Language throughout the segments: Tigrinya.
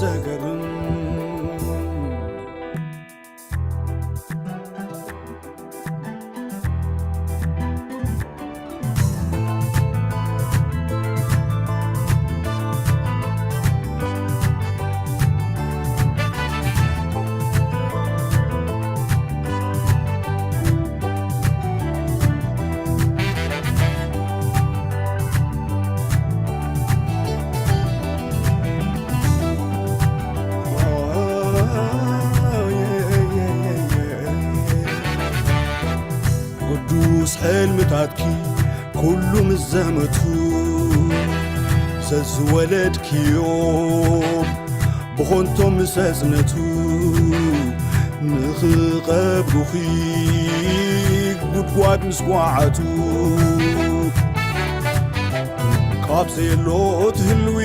ዘገርም። ቅዱስ ሕልምታትኪ ኩሉ ምስ ዘመቱ፣ ዘዝወለድክዮ ብኾንቶ ምስ ኣጽነቱ፣ ንኽቐብሩኺ ጉድጓድ ምስ ጓዓቱ፣ ካብ ዘየሎ ትህልዊ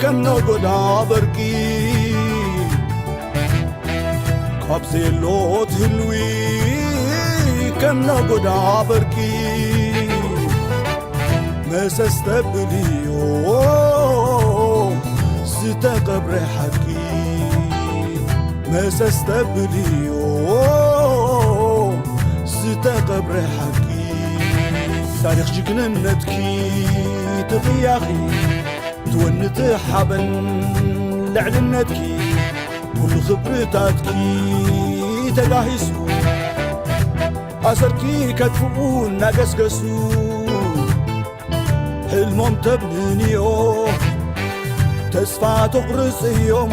ከም ነጎዳ በርቂ፣ ካብ ዘየሎ ትህልዊ ከም ነጎዳ በርቂ፣ መሰስ ተብልዮ ዝተቐብረ ሓቂ፣ መሰስ ተብልዮ ዝተቐብረ ሓቂ። ታሪኽ ጅግንነትኪ ትቕያኺ፣ ትወኒ ትሓበን ልዕልነትኪ፣ ኩሉ ክብርታትኪ ተጋሂሱ፣ ኣሰርኪ ከጥፍኡ እናገስገሱ፣ ሕልሞም ተብንንዮ ተስፋ ተቑርጽዮም፣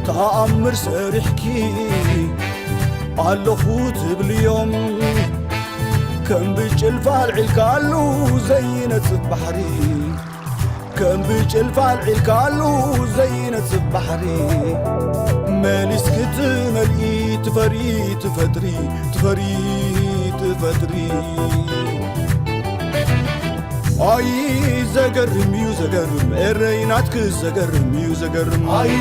ተኣምር ሰሪሕኪ ኣለኹ ትብልዮም፣ ከም ብጭልፋ ኣልዒልካሉ ዘይነጽፍ ባሕሪ፣ ከም ብጭልፋ ኣልዒልካሉ ዘይነጽፍ ባሕሪ፣ መሊስ ክትመልኢ ትፈሪ ትፈጥሪ፣ ትፈሪ ትፈጥሪ። ኣይ ዘገርም እዩ ዘገርም፣ ኤረይ ናትክስ ዘገርም እዩ ዘገርም። ኣይ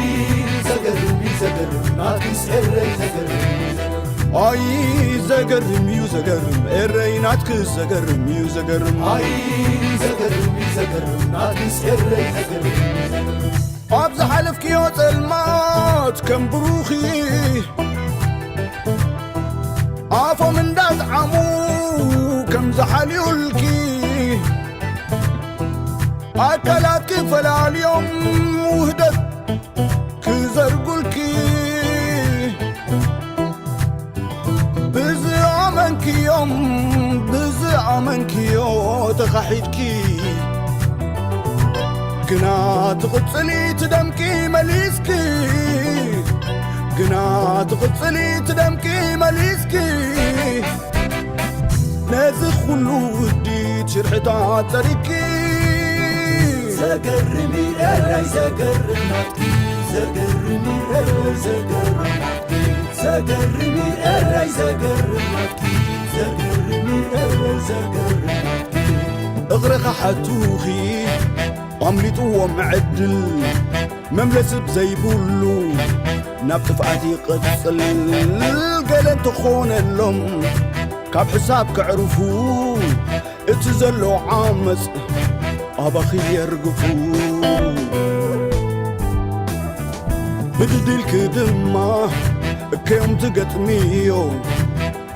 ዘገርም እዩ ዘገርም፣ ናትክስ ኤረይ ዘገርም እዩ ዘገርም። ኣይ ዘገርም እዩ ዘገርም፣ ኤረይ ናትክስ ዘገርም እዩ ዘገርም። ኣይ ዘገርም እዩ ዘገርም፣ ናትክስ ኤረይ ዘገርም እዩ ዘገርም። ኣብ ዝሓለፍክዮ ጸልማት ከም ብሩኺ፣ ኣፎም እንዳጥዓሙ ከም ዝሓልዩልኪ፣ ኣካላትኪ ፈላልዮም ውህደት ክዘርጉልኪ፣ ብዝኣመንክዮም ብዝኣመንክዮ ተኻሒድኪ፣ ግና ትቕጽሊ ትደምቂ መሊስኪ፣ ግና ትቕጽሊ ትደምቂ መሊስኪ፣ ነዚ ኩሉ ውዲት ሽርሕታት ጸሪግኪ። ዘገርም እዩ ኤረይ ዘገርም ናትኪ፣ ዘገርም እዩ ኤረይ ዘገርም ናትኪ፣ ዘገርም እዩ ኤረይ ዘገርም ናትኪ፣ ዘገርም እዩ ኤረይ ዘገርም ናትኪ። እግርኻ ሓቱኺ ኣምሊጥዎም ዕድል፣ መምለሲ ብዘይብሉ ናብ ጥፍኣት ይቕጽል። ገለ እንተኾነሎም ካብ ሕሳብ ከዕርፉ፣ እቲ ዘሎ ዓመጽ ኣባኺ የርግፉ። ብድድልኪ ድማ እከዮም ትገጥምዮ፣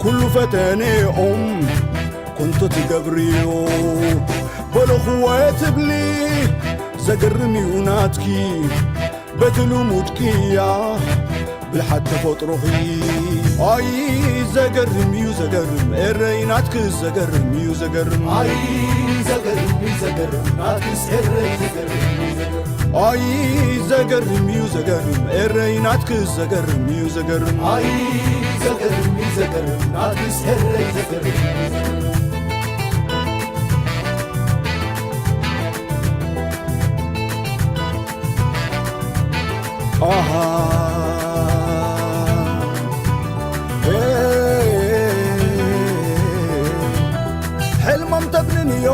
ኩሉ ፈተነኦም ኮንቶ ትገብርዮ። በለኽዎ ትብሊ ዘገርም እዩ ናትኪ፣ በቲ ልሙድ ቅያ ብልሓት ተፈጥሮኺ። ኣይ ዘገርም እዩ ዘገርም፣ ኤረይ ናትክስ ዘገርም እዩ ዘገርም። ኣይ ዘገርም እዩ ዘገርም፣ ናትክስ ኤረይ ዘገርም እዩ ዘገርም። ኣይ ዘገርም እዩ ዘገርም፣ ኤረይ ናትክስ ዘገርም እዩ ዘገርም። ኣይ ዘገርም እዩ ዘገርም፣ ናትክስ ኤረይ ዘገርም እዩ ዘገርም። ኣሃ። ሕልሞም ተብንንዮ፣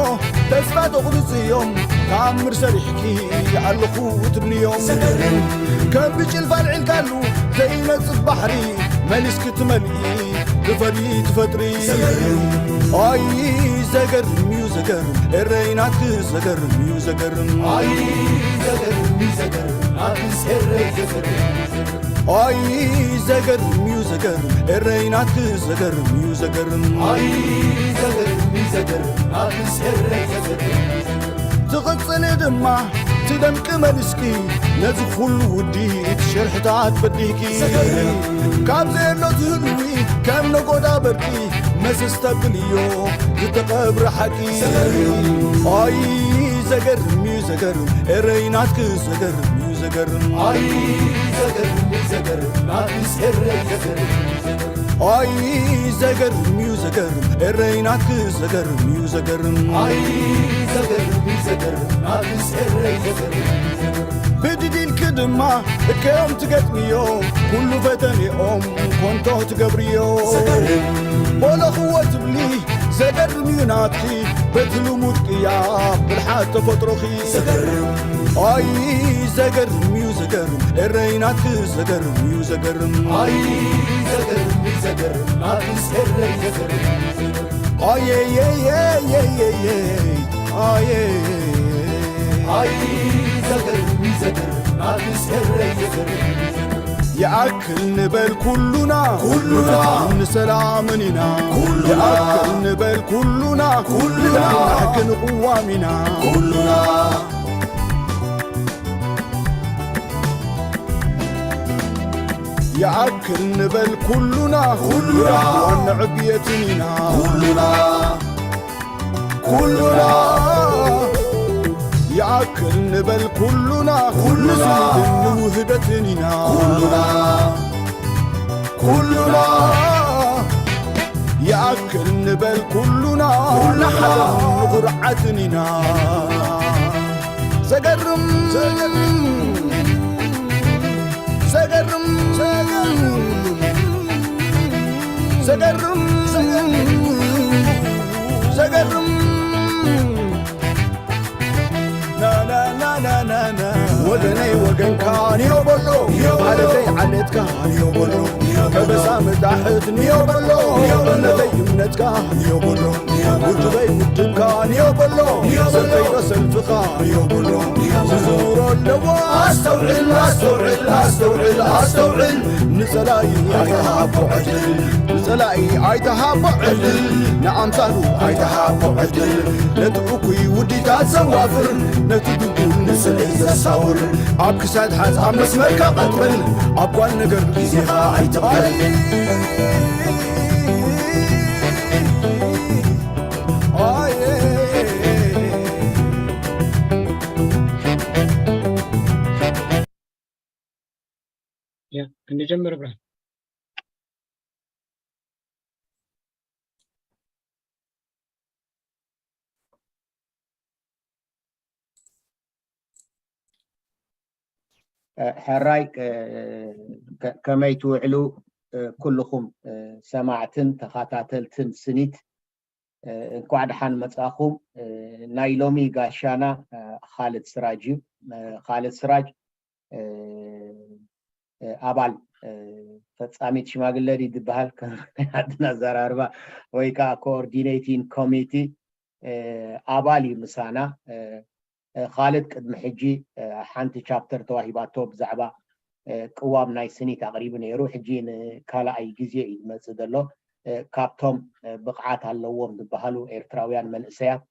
ተስፋ ተቑርጽዮም፣ ተኣምር ሰሪሕኪ ኣለኹ ትብልዮም። ዘገርም። ከም ብጭልፋ ኣልዒልካሉ ዘይነጽፍ ባሕሪ፣ መሊስኪ ትመልኢ፣ ትፈሪ ትፈጥሪ። ዘገርም። ኣይ ዘገርም እዩ ዘገርም፣ ኤረይ ናትክስ ዘገርም እዩ ዘገርም። ኣይ ዘገርም እዩ ዘገርም ኣትስ ኤረይ ዘገርም ኣይ ዘገርም እዩ ዘገርም ኤረይ ናትክ ዘገርም እዩ ዘገርም ኣይ ዘገርም እዩ ዘገርም ኣትስ ኤረይ ዘገርም ትቕጽሊ ድማ ትደምቂ መሊስኪ ነዚ ኩሉ ውዲት ሽርሕታት በዲህኪ ካብ ዘየሎ ዝህልዊ ከም ነጎዳ በርቂ መሰስ ተብልዮ ዝተቐብረ ሓቂ ኣይ ዘገርም እዩ ዘገርም ኤረይ ናትክ ዘገርም እዩ ዘገርም ኣይ ዘገርም እዩ ዘገርም ናትስ ኤረይ ዘገርም ኣይ ዘገርም እዩ ዘገርም ኤረይ ናትክ ዘገርም እዩ ዘገርም ኣይ ዘገርም እዩ ዘገርም ናትስ ኤረይ ዘገርም ብድዲልክ ድማ እከዮም ትገጥምዮ ኩሉ ፈተኔኦም ኮንቶ ትገብርዮ በለኽዎ ትብሊ ዘገርም እዩ ናትኪ በቲ ልሙድ ቅያ ብልሓት ተፈጥሮኺ ኣይ ዘገርም እዩ ዘገርም ኤረይ ናትኪ ዘገርም እዩ ዘገርም ኣይ ዘገርም እዩ ዘገርም ናትስ ኤረይ ዘገርም ኣየየየየየየ ኣየ ኣይ ዘገርም እዩ ዘገርም ናትስ ኤረይ ዘገርም ይኣክል ንበል ኩሉና ኩሉና ንሰላምን ኢና ኩሉና ይኣክል ንበል ኩሉና ኩሉና ንሕግን ቅዋም ኢና ኩሉና ይኣክል ንበል ኩሉና ኩሉና ዋንዕብየትን ኢና ኩሉና ኩሉና ይኣክል ንበል ኩሉና ኩሉና ንውህደትን ኢና ኩሉና ኩሉና ይኣክል ንበል ኩሉና ንሓዘን ንኹርዓትን ኢና ዘገርም ዘገርም ዘገርም ዘገርም ዘገርም ወገነይ ወገንካ ንዮ በሎ ዓለተይ ዓለትካ ንዮ በሎ ከበሳ መታሕት ንዮ በሎ እምነተይ እምነትካ ንዮ በሎ ውድበይ ውድብካ ንዮ በሎ ሰልፈይ ሰልፍኻ ንዮ በሎ ዝዝውሮ ኣለዎ ኣስተውዕል ኣስተውዕል ኣስተውዕል ኣስተውዕል ንጸላኢ ኣይተሃቦ ዕድል ንጸላኢ ኣይተሃቦ ዕድል ንኣምሳሉ ኣይተሃቦ ዕድል ነቲ እኩይ ውዲታት ዘዋፍር ነቲ ድጉም ንስልዒ ዘሳውር ኣብ ክሳድ ሓዝ ኣብ መስመርካ ቀጥበል ኣብ ጓል ነገር ግዜኻ ኣይተቕበል ክንጀምር ብርሃን ሕራይ ከመይ ትውዕሉ ኩልኹም ሰማዕትን ተኸታተልትን ስኒት እንኳዕ ደሓን መጻኹም ናይ ሎሚ ጋሻና ካልድ ስራጅ እዩ ካልድ ስራጅ ኣባል ፈጻሚት ሽማግለ ድዩ ዝበሃል ዓድና ኣዘራርባ ወይ ከዓ ኮኦርዲኔቲንግ ኮሚቲ ኣባል እዩ ምሳና ካልድ ቅድሚ ሕጂ ሓንቲ ቻፕተር ተዋሂባቶ ብዛዕባ ቅዋም ናይ ስኒት ኣቕሪቡ ነይሩ ሕጂ ንካልኣይ ግዜ እዩ ዝመፅእ ዘሎ ካብቶም ብቕዓት ኣለዎም ዝበሃሉ ኤርትራውያን መንእሰያት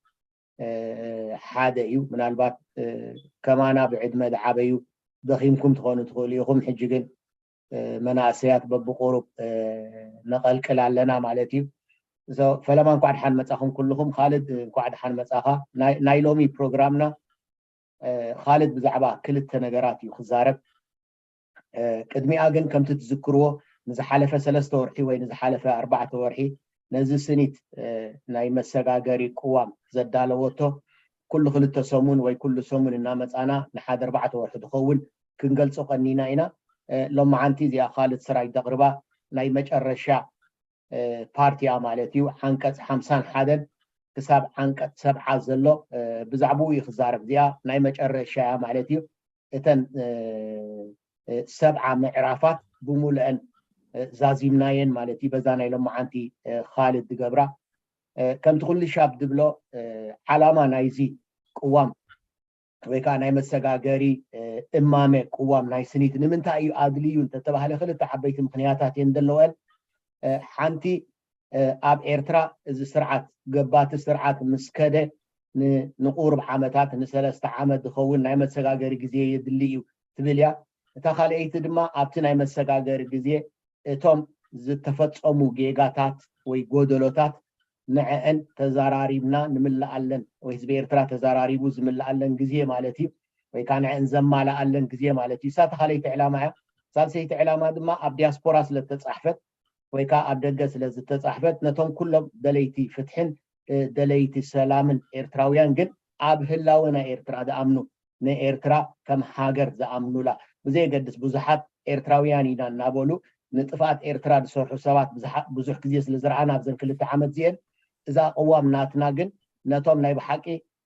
ሓደ እዩ ምናልባት ከማና ብዕድመ ዝዓበዩ ደኺምኩም ትኾኑ ትኽእሉ ኢኹም ሕጂ ግን መናእሰያት በብቁሩብ ነቐልቅል ኣለና ማለት እዩ ፈለማ እንኳዕ ድሓን መፃኹም ኩልኹም ካልድ እንኳዕ ድሓን መፃኻ ናይ ሎሚ ፕሮግራምና ካልድ ብዛዕባ ክልተ ነገራት እዩ ክዛረብ ቅድሚኣ ግን ከምቲ ትዝክርዎ ንዝሓለፈ ሰለስተ ወርሒ ወይ ንዝሓለፈ ኣርባዕተ ወርሒ ነዚ ስኒት ናይ መሰጋገሪ ቅዋም ዘዳለወቶ ኩሉ ክልተ ሰሙን ወይ ኩሉ ሰሙን እናመፃና ንሓደ ኣርባዕተ ወርሒ ዝኸውን ክንገልፆ ቀኒና ኢና ሎማዓንቲ እዚኣ ካልድ ስራይ ደቕርባ ናይ መጨረሻ ፓርቲያ ማለት እዩ ዓንቀፅ ሓምሳን ሓደን ክሳብ ዓንቀፅ ሰብዓ ዘሎ ብዛዕባኡ እዩ ክዛረብ እዚኣ ናይ መጨረሻ እያ ማለት እዩ እተን ሰብዓ ምዕራፋት ብሙሉአን ዛዚምናየን ማለት እዩ በዛ ናይ ሎማዓንቲ ካልድ ዝገብራ ከምቲ ኩሉ ሻብ ዝብሎ ዓላማ ናይዚ ቅዋም ወይ ከዓ ናይ መሰጋገሪ እማመ ቅዋም ናይ ስኒት ንምንታይ እዩ ኣድልዩ እንተተባህለ ክልተ ዓበይቲ ምክንያታት እየን ዘለወን። ሓንቲ ኣብ ኤርትራ እዚ ስርዓት ገባቲ ስርዓት ምስ ከደ ንቁሩብ ዓመታት ንሰለስተ ዓመት ዝኸውን ናይ መሰጋገሪ ግዜ የድሊ እዩ ትብል እያ። እታ ካልኣይቲ ድማ ኣብቲ ናይ መሰጋገሪ ግዜ እቶም ዝተፈጸሙ ጌጋታት ወይ ጎደሎታት ንዐአን ተዘራሪብና ንምልኣለን ወይ ህዝቢ ኤርትራ ተዘራሪቡ ዝምልኣለን ግዜ ማለት እዩ። ወይ ከዓ ንዐአን ዘማልኣለን ግዜ ማለት እዩ። እሳ ተኻለይቲ ዕላማ እያ። ሳልሰይቲ ዕላማ ድማ ኣብ ዲያስፖራ ስለተጻሕፈት ወይ ከዓ ኣብ ደገ ስለ ዝተጻሕፈት ነቶም ኩሎም ደለይቲ ፍትሕን ደለይቲ ሰላምን ኤርትራውያን ግን ኣብ ህላወ ናይ ኤርትራ ዝኣምኑ ንኤርትራ ከም ሃገር ዝኣምኑላ ብዘየገድስ ብዙሓት ኤርትራውያን ኢና እናበሉ ንጥፍኣት ኤርትራ ዝሰርሑ ሰባት ብዙሕ ግዜ ስለ ዝረኣና ኣብዘን ክልተ ዓመት እዚአን እዛ ቅዋም ናትና ግን ነቶም ናይ ብሓቂ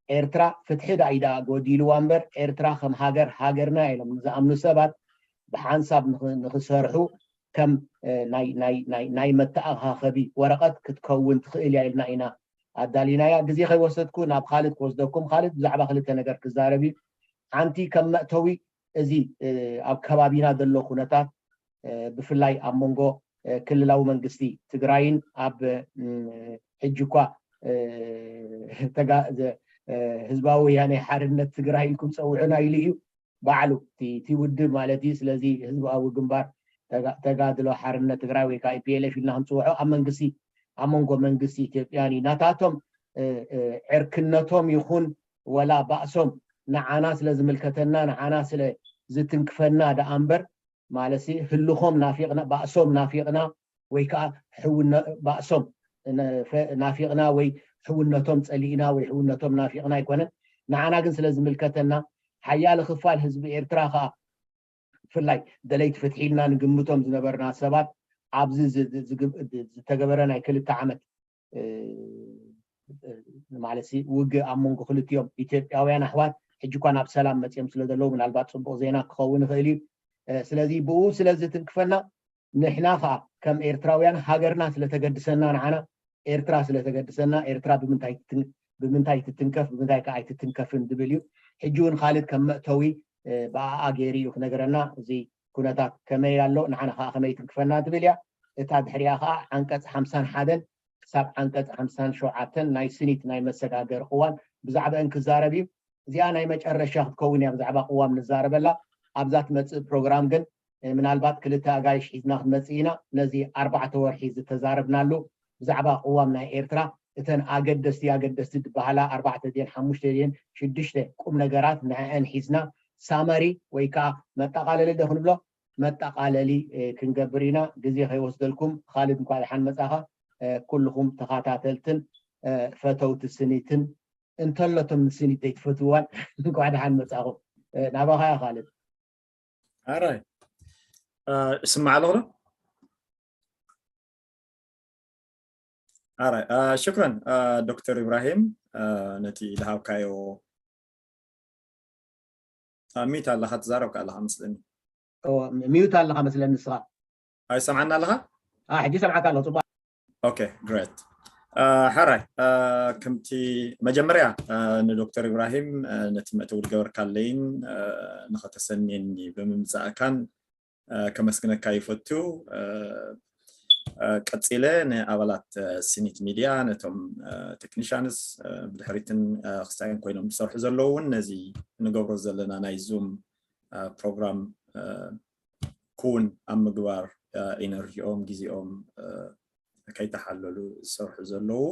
ኤርትራ ፍትሒ ዳኣ ኢዳ ጎዲልዋ እምበር ኤርትራ ከም ሃገር ሃገርና ኢሎም ንዝኣምኑ ሰባት ብሓንሳብ ንኽሰርሑ ከም ናይ መተኣኻኸቢ ወረቐት ክትከውን ትኽእል እያ ኢልና ኢና ኣዳሊናያ። ግዜ ከይወሰድኩ ናብ ካልድ ክወስደኩም። ካልድ ብዛዕባ ክልተ ነገር ክዛረብ እዩ። ሓንቲ ከም መእተዊ እዚ ኣብ ከባቢና ዘሎ ኩነታት ብፍላይ ኣብ መንጎ ክልላዊ መንግስቲ ትግራይን ኣብ ሕጂ እኳ ህዝባዊ ወያነ ሓርነት ትግራይ ኢልኩም ፀውዑና ኢሉ እዩ ባዕሉ እቲ ውድብ ማለት እዩ። ስለዚ ህዝባዊ ግንባር ተጋድሎ ሓርነት ትግራይ ወይ ከዓ ፒኤልኤፍ ኢልና ክንፅውዖ ኣብ መንግስቲ ኣብ መንጎ መንግስቲ ኢትዮጵያን እዩ ናታቶም ዕርክነቶም ይኹን ወላ ባእሶም ንዓና ስለ ዝምልከተና ንዓና ስለ ዝትንክፈና ደኣ እምበር ማለት ህልኾም ናፊቕና ባእሶም ናፊቕና ወይ ከዓ ባእሶም ናፊቕና ወይ ሕውነቶም ፀሊእና ወይ ሕውነቶም ናፊቕና ኣይኮነን። ንዓና ግን ስለ ዝምልከተና ሓያለ ክፋል ህዝቢ ኤርትራ ከዓ ብፍላይ ደለይቲ ፍትሒ ኢልና ንግምቶም ዝነበርና ሰባት ኣብዚ ዝተገበረ ናይ ክልተ ዓመት ማለት ውግእ ኣብ መንጎ ክልቲኦም ኢትዮጵያውያን ኣሕዋት ሕጂ እኳ ናብ ሰላም መፅኦም ስለ ዘለዉ ምናልባት ፅቡቕ ዜና ክኸውን ይኽእል እዩ። ስለዚ ብኡ ስለ ዝትንክፈና ንሕና ከዓ ከም ኤርትራውያን ሃገርና ስለተገድሰና ንዓና ኤርትራ ስለተገድሰና ኤርትራ ብምንታይ ትትንከፍ ብምንታይ ከዓ ኣይትትንከፍን ዝብል እዩ። ሕጂ እውን ካልድ ከም መእተዊ ብኣኣ ገይሩ እዩ ክነገረና እዚ ኩነታት ከመይ ኣሎ ንዓና ከዓ ከመይ ትንክፈና ትብል እያ። እታ ድሕሪኣ ከዓ ዓንቀፅ ሓምሳን ሓደን ክሳብ ዓንቀፅ ሓምሳን ሸውዓተን ናይ ስኒት ናይ መሰጋገሪ ቅዋም ብዛዕባአን ክዛረብ እዩ። እዚኣ ናይ መጨረሻ ክትከውን እያ ብዛዕባ ቅዋም ንዛረበላ። ኣብዛ ትመፅእ ፕሮግራም ግን ምናልባት ክልተ ኣጋይሽ ሒዝና ክንመፅእ ኢና። ነዚ ኣርባዕተ ወርሒ ዝተዛረብናሉ ብዛዕባ ቅዋም ናይ ኤርትራ እተን ኣገደስቲ ኣገደስቲ ዝበሃላ ኣርባዕተ ድየን ሓሙሽተ ድየን ሽዱሽተ ቁም ነገራት ንዐአን ሒዝና ሳመሪ ወይ ከዓ መጠቃለሊ ዶ ክንብሎ መጠቃለሊ ክንገብር ኢና። ግዜ ከይወስደልኩም ካልድ እንኳ ደሓን መፃኻ። ኩልኹም ተኸታተልትን ፈተውቲ ስኒትን እንተሎቶም ንስኒት ዘይትፈትውዋን እንኳ ደሓን መፃኹም። ናባኻ እያ ካልድ። ኣራይ እስማዕ ኣለኹ ዶ ኣራይ ሽክረን ዶክተር ኢብራሂም ነቲ ዝሃብካዮ ሚዩት ኣለኻ ትዛረብካ ኣለኻ መስለኒ ሚዩት ኣለኻ መስለኒ ንስኻ ኣይሰምዓና ኣለኻ ሕጂ ሰምዓካ ኣለኹ ፅቡቅ ኦኬ ግሬት ሓራይ ከምቲ መጀመርያ ንዶክተር ኢብራሂም ነቲ መእተዊ ዝገበርካለይን ንኸተሰንየኒ ብምምፃእካን ከመስግነካ ይፈቱ ቀፂለ ንኣባላት ሲኒት ሚድያ ነቶም ቴክኒሽንስ ብድሕሪትን ክሳይን ኮይኖም ዝሰርሑ ዘለዉ እውን ነዚ ንገብሮ ዘለና ናይ ዙም ፕሮግራም ክውን ኣብ ምግባር ኢነርጂኦም ግዜኦም ከይተሓለሉ ዝሰርሑ ዘለዉ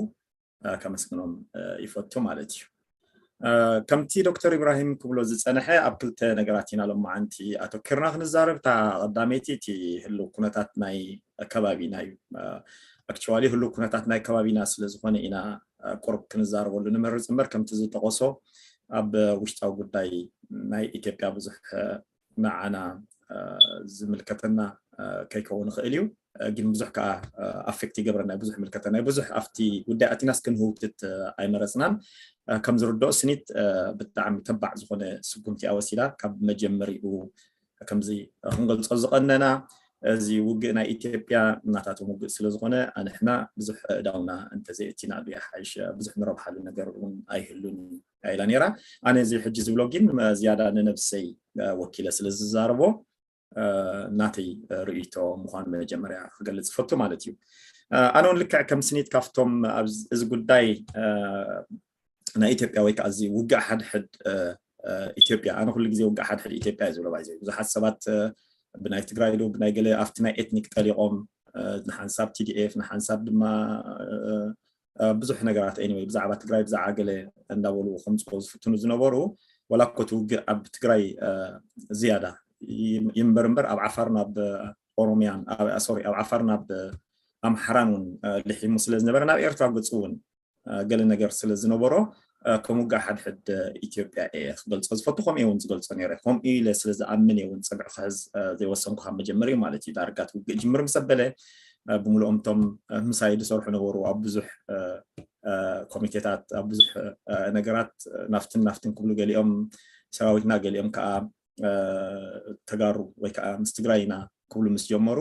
ከመስግኖም ይፈቱ ማለት እዩ ከምቲ ዶክተር ኢብራሂም ክብሎ ዝፀንሐ ኣብ ክልተ ነገራት ኢና ሎማዓንቲ ኣተኪርና ክንዛረብ እታ ቀዳመይቲ እቲ ህልው ኩነታት ናይ ከባቢና እዩ ኣክቹዋሊ ህልው ኩነታት ናይ ከባቢና ስለዝኾነ ኢና ቁርብ ክንዛረበሉ ንመርፅ እምበር ከምቲ ዝጠቀሶ ኣብ ውሽጣዊ ጉዳይ ናይ ኢትዮጵያ ብዙሕ ንዓና ዝምልከተና ከይከውን ይኽእል እዩ ግን ብዙሕ ከዓ ኣፌክት ይገብረና ብዙሕ ምልከተ ናይ ብዙሕ ኣብቲ ጉዳይ ኣቲናስ ክንህውትት ኣይመረፅናን ከም ዝርድኦ ስኒት ብጣዕሚ ተባዕ ዝኾነ ስጉምቲ ኣወሲዳ ካብ መጀመሪኡ ከምዚ ክንገልፆ ዝቐነና እዚ ውግእ ናይ ኢትዮጵያ ናታቶም ውግእ ስለ ዝኾነ፣ ኣንሕና ብዙሕ እዳውና እንተዘይእቲናሉ ይሓይሽ፣ ብዙሕ ንረብሓሉ ነገር እውን ኣይህሉን ኢላ ነይራ። ኣነ እዚ ሕጂ ዝብሎ ግን ዝያዳ ንነብሰይ ወኪለ ስለ ዝዛረቦ ናተይ ርእይቶ ምዃኑ መጀመርያ ክገልጽ ፈቱ ማለት እዩ። ኣነ እውን ልክዕ ከም ስኒት ካብቶም ኣብዚ ጉዳይ ናይ ኢትዮጵያ ወይ ከዓ እዚ ውግእ ሓድሕድ ኢትዮጵያ፣ ኣነ ኩሉ ግዜ ውግእ ሓድሕድ ኢትዮጵያ እዩ ዝብሎ። ባይዘ ብዙሓት ሰባት ብናይ ትግራይ ዶ ብናይ ገለ ኣብቲ ናይ ኤትኒክ ጠሊቖም ንሓንሳብ ቲዲኤፍ ንሓንሳብ ድማ ብዙሕ ነገራት፣ ኤኒወይ፣ ብዛዕባ ትግራይ ብዛዕባ ገለ እንዳበሉ ከምፅኦ ዝፍትኑ ዝነበሩ፣ ዋላ እኮ እቲ ውግእ ኣብ ትግራይ ዝያዳ ይንበር እምበር ኣብ ዓፋር ናብ ኦሮሚያን ሶሪ ኣብ ዓፋር ናብ ኣምሓራን እውን ልሒሙ ስለ ዝነበረ ናብ ኤርትራ ገፁ እውን ገለ ነገር ስለ ዝነበሮ ከም ውግእ ሓድሕድ ኢትዮጵያ እየ ክገልፆ ዝፈቱ። ከምኡ እውን ዝገልፆ ነይረ። ከምኡ ኢለ ስለ ዝኣምን እየ እውን ፅግዒ ክሕዝ ዘይወሰንኩ ካብ መጀመሪኡ ማለት እዩ። ዳርጋ እቲ ውግእ ጅምር ምስ ኣበለ ብምልኦም እቶም ምሳይ ዝሰርሑ ነበሩ ኣብ ብዙሕ ኮሚቴታት ኣብ ብዙሕ ነገራት ናፍትን ናፍትን ክብሉ፣ ገሊኦም ሰራዊትና ገሊኦም ከዓ ተጋሩ ወይ ከዓ ምስ ትግራይ ኢና ክብሉ ምስ ጀመሩ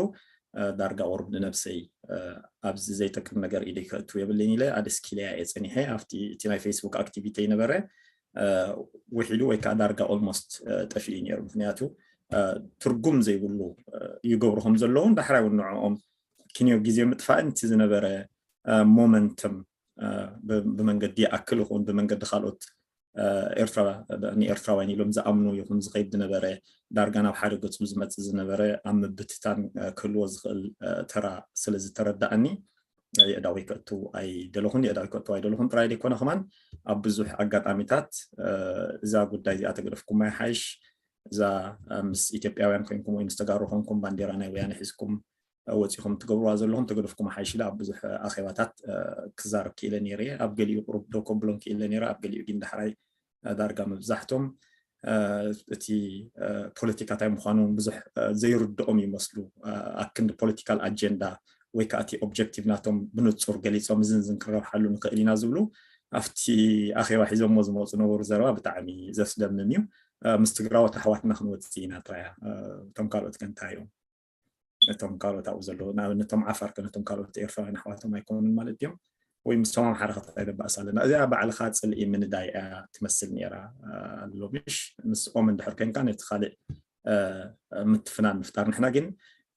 ዳርጋ ቁሩብ ንነብሰይ ኣብዚ ዘይጠቅም ነገር ኢደይ ከእቱ የብለይን ኢለ ኣደስኪለያ እየ ፀኒሐ። ኣብቲ እቲ ናይ ፌስቡክ ኣክቲቪቲ ነበረ ውሒዱ ወይ ከዓ ዳርጋ ኦልሞስት ጠፊኡ ነይሩ። ምክንያቱ ትርጉም ዘይብሉ ይገብሩ ከም ዘለውን ዳሕራይ እውን ንዕኦም ክንዮ ግዜ ምጥፋእን እቲ ዝነበረ ሞመንትም ብመንገዲ ይኣክል ይኹን ብመንገዲ ካልኦት ኤርትራ ንኤርትራውያን ኢሎም ዝኣምኑ ይኹን ዝኸይድ ዝነበረ ዳርጋ ናብ ሓደ ገጹ ዝመጽእ ዝነበረ ኣብ ምብትታን ክህልዎ ዝኽእል ተራ ስለ ዝተረዳእኒ የእዳወይ ከእቱ ኣይደለኹን። የእዳወይ ከእቱ ኣይደለኹን ጥራይ ዘይኮነ ከማን ኣብ ብዙሕ ኣጋጣሚታት እዛ ጉዳይ እዚኣ ተገደፍኩማ ይሓይሽ፣ እዛ ምስ ኢትዮጵያውያን ኮንኩም ወይ ምስ ተጋሩ ኮንኩም ባንዴራ ናይ ወያነ ሒዝኩም ወፂኹም ትገብርዋ ዘለኹም ተገደፍኩም ሓይሽ ኢለ ኣብ ብዙሕ ኣኼባታት ክዛረብ ክኢለ ነይረ። ኣብ ገሊኡ ቁሩብ ደው ከብሎም ክኢለ ነይረ፣ ኣብ ገሊኡ ግን ዳሕራይ ዳርጋ መብዛሕቶም እቲ ፖለቲካ እንታይ ምዃኑ ብዙሕ ዘይርድኦም ይመስሉ። ኣክንዲ ፖለቲካል ኣጀንዳ ወይ ከዓ እቲ ኦብጀክቲቭ ናቶም ብንፁር ገሊፆም እዝንዝን ክንረብሓሉ ንኽእል ኢና ዝብሉ ኣብቲ ኣኼባ ሒዞሞ ዝመፁ ነበሩ። ዘረባ ብጣዕሚ ዘስደምም እዩ። ምስ ትግራዎት ኣሕዋትና ክንወፅእ ኢና ጥራያ። እቶም ካልኦት ከ እንታይ እዮም? እቶም ካልኦት ኣብኡ ዘለዉ ንኣብነት እቶም ዓፋር ከ ነቶም ካልኦት ኤርትራውያን ኣሕዋቶም ኣይኮኑን ማለት ድዮም? ወይ ምስቶም ኣምሓራ ከ እንታይ ደባእስ ኣለና? እዚኣ ባዕልኻ ፅልኢ ምንዳይ እያ ትመስል ነይራ። ኣሎ ምሽ ምስኦም እንድሕር ኮንካ ነቲ ካልእ ምትፍናን ምፍጣር። ንሕና ግን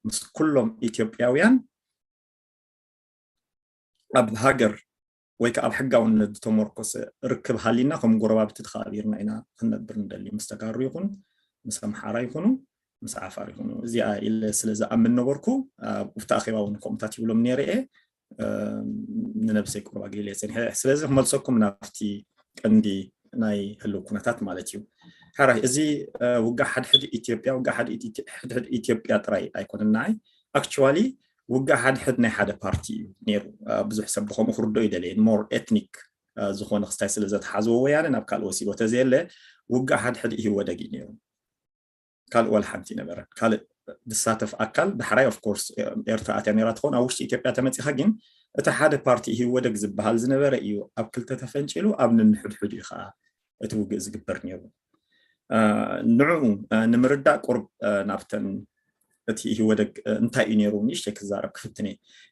ምስ ኩሎም ኢትዮጵያውያን ኣብ ሃገር ወይ ከዓ ኣብ ሕጋውነት ዝተመርኮሰ ርክብ ሃሊና ከም ጎረባብቲ ተኸባቢርና ኢና ክንነብር ንደሊ። ምስ ተጋሩ ይኹን ምስ ኣምሓራ ይኹኑ ምስ ዓፋር ይኹኑ እዚኣ ኢለ ስለ ዝኣምን ነበርኩ። ኣብቲ ኣኼባ እውን ከምኡታት ይብሎም ነይረ እየ። ንነብሰይ ቁሩብ ኣግሊለ እየ ፀኒሐ። ስለዚ ክመልሰኩም ናብቲ ቀንዲ ናይ ህልው ኩነታት ማለት እዩ። ሕራይ እዚ ውግእ ሓድሕድ ኢትዮጵያ ውግእ ሓድሕድ ኢትዮጵያ ጥራይ ኣይኮነን ንዓይ። ኣክቹዋሊ ውግእ ሓድሕድ ናይ ሓደ ፓርቲ እዩ ነይሩ። ብዙሕ ሰብ ብከምኡ ክርድኦ ይደለየ። ሞር ኤትኒክ ዝኾነ ክስታይ ስለ ዘተሓዝዎ ወያነ ናብ ካልእ ወሲዶ ተዘየለ ውግእ ሓድሕድ ኢህወደግ እዩ ነይሩ። ካልእ ዋላ ሓንቲ ይነበረ ካልእ ዝሳተፍ ኣካል። ዳሕራይ ኦፍኮርስ ኤርትራ ኣትያ ነይራ ትኸውን ኣብ ውሽጢ ኢትዮጵያ ተመፂኻ ግን እቲ ሓደ ፓርቲ ኢህወደግ ዝበሃል ዝነበረ እዩ ኣብ ክልተ ተፈንጭሉ ኣብ ንንሕድሕዱ እዩ ከዓ እቲ ውግእ ዝግበር ነይሩ። ንዕኡ ንምርዳእ ቁርብ ናብተን እቲ ኢህወደግ እንታይ እዩ ነይሩ ንእሽተይ ክዛረብ ክፍትነ።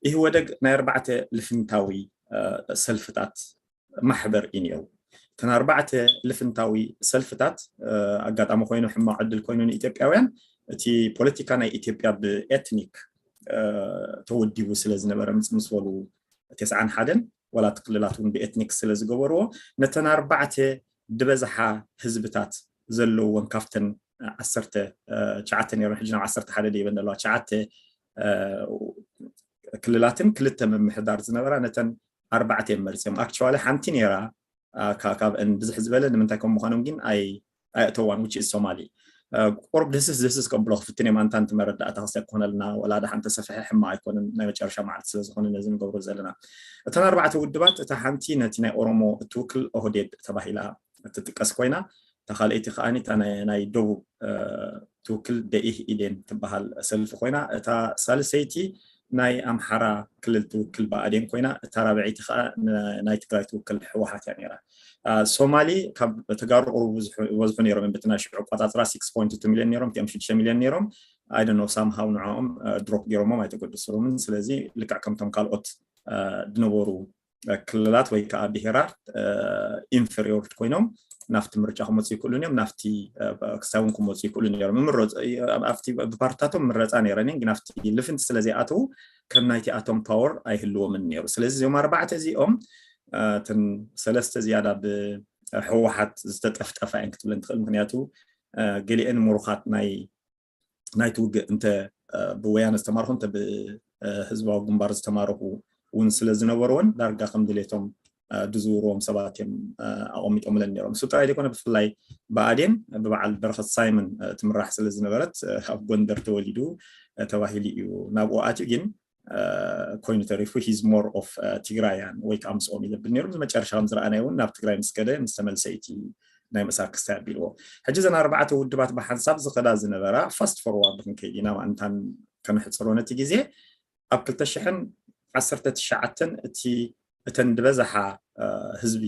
ኢህወደግ ናይ ኣርባዕተ ልፍንታዊ ሰልፍታት ማሕበር እዩ ነይሩ። እተን ኣርባዕተ ልፍንታዊ ሰልፍታት ኣጋጣሚ ኮይኑ ሕማቕ ዕድል ኮይኑ ንኢትዮጵያውያን እቲ ፖለቲካ ናይ ኢትዮጵያ ብኤትኒክ ተወዲቡ ስለ ዝነበረ ምፅምስ በሉ ተስዓን ሓደን ዋላ እቲ ክልላት እውን ብኤትኒክ ስለ ዝገበርዎ ነተን ኣርባዕተ ዝበዝሓ ህዝብታት ዘለውወን ካብተን ዓሰርተ ትሽዓተ ነይረን ሕጂ ናብ ዓሰርተ ሓደ ደይበን ዘለዋ ትሽዓተ ክልላትን ክልተ ምምሕዳር ዝነበራ ነተን ኣርባዕተ እዮም መርፅዮም። ኣክቹዋሊ ሓንቲ ነይራ ካብአን ብዝሕ ዝበለ ንምንታይ ከም ምዃኖም ግን ኣይ ኣየእተዋን ውጭ ሶማሊ ቁርብ ድህስስ ድህስስ ከብሎ ክፍትን እዮም። ኣንታ ንቲ መረዳእታ ክሰብ ክኾነልና ወላ ደሓን ተሰፍሐ ሕማ ኣይኮንን ናይ መጨረሻ መዓልቲ ስለ ዝኾነ ነዚ ንገብሮ ዘለና። እተን ኣርባዕተ ውድባት እታ ሓንቲ ነቲ ናይ ኦሮሞ እትውክል ኦህዴድ ተባሂላ እትጥቀስ ኮይና እታ ካልኣይቲ ከዓ እታ ናይ ደቡብ ትውክል ደኢህ ኢዴን ትበሃል ሰልፊ ኮይና እታ ሳልሰይቲ ናይ ኣምሓራ ክልል ትውክል ብኣዴን ኮይና እታ ራብዐይቲ ከዓ ናይ ትግራይ ትውክል ህወሓት እያ ነይራ። ሶማሊ ካብ ተጋሩ ቁሩብ ዝበዝሑ ነይሮም በቲ ናይ ሽዑ ኣቆፃፅራ ስክስ ፖይንት ቱ ሚልዮን ነይሮም እቲኦም ሽዱሽተ ሚልዮን ነይሮም። I don't know, somehow ንዕኦም ድሮፕ ገይሮሞም ኣይተገደስሎምን። ስለዚ ልክዕ ከምቶም ካልኦት ዝነበሩ ክልላት ወይ ከዓ ብሄራት ኢንፌሪዮር ኮይኖም ናብቲ ምርጫ ክመፁ ይክእሉን እዮም። ናብቲ ክሳብ እውን ክመፁ ይክእሉ ነይሮም። ምረፁ ኣብቲ ብፓርትታቶም ምረፃ ነይረን እየን፣ ግን ኣብቲ ልፍንቲ ስለ ዘይኣተዉ ከም ናይቲኣቶም ፓወር ኣይህልዎምን ነይሩ። ስለዚ እዚኦም ኣርባዕተ እዚኦም እተን ሰለስተ ዝያዳ ብህወሓት ዝተጠፍጠፋ እየን ክትብለን ትኽእል። ምክንያቱ ገሊአን ምሩኻት ናይ ናይቲ ውግእ እንተ ብወያነ ዝተማርኹ እንተ ብህዝባዊ ግንባር ዝተማረኹ እውን ስለ ዝነበርዎን ዳርጋ ከም ድሌቶም ድዝውርዎም ሰባት እዮም ኣቐሚጦምለን ነይሮም። እሱ ጥራይ ዘይኮነ ብፍላይ ብኣዴን ብበዓል በረኸት ሳይመን ትምራሕ ስለ ዝነበረት ኣብ ጎንደር ተወሊዱ ተባሂሉ እዩ ናብኡ ኣትዩ። ግን ኮይኑ ተሪፉ he's more of ትግራያን ወይ ከዓ ምስኦም ይለብል ነይሩ። መጨረሻ ከም ዝረኣናዮ እውን ናብ ትግራይ ምስ ከደ ምስ ተመልሰ እቲ ናይ ምእሳር ክስታይ ኣቢልዎ። ሕጂ እዘን ኣርባዕተ ውድባት ብሓንሳብ ዝኸዳ ዝነበራ ፋስት ፎርዋርድ ክንከይድ ኢና እንታን ከነሕፅሮ ነቲ ግዜ ኣብ ክልተ ሽሕን ዓሰርተ ትሽዓተን እቲ እተን ዝበዝሓ ህዝቢ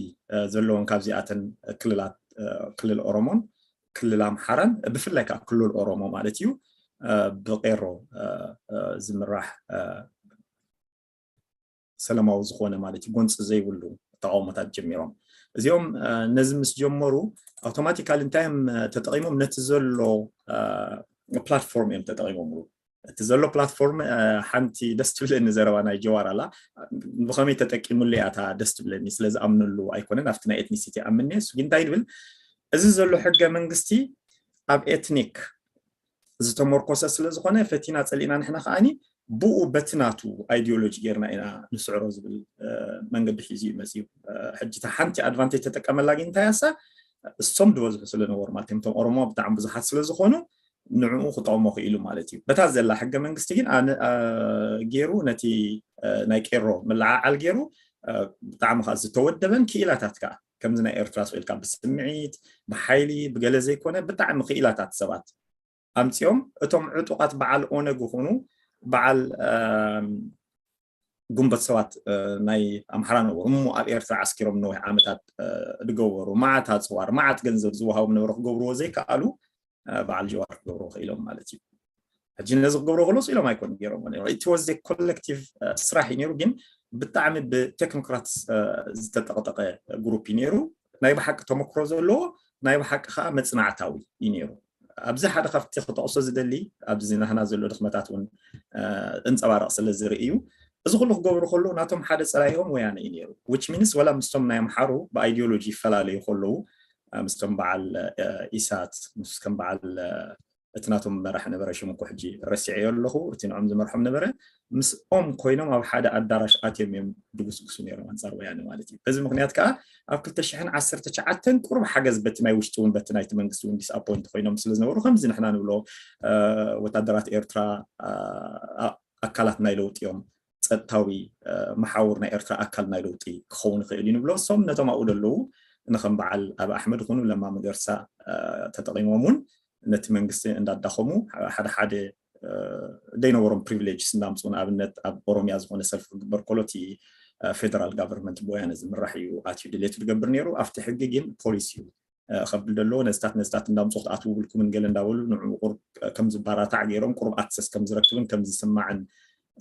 ዘለዎን ካብዚኣተን ክልላት ክልል ኦሮሞን ክልል ኣምሓራን ብፍላይ ከዓ ክልል ኦሮሞ ማለት እዩ ብቄሮ ዝምራሕ ሰላማዊ ዝኾነ ማለት እዩ ጎንፂ ዘይብሉ ተቃውሞታት ጀሚሮም። እዚኦም ነዚ ምስ ጀመሩ ኣውቶማቲካሊ እንታይ እዮም ተጠቂሞም? ነቲ ዘሎ ፕላትፎርም እዮም ተጠቂሞምሉ። እቲ ዘሎ ፕላትፎርም ሓንቲ ደስ ትብለኒ ዘረባ ናይ ጀዋር ኣላ። ብኸመይ ተጠቂሙሉ እያ እታ ደስ ትብለኒ፣ ስለ ዝኣምነሉ ኣይኮነን፣ ኣብቲ ናይ ኤትኒሲቲ ይኣምን እየ። እሱ ግን እንታይ ይብል? እዚ ዘሎ ሕገ መንግስቲ ኣብ ኤትኒክ ዝተመርኮሰ ስለ ዝኾነ ፈቲና ፀሊእና ንሕና ከዓኒ ብኡ በቲ ናቱ ኣይዲዮሎጂ ጌርና ኢና ንስዕሮ ዝብል መንገዲ ሒዙ እዩ መፅዩ። ሕጂ እታ ሓንቲ ኣድቫንቴጅ ተጠቀመላ ግን እንታይ ኣሳ እሶም ዝበዝሑ ስለነበሩ ማለት እዮም። እቶም ኦሮሞ ብጣዕሚ ብዙሓት ስለ ዝኾኑ ንዕኡ ክጠቕሞ ክኢሉ ማለት እዩ። በታ ዘላ ሕገ መንግስቲ ግን ገይሩ ነቲ ናይ ቄሮ ምልዓዓል ገይሩ ብጣዕሚ ከዓ ዝተወደበን ክኢላታት ከዓ ከምዚ ናይ ኤርትራ ስኢልካ ብስምዒት ብሓይሊ ብገለ ዘይኮነ ብጣዕሚ ክኢላታት ሰባት ኣምፂኦም እቶም ዕጡቓት በዓል ኦነግ ይኹኑ በዓል ግንቦት ሰባት ናይ ኣምሓራ ነበሩ እሞ ኣብ ኤርትራ ዓስኪሮም ነዊሕ ዓመታት ዝገበሩ መዓት ኣፅዋር መዓት ገንዘብ ዝወሃቦም ነበሩ ክገብርዎ ዘይከኣሉ በዓል ጀዋር ክገብርዎ ክኢሎም ማለት እዩ። ሕጂ ነዚ ክገብርዎ ከለዉ ኢሎም ኣይኮኑ ገይሮም ነሩ እቲ ወዘ ኮሌክቲቭ ስራሕ እዩ ነሩ ግን ብጣዕሚ ብቴክኖክራት ዝተጠቕጠቐ ግሩፕ እዩ ነሩ። ናይ ብሓቂ ተመክሮ ዘለዎ ናይ ብሓቂ ከዓ መፅናዕታዊ እዩ ነሩ። ኣብዚ ሓደ ካብቲ ክጠቕሶ ዝደሊ ኣብዚ ናህና ዘሎ ድኽመታት እውን እንፀባረቕ ስለ ዝርኢ እዩ። እዚ ኩሉ ክገብሩ ከለዉ ናቶም ሓደ ፀላኢኦም ወያነ እዩ ነሩ። ዊች ሚንስ ወላ ምስቶም ናይ ኣምሓሩ ብኣይዲዮሎጂ ይፈላለዩ ከለዉ ምስቶም በዓል ኢሳት ምስ ከም በዓል እቲ ናቶም መራሕ ነበረ ሽሙ እኮ ሕጂ ረሲዐዮ ኣለኹ። እቲ ንዖም ዝመርሖም ነበረ ምስኦም ኮይኖም ኣብ ሓደ ኣዳራሽ ኣትዮም እዮም ድጉስጉሱ ነሮም ኣንፃር ወያነ ማለት እዩ። በዚ ምክንያት ከዓ ኣብ ክልተ ሽሕን ዓሰርተ ትሽዓተን ቁሩብ ሓገዝ በቲ ናይ ውሽጢ እውን በቲ ናይቲ መንግስቲ እውን ዲስኣፖይንት ኮይኖም ስለ ዝነበሩ ከምዚ ንሕና ንብሎ ወታደራት ኤርትራ ኣካላት ናይ ለውጢ እዮም፣ ፀጥታዊ መሓውር ናይ ኤርትራ ኣካል ናይ ለውጢ ክኸውን ይኽእል እዩ ንብሎ። እሶም ነቶም ኣብኡ ዘለዉ ንከም በዓል ኣብ ኣሕመድ ይኹኑ ለማ መገርሳ ተጠቒሞም እውን ነቲ መንግስቲ እንዳዳኸሙ ሓደ ሓደ ዘይነበሮም ፕሪቪሌጅስ እንዳምፅኡ ንኣብነት ኣብ ኦሮሚያ ዝኾነ ሰልፊ ክግበር ከሎ እቲ ፌደራል ጋቨርንመንት ብወያነ ዝምራሕ እዩ ኣትዩ ድሌቱ ዝገብር ነይሩ። ኣብቲ ሕጊ ግን ፖሊሲ እዩ ከብል ዘለዎ ነዝታት ነዝታት እንዳምፅኡ ክትኣትዉ ብልኩምን ገለ እንዳበሉ ንዕኡ ቁርብ ከም ዝባራታዕ ገይሮም ቁርብ ኣክሰስ ከም ዝረክብን ከም ዝስማዕን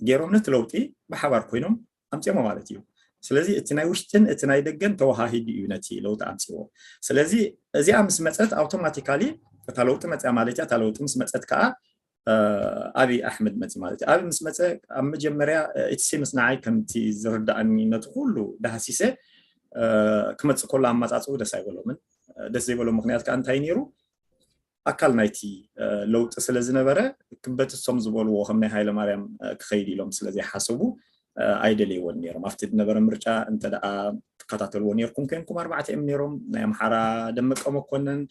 ገይሮም ነቲ ለውጢ ብሓባር ኮይኖም ኣምፅኦሞ ማለት እዩ። ስለዚ እቲ ናይ ውሽጥን እቲ ናይ ደገን ተወሃሂዱ እዩ ነቲ ለውጢ ኣምፅዎ። ስለዚ እዚኣ ምስ መፀት ኣውቶማቲካሊ እታ ለውጢ መፅያ ማለት እያ። እታ ለውጢ ምስ መፀት ከዓ ኣብይ ኣሕመድ መፂ ማለት እዩ። ኣብይ ምስ መፀ ኣብ መጀመርያ እቲ ምስ ንዓይ ከምቲ ዝርዳእኒ ነቲ ኩሉ ዳህሲሰ ክመፅእ ከሎ ኣመፃፅኡ ደስ ኣይበሎምን። ደስ ዘይበሎ ምክንያት ከዓ እንታይ ነይሩ? ኣካል ናይቲ ለውጢ ስለ ዝነበረ ክበትሶም ዝበልዎ ከም ናይ ሃይለ ማርያም ክኸይድ ኢሎም ስለ ዘይሓሰቡ ኣይደልይዎን ነይሮም። ኣብቲ ዝነበረ ምርጫ እንተ ደኣ ትከታተልዎ ነይርኩም ኮይንኩም ኣርባዕተ እዮም ነይሮም። ናይ ኣምሓራ ደመቀ መኮንን፣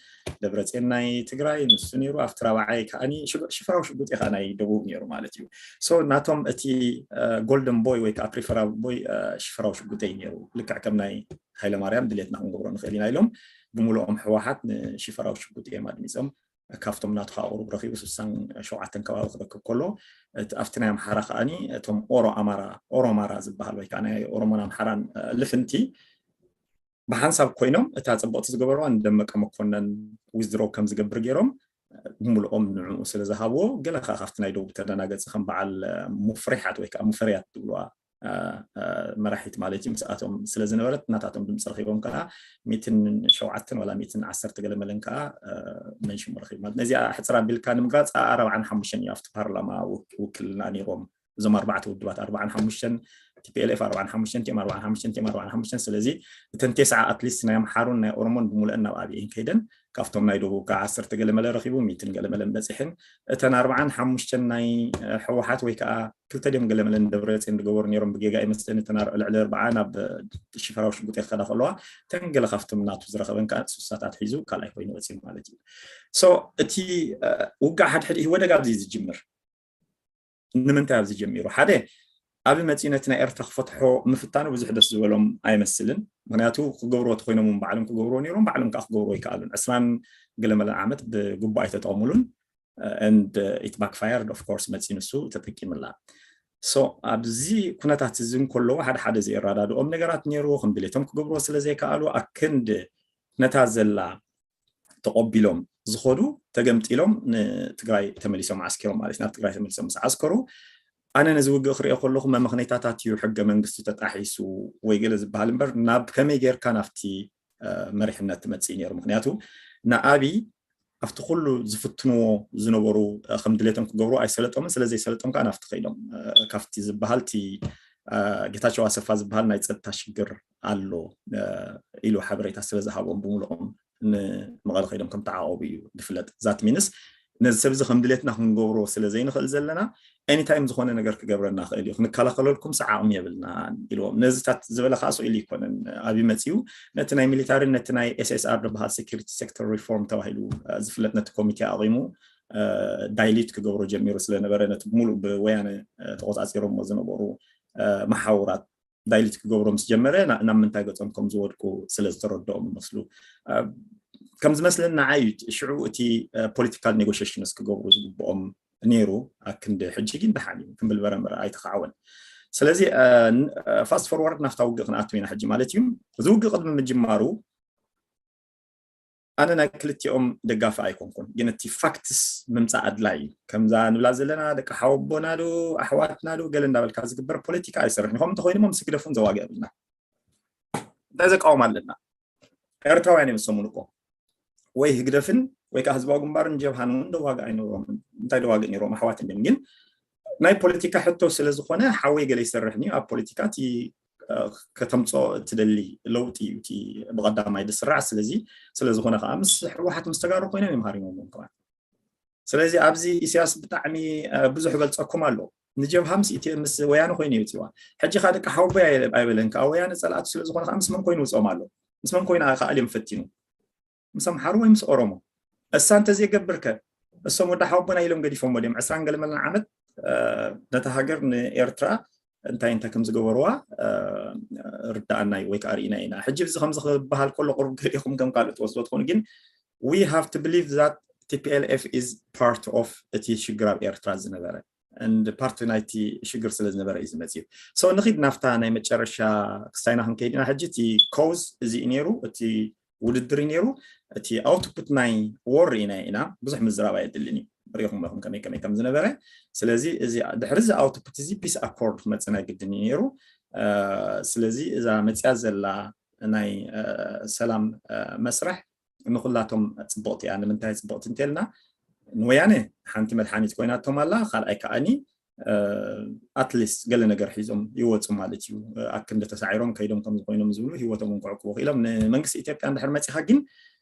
ደብረፅዮን ናይ ትግራይ ንሱ ነይሩ። ኣብቲ ራብዓይ ከዓኒ ሽፈራው ሽጉጤ ከዓ ናይ ደቡብ ነይሩ ማለት እዩ። ሶ ናቶም እቲ ጎልደን ቦይ ወይ ከዓ ፕሪፈራብል ቦይ ሽፈራው ሽጉጤ እዩ ነይሩ። ልክዕ ከም ናይ ሃይለማርያም ድሌትና ክንገብሮ ንኽእል ኢና ኢሎም ብምልኦም ህወሓት ንሽፈራው ሽጉጥ እዮም ኣድሚፆም። ካብቶም ናቱ ከዓ ቁሩብ ረኪቡ ስሳን ሸውዓተን ከባቢ ክረክብ ከሎ ኣብቲ ናይ ኣምሓራ ከዓኒ እቶም ኦሮ ኣማራ ኦሮ ኣማራ ዝበሃል ወይ ከዓ ናይ ኦሮሞን ኣምሓራን ልፍንቲ ብሓንሳብ ኮይኖም እታ ፅብቕቲ ዝገበርዋ ንደመቀ መኮነን ዊዝድሮ ከም ዝገብር ገይሮም ብምልኦም ንዕኡ ስለ ዝሃብዎ፣ ገለ ከዓ ካብቲ ናይ ደቡብ ተደናገፂ ከም በዓል ሙፍሪሓት ወይ ከዓ ሙፈርያት ዝብልዋ መራሒት ማለት እዩ ምስኣቶም ስለ ዝነበረት፣ ናታቶም ድምፂ ረኪቦም ከዓ ሚትን ሸውዓተን ዋላ ሚትን ዓሰርተ ገለ መለን ከዓ መንሽሙ ረኪቡ ማለት። ነዚኣ ሕፅር ኣቢልካ ንምግላፅ ኣርባዓን ሓሙሽተን እዩ ኣብቲ ፓርላማ ውክልና ነይሮም። እዞም ኣርባዕተ ውድባት ኣርባዓን ሓሙሽተን፣ ቲፒኤልኤፍ ኣርባዓን ሓሙሽተን፣ ቲኤም ኣርባዓን ሓሙሽተን፣ ቲኤም ኣርባዓን ሓሙሽተን። ስለዚ እተን ተስዓ ኣትሊስት ናይ ኣምሓሩን ናይ ኦሮሞን ብምሉአን ናብ ኣብይ እየን ከይደን። ካብቶም ናይ ደቡብ ከዓ ዓሰርተ ገለ መለ ረኪቡ፣ ሚትን ገለ መለን በፂሐን። እተን ኣርባዓን ሓሙሽተን ናይ ህወሓት ወይ ከዓ ክልተ ድዮም ገለ መለን ደብረፅዮን ዝገበሩ ነይሮም ብጌጋ ይመስለኒ። እተን ልዕሊ ኣርባዓ ናብ ሽፈራው ሽጉጤ ክኸዳ ከለዋ፣ እተን ገለ ካብቶም ናቱ ዝረኸበን ከዓ ሱሳታት ሒዙ ካልኣይ ኮይኑ ወፂኡ ማለት እዩ። ሶ እቲ ውግእ ሓድሕድ ኢህወደግ ኣብዚ ዝጅምር። ንምንታይ ኣብዚ ጀሚሩ? ሓደ፣ ኣብ መፂኡ ነቲ ናይ ኤርትራ ክፈትሖ ምፍታኑ ብዙሕ ደስ ዝበሎም ኣይመስልን። ምክንያቱ ክገብርዎ ተኮይኖም ባዕሎም ክገብርዎ ነይሮም፣ ባዕሎም ከዓ ክገብርዎ ይከኣሉን። ዕስራን ገለመለን ዓመት ብግቡእ ኣይተጠቕሙሉን። And it backfired, of course፣ መፂኡ ንሱ ተጠቂምላ። ሶ ኣብዚ ኩነታት እዚ እንከለዎ ሓደ ሓደ ዘይረዳድኦም ነገራት ነይሩ። ከም ድሌቶም ክገብርዎ ስለ ዘይከኣሉ ኣክንድ ነታ ዘላ ተቆቢሎም ዝኸዱ ተገምጢሎም ንትግራይ ተመሊሶም ዓስኪሮም ማለት ናብ ትግራይ ተመሊሶም ምስ ዓስከሩ ኣነ ነዚ ውግእ ክሪኦ ከለኹ መመኽነይታታት እዩ ሕገ መንግስቲ ተጣሒሱ ወይ ገለ ዝበሃል እምበር ናብ ከመይ ጌርካ ናብቲ መሪሕነት ትመፅእ ነይሩ። ምክንያቱ ንኣብይ ኣብቲ ኩሉ ዝፍትንዎ ዝነበሩ ከም ድሌቶም ክገብሩ ኣይሰለጦምን። ስለዘይሰለጦም ከዓ ናብቲ ከይዶም ካብቲ ዝበሃል እቲ ጌታቸው ኣሰፋ ዝበሃል ናይ ፀጥታ ሽግር ኣሎ ኢሉ ሓበሬታ ስለ ዝሃቦም ብምልኦም ንመቐለ ከይዶም ከም ተዓቐቡ እዩ ዝፍለጥ። ዛት ሚንስ ነዚ ሰብ እዚ ከም ድሌትና ክንገብሮ ስለ ዘይንኽእል ዘለና ኤኒታይም ዝኾነ ነገር ክገብረና ክእል እዩ፣ ክንከላኸለልኩም ዓቕሚ የብልና ኢልዎም። ነዚታት ዝበለ ከዓ ስኢሉ ይኮነን። ኣብይ መፂኡ ነቲ ናይ ሚሊታሪን ነቲ ናይ ኤስኤስኣር ዝበሃል ሴኩሪቲ ሴክተር ሪፎርም ተባሂሉ ዝፍለጥ ነቲ ኮሚቴ ኣቂሙ ዳይሊት ክገብሮ ጀሚሩ ስለነበረ ነቲ ሙሉእ ብወያነ ተቆፃፂሮሞ ዝነበሩ መሓውራት ዳይሊት ክገብሮ ምስ ጀመረ ናብ ምንታይ ገፆም ከም ዝወድቁ ስለ ዝተረድኦም ይመስሉ። ከም ዝመስለኒ ንዓይ ሽዑ እቲ ፖለቲካል ኔጎሽሽንስ ክገብሩ ዝግብኦም ነይሩ። ኣክንዲ ሕጂ ግን ደሓን እዩ ክንብል በረምረ ኣይተኻዕወን። ስለዚ ፋስት ፎርዋርድ ናፍታ ውግእ ክንኣቱ ኢና ሕጂ ማለት እዩ። እዚ ውግእ ቅድሚ ምጅማሩ ኣነ ናይ ክልቲኦም ደጋፊ ኣይኮንኩን፣ ግን እቲ ፋክትስ ምምፃእ ኣድላይ እዩ። ከምዛ ንብላ ዘለና ደቂ ሓወቦና ዶ ኣሕዋትና ዶ ገለ እንዳበልካ ዝግበር ፖለቲካ ኣይሰርሕን። ከምኡ እንተኮይኑ ሞ ምስ ህግደፍ እውን ዘዋግእ የብልና። እንታይ ዘቃውም ኣለና? ኤርትራውያን እዮም ዝሰሙኑ እኮ። ወይ ህግደፍን ወይ ከዓ ህዝባዊ ግንባርን ጀብሃን እውን ደዋግእ ኣይነብሮምን። እንታይ ደዋግእ ነይሮም? ኣሕዋት እንዲም። ግን ናይ ፖለቲካ ሕቶ ስለ ዝኾነ ሓወይ ገለ ይሰርሕን እዩ ኣብ ፖለቲካ እቲ ከተምፅኦ እትደሊ ለውጢ እዩ እቲ ብቐዳማይ ዝስራዕ። ስለዚ ስለ ዝኾነ ከዓ ምስ ህወሓት ምስ ተጋሩ ኮይኖም እዮም ሃሪሞም ከማን። ስለዚ ኣብዚ ኢሳያስ ብጣዕሚ ብዙሕ በልፀኩም ኣሎ። ንጀብሃ ምስ ኢትዮ ምስ ወያነ ኮይኑ ይውፅዋ። ሕጂ ከዓ ደቂ ሓወቦይ ኣይበለን ከዓ ወያነ ፀላእቱ ስለ ዝኾነ ከዓ ምስ መን ኮይኑ ውፅኦም ኣሎ? ምስ መን ኮይኑ ከዓ ኣልዮም ፈቲኑ? ምስ ኣምሓሩ ወይ ምስ ኦሮሞ? እሳ እንተዘይገብርከ እሶም ወዲ ሓወቦና ኢሎም ገዲፎሞ ድዮም ዕስራን ገለመለን ዓመት ነታ ሃገር ንኤርትራ እንታይ እንታይ ከም ዝገበርዋ ርዳኣና እዩ ወይ ከዓ ርኢና ኢና። ሕጂ እዚ ከምዚ ክበሃል ከሎ ቁሩብ ገሊኹም ከም ካልእ ትወስዶ ትኾኑ፣ ግን we have to believe that ቲፒኤልኤፍ is part of እቲ ሽግር ኣብ ኤርትራ ዝነበረ and part ናይቲ ሽግር ስለ ዝነበረ እዩ ዝመፅእ። So ንኺድ ናፍታ ናይ መጨረሻ ክስታይና ክንከይድ ኢና። ሕጂ እቲ ኮዝ እዚ እዩ ነይሩ፣ እቲ ውድድር እዩ ነይሩ። እቲ ኣውትፑት ናይ ዎር ርኢና ኢና፣ ብዙሕ ምዝራብ ኣየድልን እዩ። ሪኢኹም ኢኹም ከመይ ከመይ ከም ዝነበረ። ስለዚ እዚ ድሕሪ እዚ ኣውትፑት እዚ ፒስ ኣኮርድ ክመፅእ ናይ ግድን እዩ ነይሩ። ስለዚ እዛ መፅያ ዘላ ናይ ሰላም መስርሕ ንኩላቶም ፅብቕቲ እያ። ንምንታይ ፅብቕቲ እንተልና ንወያነ ሓንቲ መድሓኒት ኮይናቶም ኣላ፣ ካልኣይ ከዓኒ ኣትሊስት ገለ ነገር ሒዞም ይወፁ ማለት እዩ። ኣክንዲ ተሳዒሮም ከይዶም ከም ዝኾይኖም ዝብሉ ህይወቶም እውን ክዕቅቡ ክኢሎም። ንመንግስቲ ኢትዮጵያ እንድሕር መፂኻ ግን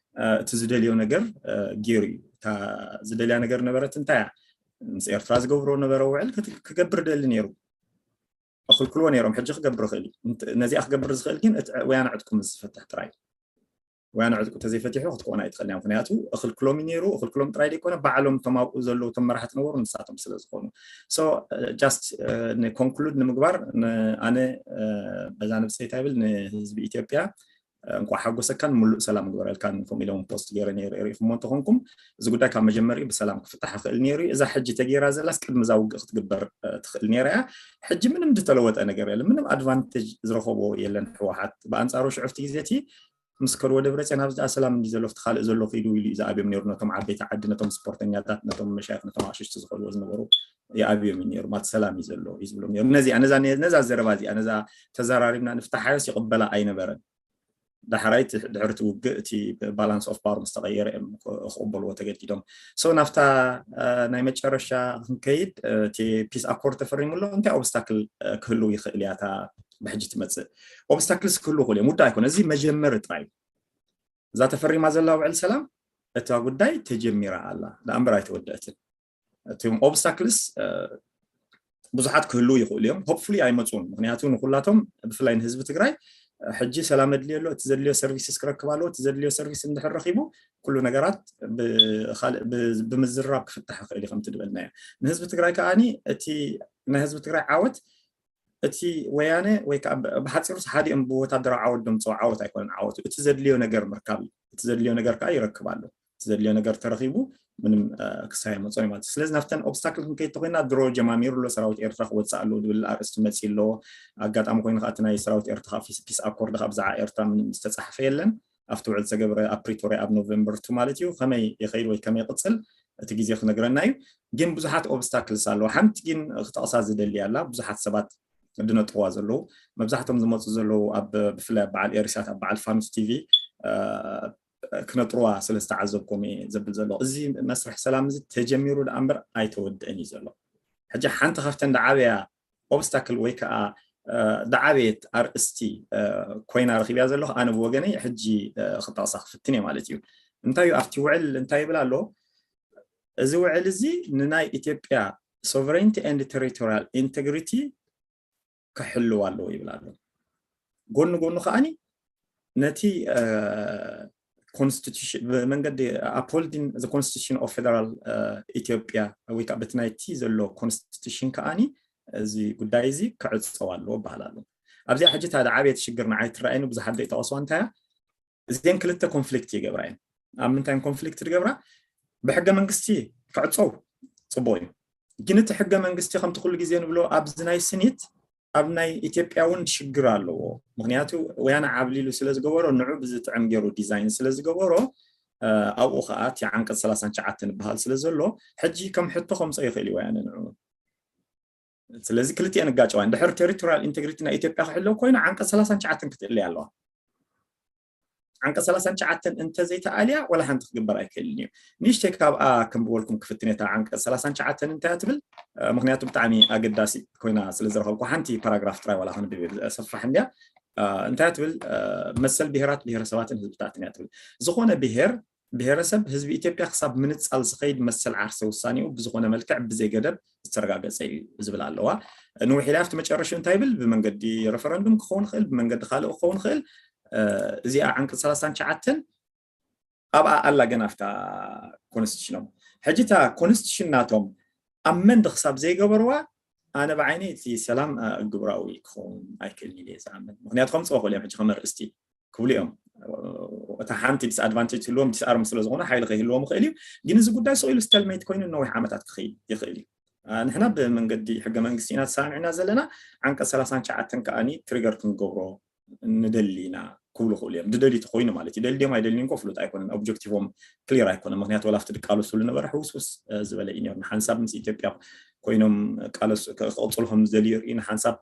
እቲ ዝደልዮ ነገር ገይሩ እዩ። እታ ዝደልያ ነገር ነበረት እንታይ እያ? ምስ ኤርትራ ዝገብሮ ነበረ ውዕል ክገብር ደሊ ነይሩ። ኣኽልክልዎ ነይሮም። ሕጂ ክገብር ይኽእል እዩ። ነዚኣ ክገብር ዝኽእል ግን እቲ ወያነ ዕጥቁ ምስ ዝፈትሕ ጥራይ። ወያነ ዕጥቁ ተዘይፈቲሑ ክትከውን ኣይትኽእል እያ። ምክንያቱ እኽልክሎም እዩ ነይሩ። እኽልክሎም ጥራይ ዘይኮነ ባዕሎም እቶም ኣብኡ ዘለዉ እቶም መራሕቲ ነበሩ ንሳቶም ስለ ዝኾኑ። So just ንኮንክሉድ ንምግባር ኣነ በዛ ነብሰይ እንታይ ብል ንህዝቢ ኢትዮጵያ እንኳዕ ሓጎሰካን ምሉእ ሰላም ግበረልካን ከምኡ ኢሎም ፖስት ገይረ ነይረ። ርኢኹሞ እንተኾንኩም እዚ ጉዳይ ካብ መጀመሪኡ ብሰላም ክፍታሕ ይኽእል ነይሩ እዩ። እዛ ሕጂ ተገይራ ዘላስ ቅድሚ እዛ ውግእ ክትግበር ትኽእል ነይራ እያ። ሕጂ ምንም ዝተለወጠ ነገር የለን። ምንም ኣድቫንቴጅ ዝረኸቦ የለን ህወሓት። ብኣንፃሩ ሽዑ ኣብቲ ግዜ እቲ ምስ ከድዎ ደብረፅዮን ኣብዚ ደኣ ሰላም እንዲ ዘሎ ኣብቲ ካልእ ዘሎ ኪዱ ኢሉ እዩ ዝኣብዮም ነይሩ። ነቶም ዓበይቲ ዓዲ፣ ነቶም ስፖርተኛታት፣ ነቶም መሻይኽ፣ ነቶም ኣሽሽቲ ዝኸድዎ ዝነበሩ ይኣብዮም እዩ ነይሩ። ማለት ሰላም እዩ ዘሎ እዩ ዝብሎም ነይሩ። ነዚኣ ነዛ ነዛ ዘረባ እዚኣ ነዛ ተዘራሪብና ንፍታሓዮስ ይቕበላ ኣይነበረን። ዳሕራይ እቲ ድሕሪ እቲ ውግእ እቲ ባላንስ ኦፍ ፓወር ምስ ተቐየረ እዮም ክቕበልዎ ተገዲዶም። ሶ ናብታ ናይ መጨረሻ ክንከይድ፣ እቲ ፒስ ኣኮርድ ተፈሪሙ ኣሎ። እንታይ ኦብስታክል ክህልው ይኽእል እያ እታ ብሕጂ ትመፅእ? ኦብስታክልስ ክህልው ይኽእሉ እዮም፣ ውዳእ ኣይኮነ። እዚ መጀመሪ ጥራይ እዩ። እዛ ተፈሪማ ዘላ ውዕል ሰላም እታ ጉዳይ ተጀሚራ ኣላ ደኣ እምበር ኣይተወደአትን። እቶም ኦብስታክልስ ብዙሓት ክህልው ይኽእሉ እዮም። ሆፕፉሊ ኣይመፁን። ምክንያቱ ንኩላቶም ብፍላይ ንህዝቢ ትግራይ ሕጂ ሰላም ኣድልዮ ኣሎ። እቲ ዘድልዮ ሰርቪስስ ክረክብ ኣለዎ። እቲ ዘድልዮ ሰርቪስ እንድሕር ረኪቡ ኩሉ ነገራት ብኻልእ ብ- ብምዝራብ ክፍታሕ ይኽእል እዩ ከምቲ ዝበልናዮ። ንህዝቢ ትግራይ ከዓኒ እቲ ናይ ህዝቢ ትግራይ ዓወት እቲ ወያነ ወይ ከዓ ብ- ብሓፂሩ ሓዲኦም ብወታደራዊ ዓወት ደምፅኦ ዓወት ኣይኮነን ዓወቱ። እቲ ዘድልዮ ነገር ምርካብ እዩ። እቲ ዘድልዮ ነገር ከዓ ይረክብ ኣሎ። እቲ ዘድልዮ ነገር ተረኪቡ ምንም ክሳይ መፅኦ ማለት እዩ። ስለዚ ናብተን ኦብስታክል ክንከይድ ተኮይና ድሮ ጀማሚሩ ኣሎ፣ ሰራዊት ኤርትራ ክወፅእ ኣለዎ ዝብል ኣርእስቲ መፂ ኣለዎ። ኣጋጣሚ ኮይኑ ከዓ እቲ ናይ ሰራዊት ኤርትራ ፒስ ኣኮርድ ካብ ብዛዕባ ኤርትራ ምንም ዝተፃሕፈ የለን። ኣብቲ ውዕል ዝተገብረ ኣብ ፕሪቶሪያ ኣብ ኖቨምበር ቱ ማለት እዩ። ከመይ ይኸይድ ወይ ከመይ ይቕፅል እቲ ግዜ ክነግረና እዩ። ግን ብዙሓት ኦብስታክልስ ኣለዎ። ሓንቲ ግን ክጠቕሳ ዝደሊ ኣላ፣ ብዙሓት ሰባት ድነጥዋ ዘለዉ፣ መብዛሕቶም ዝመፁ ዘለዉ ኣብ ብፍላይ ኣብ በዓል ኤሪሳት ኣብ በዓል ፋኑስ ቲቪ ክነጥርዋ ስለ ዝተዓዘብኩም እየ ዘብል ዘሎ። እዚ መስርሕ ሰላም እዚ ተጀሚሩ ደኣ እምበር ኣይተወድእን እዩ ዘሎ። ሕጂ ሓንቲ ካብተን ደዓበያ ኦብስታክል ወይ ከዓ ደዓበየት ኣርእስቲ ኮይና ረኪብያ ዘለኹ ኣነ ብወገነይ ሕጂ ክጠቕሳ ክፍትን እየ ማለት እዩ። እንታይ እዩ ኣብቲ ውዕል እንታይ ይብል ኣሎ? እዚ ውዕል እዚ ንናይ ኢትዮጵያ sovereignty and territorial integrity ክሕልው ኣለዎ ይብል ኣሎ። ጎኒ ጎኑ ከዓኒ ነቲ ኮንስቲቱሽን ብመንገዲ upholding the constitution of federal ኢትዮጵያ ወይ ከዓ በቲ ናይቲ ዘሎ ኮንስቲቱሽን ከዓኒ እዚ ጉዳይ እዚ ክዕፀው ኣለዎ ይበሃል ኣሎ። ኣብዚኣ ሕጂ እታ ዓብየት ሽግር ንዓይ ትረኣየኒ ብዙሓት ዘይጠቐስዋ እንታይ እያ? እዚን ክልተ ኮንፍሊክት ይገብራ እየን። ኣብ ምንታይ ኮንፍሊክት ትገብራ? ብሕገ መንግስቲ ክዕፀው ፅቡቅ እዩ። ግን እቲ ሕገ መንግስቲ ከምቲ ኩሉ ግዜ ንብሎ ኣብዚ ናይ ስኒት ኣብ ናይ ኢትዮጵያ እውን ሽግር ኣለዎ። ምክንያቱ ወያነ ዓብሊሉ ስለ ዝገበሮ ንዑ ብዝጥዕም ገይሩ ዲዛይን ስለ ዝገበሮ ኣብኡ ከዓ እቲ ዓንቀፅ ሰላሳን ትሽዓተን ይበሃል ስለ ዘሎ ሕጂ ከም ሕቶ ከምፀ ይኽእል እዩ ወያነ ንዑ። ስለዚ ክልቲኤን እጋጨዋ ድሕር ቴሪቶሪያል ኢንቴግሪቲ ናይ ኢትዮጵያ ክሕለው ኮይኑ ዓንቀፅ ሰላሳን ትሽዓተን ክትእለይ ኣለዋ። ዓንቀፅ ሰላሳን ትሽዓተን እንተዘይተኣልያ ወላ ሓንቲ ክግበር ኣይክእልን እዩ። ንእሽተይ ካብኣ ከም ብበልኩም ክፍትን እየ። እታ ዓንቀፅ ሰላሳን ትሽዓተን እንታይ ትብል? ምክንያቱ ብጣዕሚ ኣገዳሲ ኮይና ስለ ዝረኸብኩ ሓንቲ ፓራግራፍ ጥራይ ዋላ ክንብብ እየ፣ ሰፋሕ እንድያ። እንታይ ትብል? መሰል ብሄራት ብሄረሰባትን ህዝብታትን እያ ትብል። ዝኾነ ብሄር ብሄረሰብ ህዝቢ ኢትዮጵያ ክሳብ ምንፃል ዝኸይድ መሰል ዓርሰ ውሳኔኡ ብዝኾነ መልክዕ ብዘይ ገደብ ዝተረጋገፀ እዩ ዝብል ኣለዋ። ንውሕ ኢላ ኣብቲ መጨረሽኡ እንታይ ይብል? ብመንገዲ ረፈረንዱም ክኸውን ይኽእል፣ ብመንገዲ ካልእ ክኸውን ይኽእል። እዚኣ ዓንቀፅ ሰላሳን ትሽዓተን ኣብኣ ኣላ ገና ኣብታ ኮንስቲቱሽኖም። ሕጂ እታ ኮንስቲቱሽን ናቶም ኣመንድ ክሳብ ዘይገበርዋ ኣነ ብዓይነይ እቲ ሰላም ግብራዊ ክኸውን ኣይክእልን ኢለ እየ ዝኣምን። ምክንያቱ ከምፅኦ ክእሉ እዮም ሕጂ ከም ኣርእስቲ ክብሉ እዮም። እታ ሓንቲ ዲስኣድቫንቴጅ ትህልዎም ዲስኣርም ስለ ዝኾነ ሓይሊ ከይህልዎም ይኽእል እዩ። ግን እዚ ጉዳይ ስቕ ኢሉ ስተልሜት ኮይኑ ነዊሕ ዓመታት ክኸይድ ይኽእል እዩ። ንሕና ብመንገዲ ሕገ መንግስቲ ኢና ተሰማሚዕና ዘለና። ዓንቀፅ ሰላሳን ትሽዓተን ከዓኒ ትሪገር ክንገብሮ ንደሊ ኢና ክብሉ ክእሉ እዮም። ዝደልዩ ተኮይኑ ማለት እዩ። ደልዮም ኣይደልዩን እኮ ፍሉጥ ኣይኮነን። ኦብጀክቲቮም ክሊር ኣይኮነን። ምክንያቱ ወላ ኣብቲ ድቃለስሉ ነበረ ሕውስውስ ዝበለ እዩ ነይሩ። ንሓንሳብ ምስ ኢትዮጵያ ኮይኖም ክቕፅሉ ከም ዝደልዩ የርኢ፣ ንሓንሳብ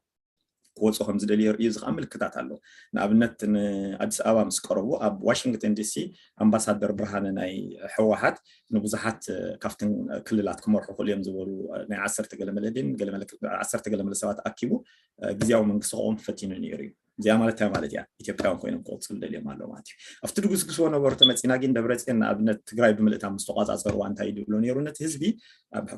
ክወፁ ከም ዝደልዩ የርእዩ። እዚ ከዓ ምልክታት ኣሎ። ንኣብነት ንኣዲስ ኣበባ ምስ ቀረቡ ኣብ ዋሽንግተን ዲሲ ኣምባሳደር ብርሃነ ናይ ህወሓት ንብዙሓት ካብትን ክልላት ክመርሑ ክእሉ እዮም ዝበሉ ናይ ዓሰርተ ገለ መለ ድን ዓሰርተ ገለ መለ ሰባት ኣኪቡ ግዜያዊ መንግስቲ ክቆም ፈቲኑ ነይሩ እዩ። እዚኣ ማለት እንታይ ማለት እያ? ኢትዮጵያውያን ኮይኖም ክቕፅሉ ደልዮም ኣለዉ ማለት እዩ። ኣብቲ ድጉስጉስዎ ነበሩ ተመፂና ግን ደብረፅዮን ንኣብነት ትግራይ ብምልእታ ምስ ተቋፃፀርዋ እንታይ ድብሎ ነይሩ? ነቲ ህዝቢ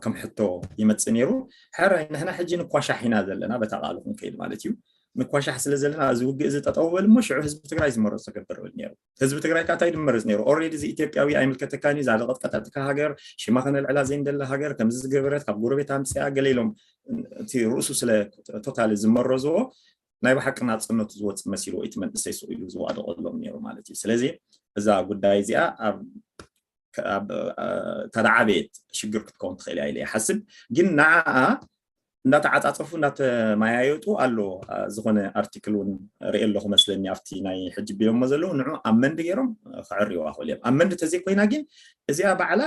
ከም ሕቶ ይመፅእ ነይሩ። ሕራይ ንሕና ሕጂ ንኳሻሕ ኢና ዘለና በታ ቃሉ ክንከይድ ማለት እዩ። ንኳሻሕ ስለ ዘለና እዚ ውግእ እዚ ጠጠው በል እሞ ሽዑ ህዝቢ ትግራይ ዝመረፆ ክገብር ብል ነይሩ። ህዝቢ ትግራይ ከዓ እንታይ ድመርፅ ነይሩ? ኦሬዲ እዚ ኢትዮጵያዊ ኣይምልከተካን እዩ፣ እዛ ዝቐጥቀጠትካ ሃገር ሽማ ከነልዕላ ዘይንደሊ ሃገር ከምዚ ዝገበረት ካብ ጎረቤት ኣምፅኣ ገለ ኢሎም እቲ ርእሱ ስለ ቶታሊ ዝመረዝዎ ናይ ብሓቂ ናፅነቱ ዝወፅእ መሲልዎ እቲ መንእሰይ ስቕ ኢሉ ዝዋደቐሎም ነይሩ ማለት እዩ። ስለዚ እዛ ጉዳይ እዚኣ ኣብ ተደዓበየት ሽግር ክትከውን ትኽእል እያ ኢለ ይሓስብ። ግን ንዓኣ እንዳተዓፃፀፉ እንዳተመያየጡ ኣሎ። ዝኾነ ኣርቲክል እውን ርኢ ኣለኹ መስለኒ ኣብቲ ናይ ሕጂ ቢሎሞ ዘለዉ ንዑ ኣመንድ ገይሮም ክዕርዋ ክእል እዮም። ኣመንድ ተዘይኮይና ግን እዚኣ ባዕላ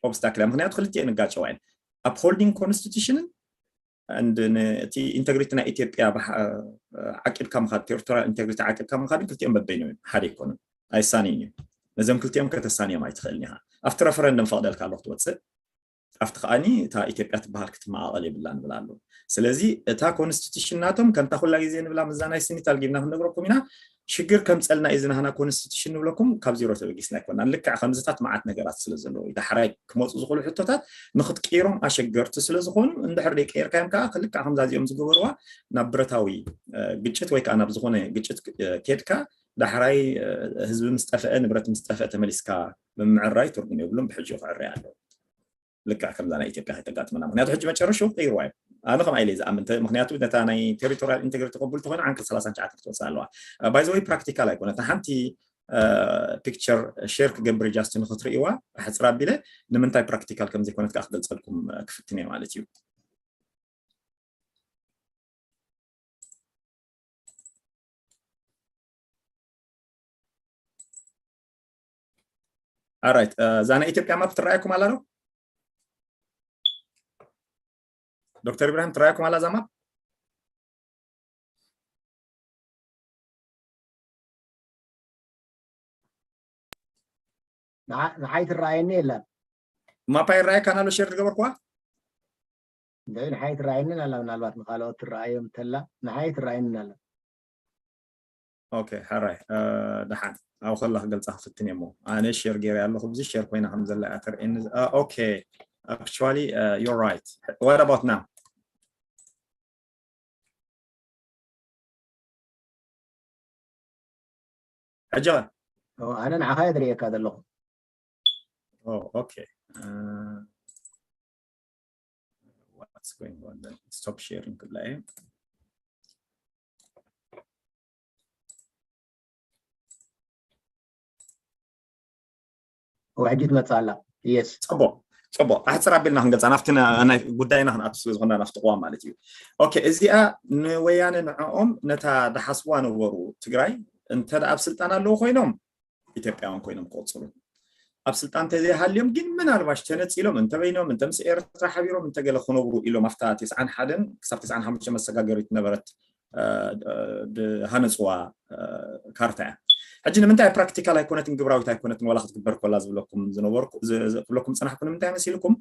ኦብስታክል እያ። ምክንያቱ ክልቲኤን እጋጨዋ እየን። ኣፕሆልዲንግ ኮንስቲቱሽንን እቲ ኢንተግሪቲ ናይ ኢትዮጵያ ዓቂብካ ምካድ፣ ቴሪቶሪያል ኢንተግሪቲ ዓቂብካ ምካድን ክልቲኦም በበይኖም እዮም፣ ሓደ ኣይኮኑን። ኣይሳንዩን እዮም። ነዞም ክልቲኦም ከተሳንዮም ኣይትኽእልን ኢኻ። ኣብቲ ረፈረንደም ፈቅደልካ ኣሎ ክትወፅእ፣ ኣብቲ ከዓኒ እታ ኢትዮጵያ ትበሃል ክትመቃቀል የብላን ንብል ኣሎ። ስለዚ እታ ኮንስቲቱሽን ናቶም ከምታ ኩላ ግዜ ንብላ ምዛ ናይ ስኒት ኣልጊብና ክንነግረኩም ኢና። ሽግር ከምፀልና እዩ ዝናህና ኮንስቲቱሽን ንብለኩም ካብ ዜሮ ተበጊስና ኣይኮናን። ልክዕ ከምዝታት መዓት ነገራት ስለ ዘለዎ እዩ። ዳሕራይ ክመፁ ዝኽእሉ ሕቶታት ንክትቅይሮም ኣሸገርቲ ስለ ዝኾኑ እንድሕር ደይቀየርካዮም ከዓ ልክዕ ከምዛ እዚኦም ዝገበርዋ ናብ ብረታዊ ግጭት ወይ ከዓ ናብ ዝኾነ ግጭት ኬድካ ዳሕራይ ህዝቢ ምስ ጠፍአ ንብረት ምስ ጠፍአ ተመሊስካ ምምዕራይ ትርጉም የብሉን። ብሕጂ ክዕረይ ኣለዎ። ልክዕ ከምዛ ናይ ኢትዮጵያ ከይተጋጥመና። ምክንያቱ ሕጂ መጨረሽኡ ቀይርዋ እዩ። ኣነ ከምኣ ኢለ ዝኣምን። ምክንያቱ ነታ ናይ ቴሪቶሪያል ኢንቴግሪቲ ቅቡል ተኮይኑ ዓንቀፅ ሰላሳን ትሽዓተን ክትወፅእ ኣለዋ። ባይ ዘ ወይ ፕራክቲካል ኣይኮነትን። ሓንቲ ፒክቸር ሼር ክገብር ጃስት ንክትርእይዋ ሕፅር ኣቢለ ንምንታይ ፕራክቲካል ከምዘይኮነት ከዓ ክገልፀልኩም ክፍትን እየ ማለት እዩ። ኣራይት፣ እዛ ናይ ኢትዮጵያ ማፕ ትረኣየኩም ኣላ ዶ? ዶክተር ኢብራሂም ትረኣየኩም ኣላ እዛ ማፕ? ንዓይ ትረኣየኒ የላን። ማፓ ይረኣየካ ኣሎ ሼር ዝገበርኩዋ? ንዓይ ትረኣየኒ ኣላ፣ ምናልባት ንካልኦት ትረኣዮም ተላ ንዓይ ትረኣየኒ ኣላ። ኦኬ፣ ሕራይ ደሓን። ኣብ ከላ ክገልፃ ክፍትን እየ እሞ ኣነ ሼር ገይረ ኣለኹ። ብዚ ሼር ኮይና ከም ዘላ እያ ተርእየኒ። ኦኬ፣ actually you're right. What about now? ሕጂ ኣነ ንዓኻ እየ ዝርእየካ ዘለኹ። ኦኬ፣ what's going on then? Stop sharing ክብላ እየ። ሕጂ ትመፅእ ኣላ። የስ፣ ፅቡቅ፣ ፅቡቅ። ኣሕፅር ኣቢልና ክንገልፃ ናብቲ ናይ ጉዳይና ክንኣቱ ስለዝኮና ናብቲ ቅዋም ማለት እዩ። ኦኬ፣ እዚኣ ንወያነ ንዕኦም ነታ ዝሓስብዋ ነበሩ። ትግራይ እንተ ኣብ ስልጣን ኣለዉ ኮይኖም ኢትዮጵያውያን ኮይኖም ክቅፅሉ፣ ኣብ ስልጣን ተዘይሃልዮም ግን ምናልባሽ ተነፂሎም እንተበይኖም እንተ ምስ ኤርትራ ሓቢሮም እንተገለ ክነብሩ ኢሎም ኣብታ ተስዓን ሓደን ክሳብ ተስዓን ሓሙሽተን መሰጋገሪት ነበረት ዝሃነፅዋ ካርታ እያ። ሕጂ ንምንታይ ፕራክቲካል ኣይኮነትን ግብራዊት ኣይኮነትን ዋላ ክትግበር ኮላ ዝብለኩም ዝነበርኩ ዝብለኩም ዝፀናሕኩ ንምንታይ መሲልኩም?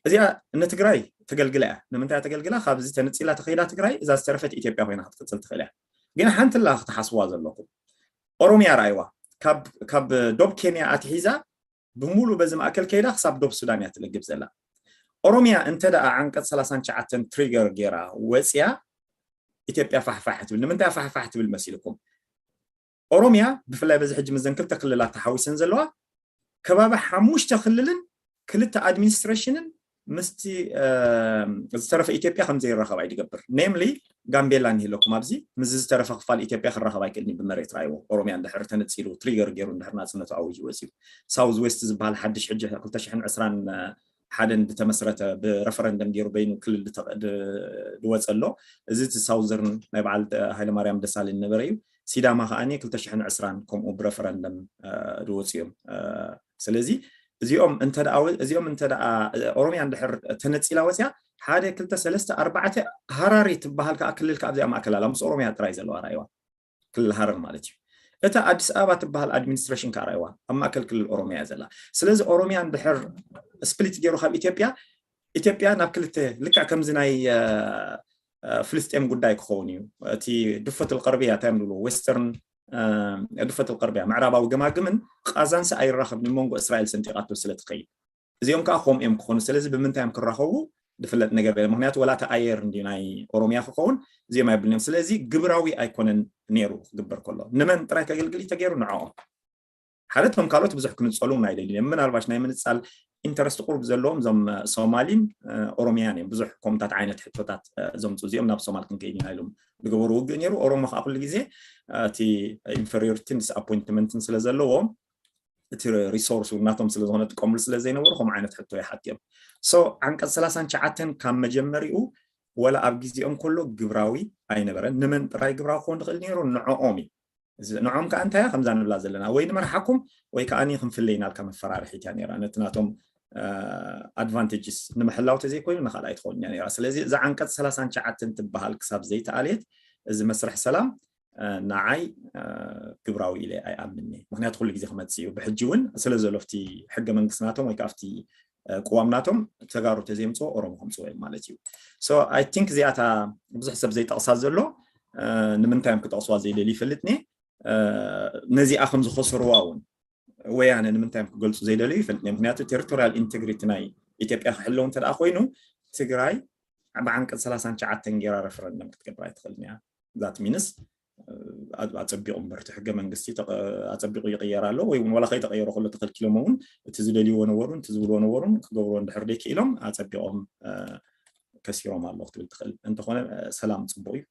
እዚኣ ንትግራይ ተገልግላ እያ። ንምንታይ ተገልግላ? ካብዚ ተነፂላ ተኸይዳ ትግራይ እዛ ዝተረፈት ኢትዮጵያ ኮይና ክትቅፅል ትኽእል እያ። ግን ሓንቲ ላ ክትሓስዋ ዘለኩም ኦሮሚያ ረኣይዋ፣ ካብ ዶብ ኬንያ ኣትሒዛ ብሙሉ በዚ ማእከል ከይዳ ክሳብ ዶብ ሱዳን እያ ትልግብ ዘላ። ኦሮሚያ እንተ ደኣ ዓንቀፅ ሰላሳን ትሽዓተን ትሪገር ገይራ ወፅያ ኢትዮጵያ ፋሕፋሕ ትብል። ንምንታይ ፋሕፋሕ ትብል መሲልኩም? ኦሮሚያ ብፍላይ በዚ ሕጂ ምዘን ክልተ ክልላት ተሓዊሰን ዘለዋ ከባቢ ሓሙሽተ ክልልን ክልተ ኣድሚኒስትሬሽንን ምስቲ ዝተረፈ ኢትዮጵያ ከም ዘይራኸብ ኣይድገብር። ኔምሊ ጋምቤላ እንሂለኩም ኣብዚ ምስ ዝተረፈ ክፋል ኢትዮጵያ ክራኸብ ኣይክእልን ብመሬት ራይዎ። ኦሮሚያ እንድሕር ተነፂሉ ትሪገር ገይሩ እንድሕር ናፅነቱ ኣዊጁ ወፂኡ ሳውዝ ዌስት ዝበሃል ሓድሽ ሕጂ ክልተ ሽሕን ዕስራን ሓደን ዝተመስረተ ብረፈረንደም ገይሩ በይኑ ክልል ዝወፀ ኣሎ። እዚ እቲ ሳውዘርን ናይ በዓል ሃይለማርያም ደሳለኝ ነበረ እዩ። ሲዳማ ከዓ ክልተ ሽሕን ዕስራን ከምኡ ብረፈረንደም ዝወፁ እዮም። ስለዚ እዚኦም እንተ እዚኦም እንተ ኦሮሚያ እንድሕር ተነፂላ ወፅያ ሓደ ክልተ ሰለስተ ኣርባዕተ ሃራሪ ትበሃል ከዓ ክልል ከዓ ኣብዚኣ ማእከል ኣላ ምስ ኦሮሚያ ጥራይ ዘለዋ ራእይዋ ክልል ሃረር ማለት እዩ። እታ ኣዲስ ኣበባ ትበሃል ኣድሚኒስትሬሽን ከዓ ራእይዋ ኣብ ማእከል ክልል ኦሮሚያ እያ ዘላ። ስለዚ ኦሮሚያ እንድሕር ስፕሊት ገይሩ ካብ ኢትዮጵያ ኢትዮጵያ ናብ ክልተ ልክዕ ከምዚ ናይ ፍልስጤም ጉዳይ ክኸውን እዩ። እቲ ድፈት ልቀርብያ እንታይ ንብሎ ዌስተርን ድፈት ልቀርብያ ምዕራባዊ ገማግምን ቃዛንሲ ኣይራኸብ ንመንጎ እስራኤል ሰንጢቃቶ ስለ ትኸይድ እዚኦም ከዓ ከምኡ እዮም ክኾኑ። ስለዚ ብምንታይ እዮም ክራኸቡ ዝፍለጥ ነገር የለ። ምክንያቱ ወላ እቲ ኣየር እንዲ ናይ ኦሮሚያ ክኸውን እዚኦም ኣይብልን እዮም። ስለዚ ግብራዊ ኣይኮነን ነይሩ ክግበር ከሎ ንመን ጥራይ ከገልግል እዩ ተገይሩ ንዕኦም ሓደ ቶም ካልኦት ብዙሕ ክንፀሉ ናይ ደሊ ምናልባሽ ናይ ምንፃል ኢንተረስት ቁሩብ ዘለዎም እዞም ሶማሊን ኦሮሚያን እዮም ብዙሕ ከምታት ዓይነት ሕቶታት ዘምፁ እዚኦም ናብ ሶማል ክንከይድ ኢና ኢሎም ዝገበሩ ውግእ ነይሩ። ኦሮሞ ከዓ ኩሉ ግዜ እቲ ኢንፌሪዮሪቲን ዲስኣፖይንትመንትን ስለ ዘለዎ እቲ ሪሶርስ እውን ናቶም ስለዝኮነ ጥቀምሉ ስለ ዘይነበሩ ከምኡ ዓይነት ሕቶ ይሓትዮም። ሶ ዓንቀፅ ሰላሳን ትሽዓተን ካብ መጀመሪኡ ወላ ኣብ ግዜኦም ከሎ ግብራዊ ኣይነበረን። ንመን ጥራይ ግብራዊ ክኸውን ዝኽእል ነይሩ? ንዕኦም እዩ። እዚ ንዕኦም ከኣ እንታይ እያ ከምዛ ንብላ ዘለና፣ ወይ ንመርሓኩም ወይ ከኣ ክንፍለ ኢና ኢልካ መፈራርሒት እያ ነይራ። ነቲ ናቶም ኣድቫንቴጅስ ንምሕላው ተዘይኮይኑ ንኻልኣይ ትኸውን እያ ነይራ። ስለዚ እዛ ዓንቀጽ ሰላሳን ትሽዓተን ትበሃል ክሳብ ዘይተኣልየት እዚ መስርሕ ሰላም ንዓይ ግብራዊ ኢለ ኣይኣምንኒ። ምክንያቱ ኩሉ ግዜ ክመጽእ እዩ። ብሕጂ እውን ስለ ዘሎ ኣብቲ ሕገ መንግስቲ ናቶም ወይ ከዓ ኣብቲ ቅዋም ናቶም ተጋሩ ተዘይምፅዎ ኦሮሞ ከምፅዎ እዮም ማለት እዩ። So I think እዚኣታ ብዙሕ ሰብ ዘይጠቕሳ ዘሎ ንምንታይ እዮም ክጠቕስዋ ዘይደልዩ ይፈልጥኒ። ነዚኣ ከም ዝኸሰርዋ እውን ወያነ ንምንታይ እዮም ክገልፁ ዘይደልዩ ይፈልጥኒ። ምክንያቱ ቴሪቶሪያል ኢንቴግሪቲ ናይ ኢትዮጵያ ክሕለው እንተ ደኣ ኮይኑ ትግራይ ብዓንቀፅ ሰላሳን ትሽዓተን ጌራ ረፈረንደም ክትገብር ኣይትኽእልን እያ። That means ኣፀቢቑ እምበር እቲ ሕገ መንግስቲ ኣፀቢቑ ይቕየር ኣሎ ወይ እውን ዋላ ከይተቐየረ ከሎ ተኸልኪሎም እውን እቲ ዝደልይዎ ነበሩን እቲ ዝብልዎ ነበሩን ክገብርዎ እንድሕር ደይክኢሎም ኣፀቢቖም ከሲሮም ኣለዉ ክትብል ትኽእል። እንተኾነ ሰላም ፅቡቕ እዩ።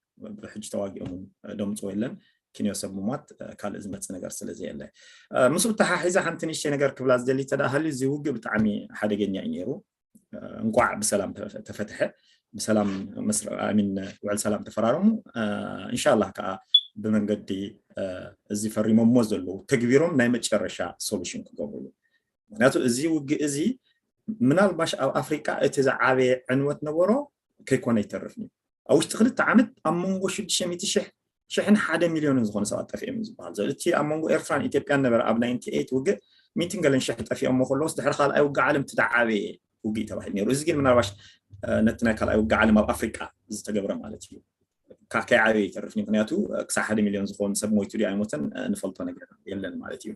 ብሕጂ ተዋጊኦም እውን ደምፅዎ የለን። ክንዮ ሰብ ምሟት ካልእ ዝመፅእ ነገር ስለ ዘየለ ምስኡ ተሓሒዛ ሓንቲ ንእሽተይ ነገር ክብላ ዝደሊ ተደኣሃልዩ እዚ ውግእ ብጣዕሚ ሓደገኛ እዩ ነይሩ። እንቋዕ ብሰላም ተፈትሐ፣ ብሰላም ውዕል ሰላም ተፈራረሙ። እንሻላህ ከዓ ብመንገዲ እዚ ፈሪሞሞ ዘለዉ ተግቢሮም ናይ መጨረሻ ሶሉሽን ክገብርሉ። ምክንያቱ እዚ ውግእ እዚ ምናልባሽ ኣብ ኣፍሪቃ እቲ ዝዓበየ ዕንወት ነበሮ ከይኮነ ይተርፍ እዩ። ኣብ ውሽጢ ክልተ ዓመት ኣብ መንጎ ሽዱሽተ ሚእቲ ሽሕ ሽሕን ሓደ ሚልዮንን ዝኾኑ ሰባት ጠፊኦም እዩ ዝበሃል ዘሎ። እቲ ኣብ መንጎ ኤርትራን ኢትዮጵያን ነበረ ኣብ ናይንቲ ኤይት ውግእ ሚእትን ገለን ሽሕ ጠፊኦሞ ከለዎስ ድሕሪ ካልኣይ ውግእ ዓለም እቲ ዝዓበየ ውግእ ተባሂሉ ነይሩ። እዚ ግን ምናልባሽ ነቲ ናይ ካልኣይ ውግእ ዓለም ኣብ ኣፍሪቃ ዝተገብረ ማለት እዩ። ከይዓበየ ይተርፍ እዩ። ምክንያቱ ክሳብ ሓደ ሚልዮን ዝኾኑ ሰብ ሞይቱ ድዩ ኣይሞተን ንፈልጦ ነገር የለን ማለት እዩ።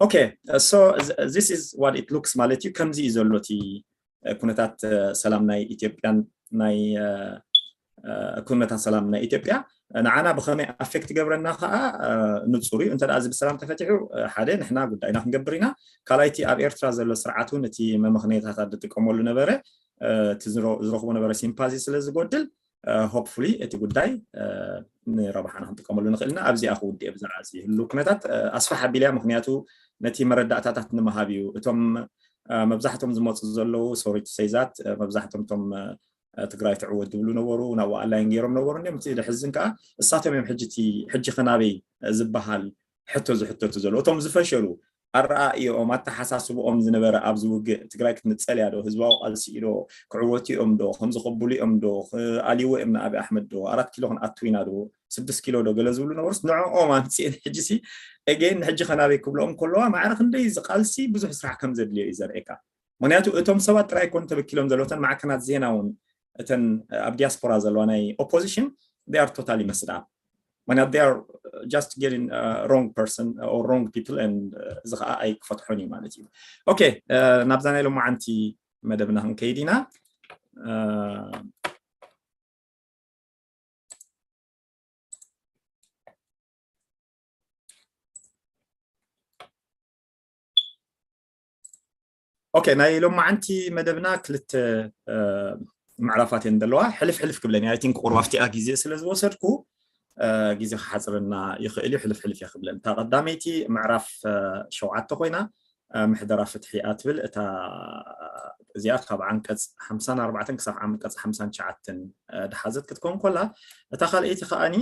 Okay, so this is what it looks ማለት እዩ። ከምዚ እዩ ዘሎ እቲ ኩነታት ሰላም ናይ ኢትዮጵያን ናይ ኩነታት ሰላም ናይ ኢትዮጵያ ንዓና ብኸመይ ኣፌክት ገብረና ከዓ ንፁር እዩ። እንተ እዚ ብሰላም ተፈቲሑ ሓደ ንሕና ጉዳይና ክንገብር ኢና። ካልኣይቲ ኣብ ኤርትራ ዘሎ ስርዓት እውን እቲ መመኽነይታታት ዝጥቀመሉ ነበረ እቲ ዝረኽቦ ነበረ ሲምፓዚ ስለ ዝጎድል ሆፕፉሊ እቲ ጉዳይ ንረብሓና ክንጥቀመሉ ንኽእል ኢና። ኣብዚኣ ክውድእ ብዛዕባ እዚ ህሉ ኩነታት ኣስፋሕ ኣቢልያ ምክንያቱ ነቲ መረዳእታታት ንምሃብ እዩ። እቶም መብዛሕቶም ዝመፁ ዘለዉ ሶሪ ቱ ሰይ ዛት መብዛሕቶም እቶም ትግራይ ትዕወት ዝብሉ ነበሩ ናብኡ ኣላይን ገይሮም ነበሩ እንዲም እቲ ደሕዝን ከዓ እሳቶም እዮም ሕጂ እቲ ሕጂ ከናበይ ዝበሃል ሕቶ ዝሕተቱ ዘለዉ እቶም ዝፈሸሉ ኣረኣእዮኦም ኣተሓሳስብኦም ዝነበረ ኣብዚ ውግእ ትግራይ ክትንፀል እያ ዶ ህዝባዊ ቃልሲ ዶ ክዕወቱ እዮም ዶ ከምዚ ከብሉ እዮም ዶ ክኣልይዎ እዮም ንኣቢ ኣሕመድ ዶ ኣራት ኪሎ ክንኣቱ ኢና ዶ ስድስት ኪሎ ዶ ገለ ዝብሉ ነበሩስ ንዕኦም ኣምፅኤን ሕጂ ሲ again ንሕጂ ከናበይ ክብልኦም ከለዋ ማዕረ ክንደይ እዚ ቃልሲ ብዙሕ ስራሕ ከም ዘድልዮ እዩ ዘርእየካ። ምክንያቱ እቶም ሰባት ጥራይ ኮን ተበኪሎም ዘለዉ እተን ማዕከናት ዜና እውን እተን ኣብ ዲያስፖራ ዘለዋ ናይ ኦፖዚሽን they are totally messed up ምክንያቱ they are just getting wrong person or wrong people and እዚ ከዓ ኣይክፈትሖን እዩ ማለት እዩ። Okay, ናብዛ ናይ ሎማዓንቲ መደብና ክንከይድ ኢና። Okay, ናይ ሎማዓንቲ መደብና ክልተ ምዕራፋት እየን ዘለዋ። ሕልፍ ሕልፍ ክብለን እየ። I think ቁሩብ ኣብቲኣ ግዜ ስለ ዝወሰድኩ ግዜ ክሓፅረና ይኽእል እዩ። ሕልፍ ሕልፍ እየ ክብለን። እታ ቀዳመይቲ ምዕራፍ ሸውዓተ ኮይና ምሕደራ ፍትሒ እያ ትብል። እታ እዚኣ ካብ ዓንቀፅ ሓምሳን ኣርባዕተን ክሳብ ዓንቀፅ ሓምሳን ትሽዓተን ድሓዘት ክትከውን ከላ እታ ካልኣይቲ ከዓኒ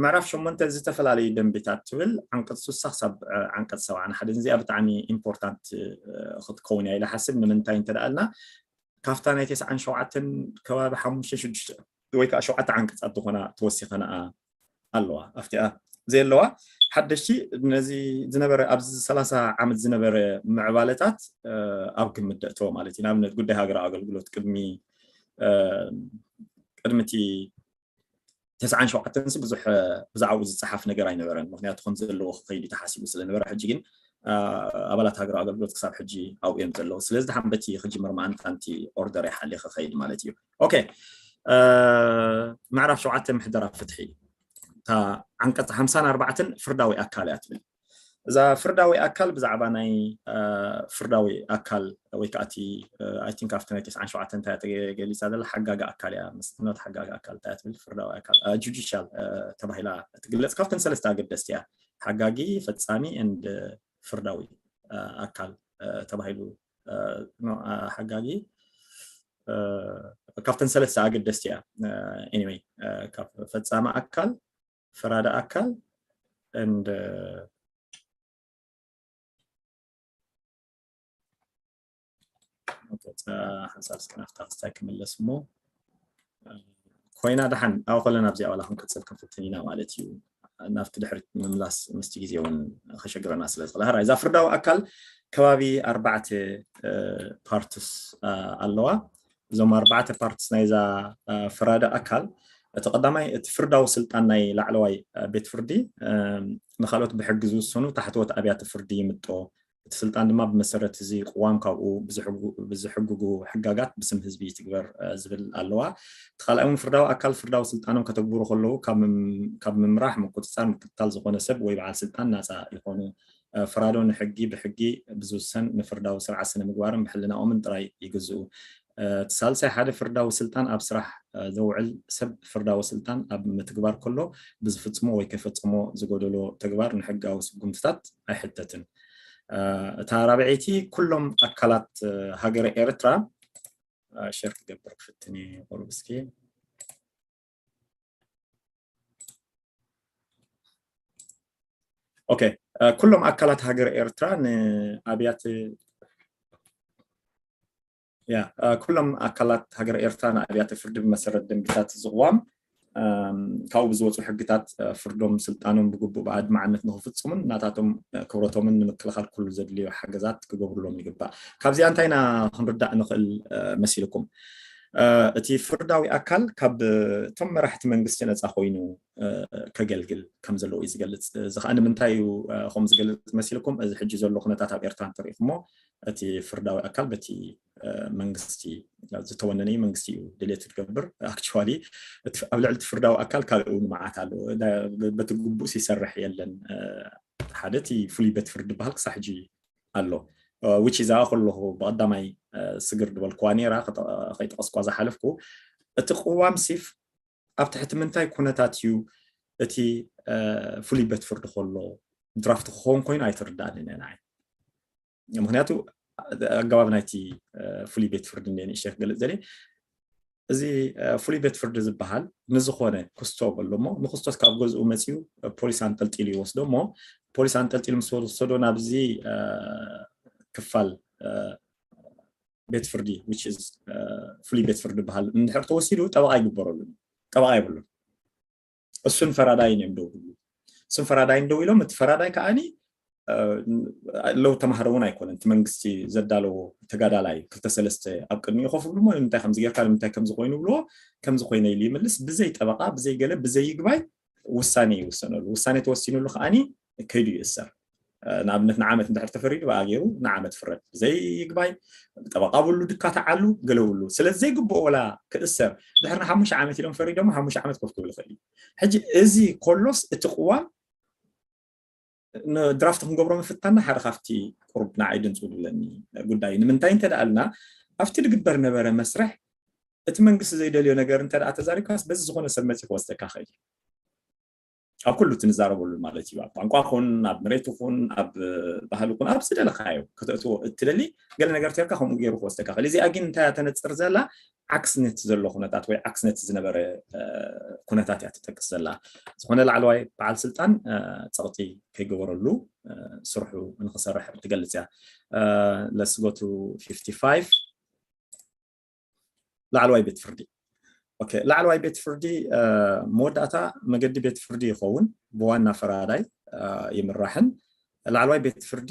ምዕራፍ ሸሞንተ ዝተፈላለዩ ደንቢታት ትብል ዓንቀፅ ስሳ ክሳብ ዓንቀፅ ሰብዓን ሓደን እዚኣ ብጣዕሚ ኢምፖርታንት ክትከውን እያ ኢለ ሓስብ ንምንታይ እንተደኣልና ካብታ ናይ ተስዓን ሸውዓተን ከባቢ ሓሙሽተ ሽዱሽተ ወይ ከዓ ሸውዓተ ዓንቀፃት ዝኾና ተወሲኸናኣ ኣለዋ ኣብቲኣ ዘየለዋ ሓደሽቲ ነዚ ዝነበረ ኣብዚ ሰላሳ ዓመት ዝነበረ ምዕባለታት ኣብ ግምት ደእተዎ ማለት እዩ ንኣብነት ጉዳይ ሃገራዊ ኣገልግሎት ቅድሚ ቅድሚ እቲ ተስዓን ሸውዓተን ብዙሕ ብዛዕባኡ ዝፀሓፍ ነገር ኣይነበረን ምክንያቱ ከም ዘለዎ ክኸይድ ተሓሲቡ ስለነበረ ሕጂ ግን ኣባላት ሃገራዊ ኣገልግሎት ክሳብ ሕጂ ኣብኡ እዮም ዘለዉ ስለዚ ድሓን በቲ ክጅምር መኣንታንቲ ኦርደር ይሓሊ ክኸይድ ማለት እዩ okay ምዕራፍ ሸውዓተ ምሕደራ ፍትሒ እታ ዓንቀፅ ሓምሳን ኣርባዕተን ፍርዳዊ ኣካል እያ ትብል እዛ ፍርዳዊ ኣካል ብዛዕባ ናይ ፍርዳዊ ኣካል ወይ ከዓ እቲ I think ኣብቲ ናይ ተስዓን ሸውዓተን እንታይ ተገሊፃ ዘላ ሓጋጊ ኣካል እያ ምስ ትነብት ሓጋጊ ኣካል እንታይ ትብል ፍርዳዊ ኣካል ጁዲሻል ተባሂላ ትግለፅ ካብተን ሰለስተ ኣገደስቲ እያ ሓጋጊ ፈፃሚ and ፍርዳዊ ኣካል ተባሂሉ ሓጋጊ ካብተን ሰለስተ ኣገደስቲ እያ። Anyway፣ ካብ ፈፃሚ ኣካል፣ ፈራዲ ኣካል፣ and ሓንሳብ እስከ ናብታ ክስታይ ክምለስ እሞ ኮይና ደሓን ኣብኡ ከለና ኣብዚኣ ዋላ ክንቅፅል ክንፍትን ኢና ማለት እዩ። ናብቲ ድሕሪት ምምላስ ምስቲ ግዜ እውን ከሸግረና ስለ ዝኽእል። ሕራይ እዛ ፍርዳዊ ኣካል ከባቢ ኣርባዕተ ፓርትስ ኣለዋ። እዞም ኣርባዕተ ፓርትስ ናይዛ ፈራዲ ኣካል፣ እቲ ቀዳማይ እቲ ፍርዳዊ ስልጣን ናይ ላዕለዋይ ቤት ፍርዲ ንካልኦት ብሕጊ ዝውሰኑ ታሕተዎት ኣብያተ ፍርዲ ይምጦ። እቲ ስልጣን ድማ ብመሰረት እዚ ቅዋም ካብኡ ብዝሕግጉ ሕጋጋት ብስም ህዝቢ ይትግበር ዝብል ኣለዋ። እቲ ካልኣይ እውን ፍርዳዊ ኣካል ፍርዳዊ ስልጣኖም ከተግብሩ ከለዉ ካብ ምምራሕ፣ ምቁፅፃር፣ ምክትታል ዝኾነ ሰብ ወይ በዓል ስልጣን ናፃ ይኾኑ። ፈራዶ ንሕጊ ብሕጊ ብዝውሰን ንፍርዳዊ ስርዓት ስነ ምግባርን ብሕልናኦምን ጥራይ ይግዝኡ። እቲ ሳልሳይ ሓደ ፍርዳዊ ስልጣን ኣብ ስራሕ ዘውዕል ሰብ ፍርዳዊ ስልጣን ኣብ ምትግባር ከሎ ብዝፍፅሞ ወይ ከይፈፀሞ ዝጎደሎ ተግባር ንሕጋዊ ስጉምትታት ኣይሕተትን። እታ ራብዐይቲ ኩሎም ኣካላት ሃገረ ኤርትራ፣ ሸር ክገብር ክፍትን እየ ቁሩብ እስኪ። ኦኬ፣ ኩሎም ኣካላት ሃገረ ኤርትራ ንኣብያተ ያ ኩሎም ኣካላት ሃገረ ኤርትራ ንኣብያተ ፍርዲ ብመሰረት ደንብታት ዝቕዋም ካብኡ ብዝወፁ ሕግታት ፍርዶም ስልጣኖም ብግቡእ ብኣድማዕነት ንክፍፅሙን ናታቶም ክብረቶምን ንምክልኻል ኩሉ ዘድልዮ ሓገዛት ክገብሩሎም ይግባእ። ካብዚኣ እንታይ ኢና ክንርዳእ ንኽእል መሲልኩም? እቲ ፍርዳዊ ኣካል ካብ እቶም መራሕቲ መንግስቲ ነፃ ኮይኑ ከገልግል ከም ዘለዎ እዩ ዝገልፅ። እዚ ከዓ ንምንታይ እዩ ከምኡ ዝገልፅ መሲልኩም? እዚ ሕጂ ዘሎ ኩነታት ኣብ ኤርትራ እንተሪኢኹሞ እቲ ፍርዳዊ ኣካል በቲ መንግስቲ ዝተወነነ መንግስቲ እዩ ድሌት ትገብር። ኣክቹዋሊ ኣብ ልዕሊ እቲ ፍርዳዊ ኣካል ካልእ እውን መዓት ኣሎ። በቲ ግቡእ ይሰርሕ የለን። ሓደ እቲ ፍሉይ ቤት ፍርዲ ዝበሃል ክሳብ ሕጂ ኣሎ። which is ከለኹ ብቐዳማይ ስግር ዝበልኩዋ ነይራ ከይጠቐስኳ ዝሓለፍኩ እቲ ቅዋም ሲፍ ኣብ ትሕቲ ምንታይ ኩነታት እዩ እቲ ፍሉይ ቤት ፍርዲ ከሎ ድራፍት ክኸውን ኮይኑ ኣይትርዳእንን እያ ንዓይ። ምክንያቱ ኣገባብ ናይቲ ፍሉይ ቤት ፍርዲ እንደ ንእሽተይ ክገልፅ ዘለ እዚ ፍሉይ ቤት ፍርዲ ዝበሃል ንዝኾነ ክስቶ በሎ እሞ ንክስቶስ ካብ ገዝኡ መፅኡ ፖሊስ ኣንጠልጢሉ ይወስዶ እሞ ፖሊስ ኣንጠልጢሉ ምስ ወሰዶ ናብዚ ክፋል ቤት ፍርዲ which is ፍሉይ ቤት ፍርዲ ዝበሃል እንድሕር ተወሲዱ ጠበቃ ይግበረሉ፣ ጠበቃ የብሉን። እሱን ፈራዳይን እዮም ደው ዝብሉ። እሱን ፈራዳይን ደው ኢሎም እቲ ፈራዳይ ከዓኒ ለው ተማሃሮ እውን ኣይኮነን። እቲ መንግስቲ ዘዳለዎ ተጋዳላይ ክልተ ሰለስተ ኣብ ቅድሚኡ ኮፍ ብሉ እሞ ንምንታይ ከምዚ ጌርካ ንምንታይ ከምዚ ኮይኑ ብልዎ ከምዚ ኮይነ ኢሉ ይምልስ። ብዘይ ጠበቃ ብዘይ ገለ ብዘይ ይግባይ ውሳኔ ይውሰነሉ። ውሳኔ ተወሲኑሉ ከዓኒ ከይዱ ይእሰር። ንኣብነት ንዓመት እንድሕር ተፈሪዱ ብኣ ገይሩ ንዓመት ፍረድ ብዘይ ይግባይ ጠበቃ ብሉ ድካ ተዓሉ ገለ ብሉ ስለ ዘይግብኦ ወላ ክእሰር ድሕሪ ንሓሙሽተ ዓመት ኢሎም ፈሪዶሞ ሓሙሽተ ዓመት ኮፍ ክብል ይኽእል እዩ። ሕጂ እዚ ኮሎስ እቲ ቅዋም ንድራፍት ክንገብሮ ምፍታና ሓደ ካብቲ ቁሩብ ንዓይ ድንፁ ዝብለኒ ጉዳይ እዩ። ንምንታይ እንተ ደኣ ኣልና ኣብቲ ድግበር ነበረ መስርሕ እቲ መንግስቲ ዘይደልዮ ነገር እንተ ደኣ ተዛሪብካስ በዚ ዝኾነ ሰብ መፂ ክወስደካ ይኽእል እዩ። ኣብ ኩሉ እቲ ንዛረበሉ ማለት እዩ። ኣብ ቋንቋ ኹን ኣብ መሬት ኹን ኣብ ባህሊ ኹን ኣብ ዝደለካዮ ከተእትዎ እትደሊ ገለ ነገር ተርካ ከምኡ ገይሩ ክወስደካ ክእል። እዚኣ ግን እንታይ እያ ተነፅር ዘላ? ዓክስነት ዘሎ ኩነታት ወይ ዓክስነት ዝነበረ ኩነታት እያ ትጠቅስ ዘላ። ዝኾነ ላዕለዋይ በዓል ስልጣን ፀቕጢ ከይገበረሉ ስርሑ ንክሰርሕ ትገልፅ እያ። Let's go to fifty five። ላዕለዋይ ቤት ፍርዲ። ኦኬ፣ ላዕለዋይ ቤት ፍርዲ መወዳእታ መገዲ ቤት ፍርዲ ይኸውን ብዋና ፈራዳይ ይምራሕን ላዕለዋይ ቤት ፍርዲ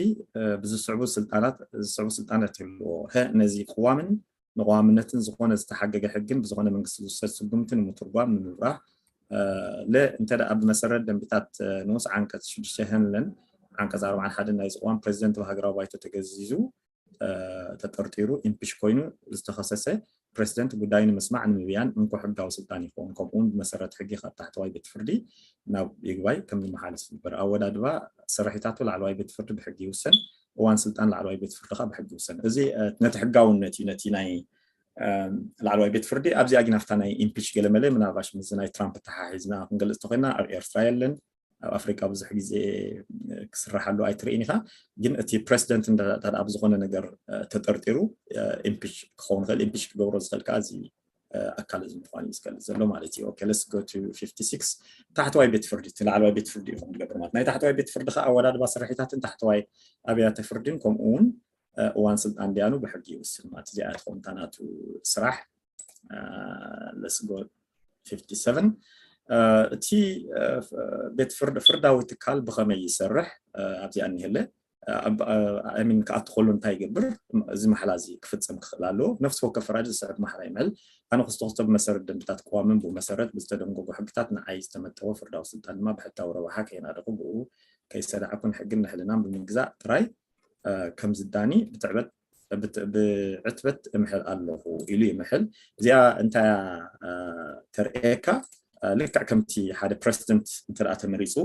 ብዝስዕቡ ስልጣናት ዝስዕቡ ስልጣናት ይህልዎ። ሀ ነዚ ቅዋምን ንቅዋምነትን ዝኾነ ዝተሓገገ ሕግን ብዝኾነ መንግስቲ ዝውሰድ ስጉምቲ ንምትርጓም ንምብራህ ለ እንተ ደኣ ብመሰረት ደንብታት ንኡስ ዓንቀፅ ሽዱሽተ ሀንለን ዓንቀፅ ኣርባዓን ሓደን ናይዚ ቅዋም ፕሬዚደንት ብሃገራዊ ባይቶ ተገዚዙ ተጠርጢሩ ኢምፒች ኮይኑ ዝተኸሰሰ ፕሬዚደንት ጉዳዩ ንምስማዕ ንምብያን እንኮ ሕጋዊ ስልጣን ይኸውን። ከምኡ እውን ብመሰረት ሕጊ ካብ ታሕተዋይ ቤት ፍርዲ ናብ ይግባይ ከም ዝመሓለፍ ዝግበር ኣወዳድባ ሰራሒታቱ ላዕለዋይ ቤት ፍርዲ ብሕጊ ይውሰን። እዋን ስልጣን ላዕለዋይ ቤት ፍርዲ ከዓ ብሕጊ ይውሰን። እዚ ነቲ ሕጋውነት እዩ። ነቲ ናይ ላዕለዋይ ቤት ፍርዲ ኣብዚኣ ግን ኣብታ ናይ ኢምፒች ገለመለ ምናልባሽ ምስዚ ናይ ትራምፕ ተሓሒዝና ክንገልፅ ተኮይና ኣብ ኤርትራ የለን። ኣብ ኣፍሪቃ ብዙሕ ግዜ ክስራሓሉ ኣይትርእን ኢኻ። ግን እቲ ፕረሲደንት እንተ ደኣ ብዝኾነ ነገር ተጠርጢሩ ኢምፒች ክኸውን ይኽእል። ኢምፒች ክገብሮ ዝኽእል ከዓ እዚ ኣካል እዚ ምዃኑ እዩ ዝገልጽ ዘሎ ማለት እዩ። Okay, let's go to fifty-six። ታሕተዋይ ቤት ፍርዲ፣ እቲ ላዕለዋይ ቤት ፍርዲ ኢኹም ትገብሩ ማለት። ናይ ታሕተዋይ ቤት ፍርዲ ከዓ ኣወዳድባ ስርሒታትን ታሕተዋይ ኣብያተ ፍርድን ከምኡ እውን እዋን ስልጣን ደያኑ ብሕጊ ይውስን ማለት። እዚኣ ትኸውን እታ ናቱ ስራሕ። Let's go fifty-seven። እቲ ቤት ፍርዳዊ ትካል ብኸመይ ይሰርሕ ኣብዚኣ እኒሀለ። ሚን ክኣቱ ከሎ እንታይ ይገብር? እዚ ማሕላ እዚ ክፍፅም ክኽእል ኣለዎ። ነፍሲ ወከፍ ፈራዲ ዝስዕብ ማሕላ ይምዕል። ኣነ ክስቶ ክስቶ ብመሰረት ደንብታት ቅዋምን ብኡ መሰረት ብዝተደንገጉ ሕግታት ንዓይ ዝተመጠወ ፍርዳዊ ስልጣን ድማ ብሕታዊ ረብሓ ከይናደኹ ብኡ ከይሰዳዕኩን ሕግን ንሕልናን ብምግዛእ ጥራይ ከም ዝዳኒ ብትዕበት ብዕትበት እምሕል ኣለኹ ኢሉ ይምሕል። እዚኣ እንታይ ተርእየካ? ልክዕ ከምቲ ሓደ ፕረሲደንት እንተ ተመሪፁ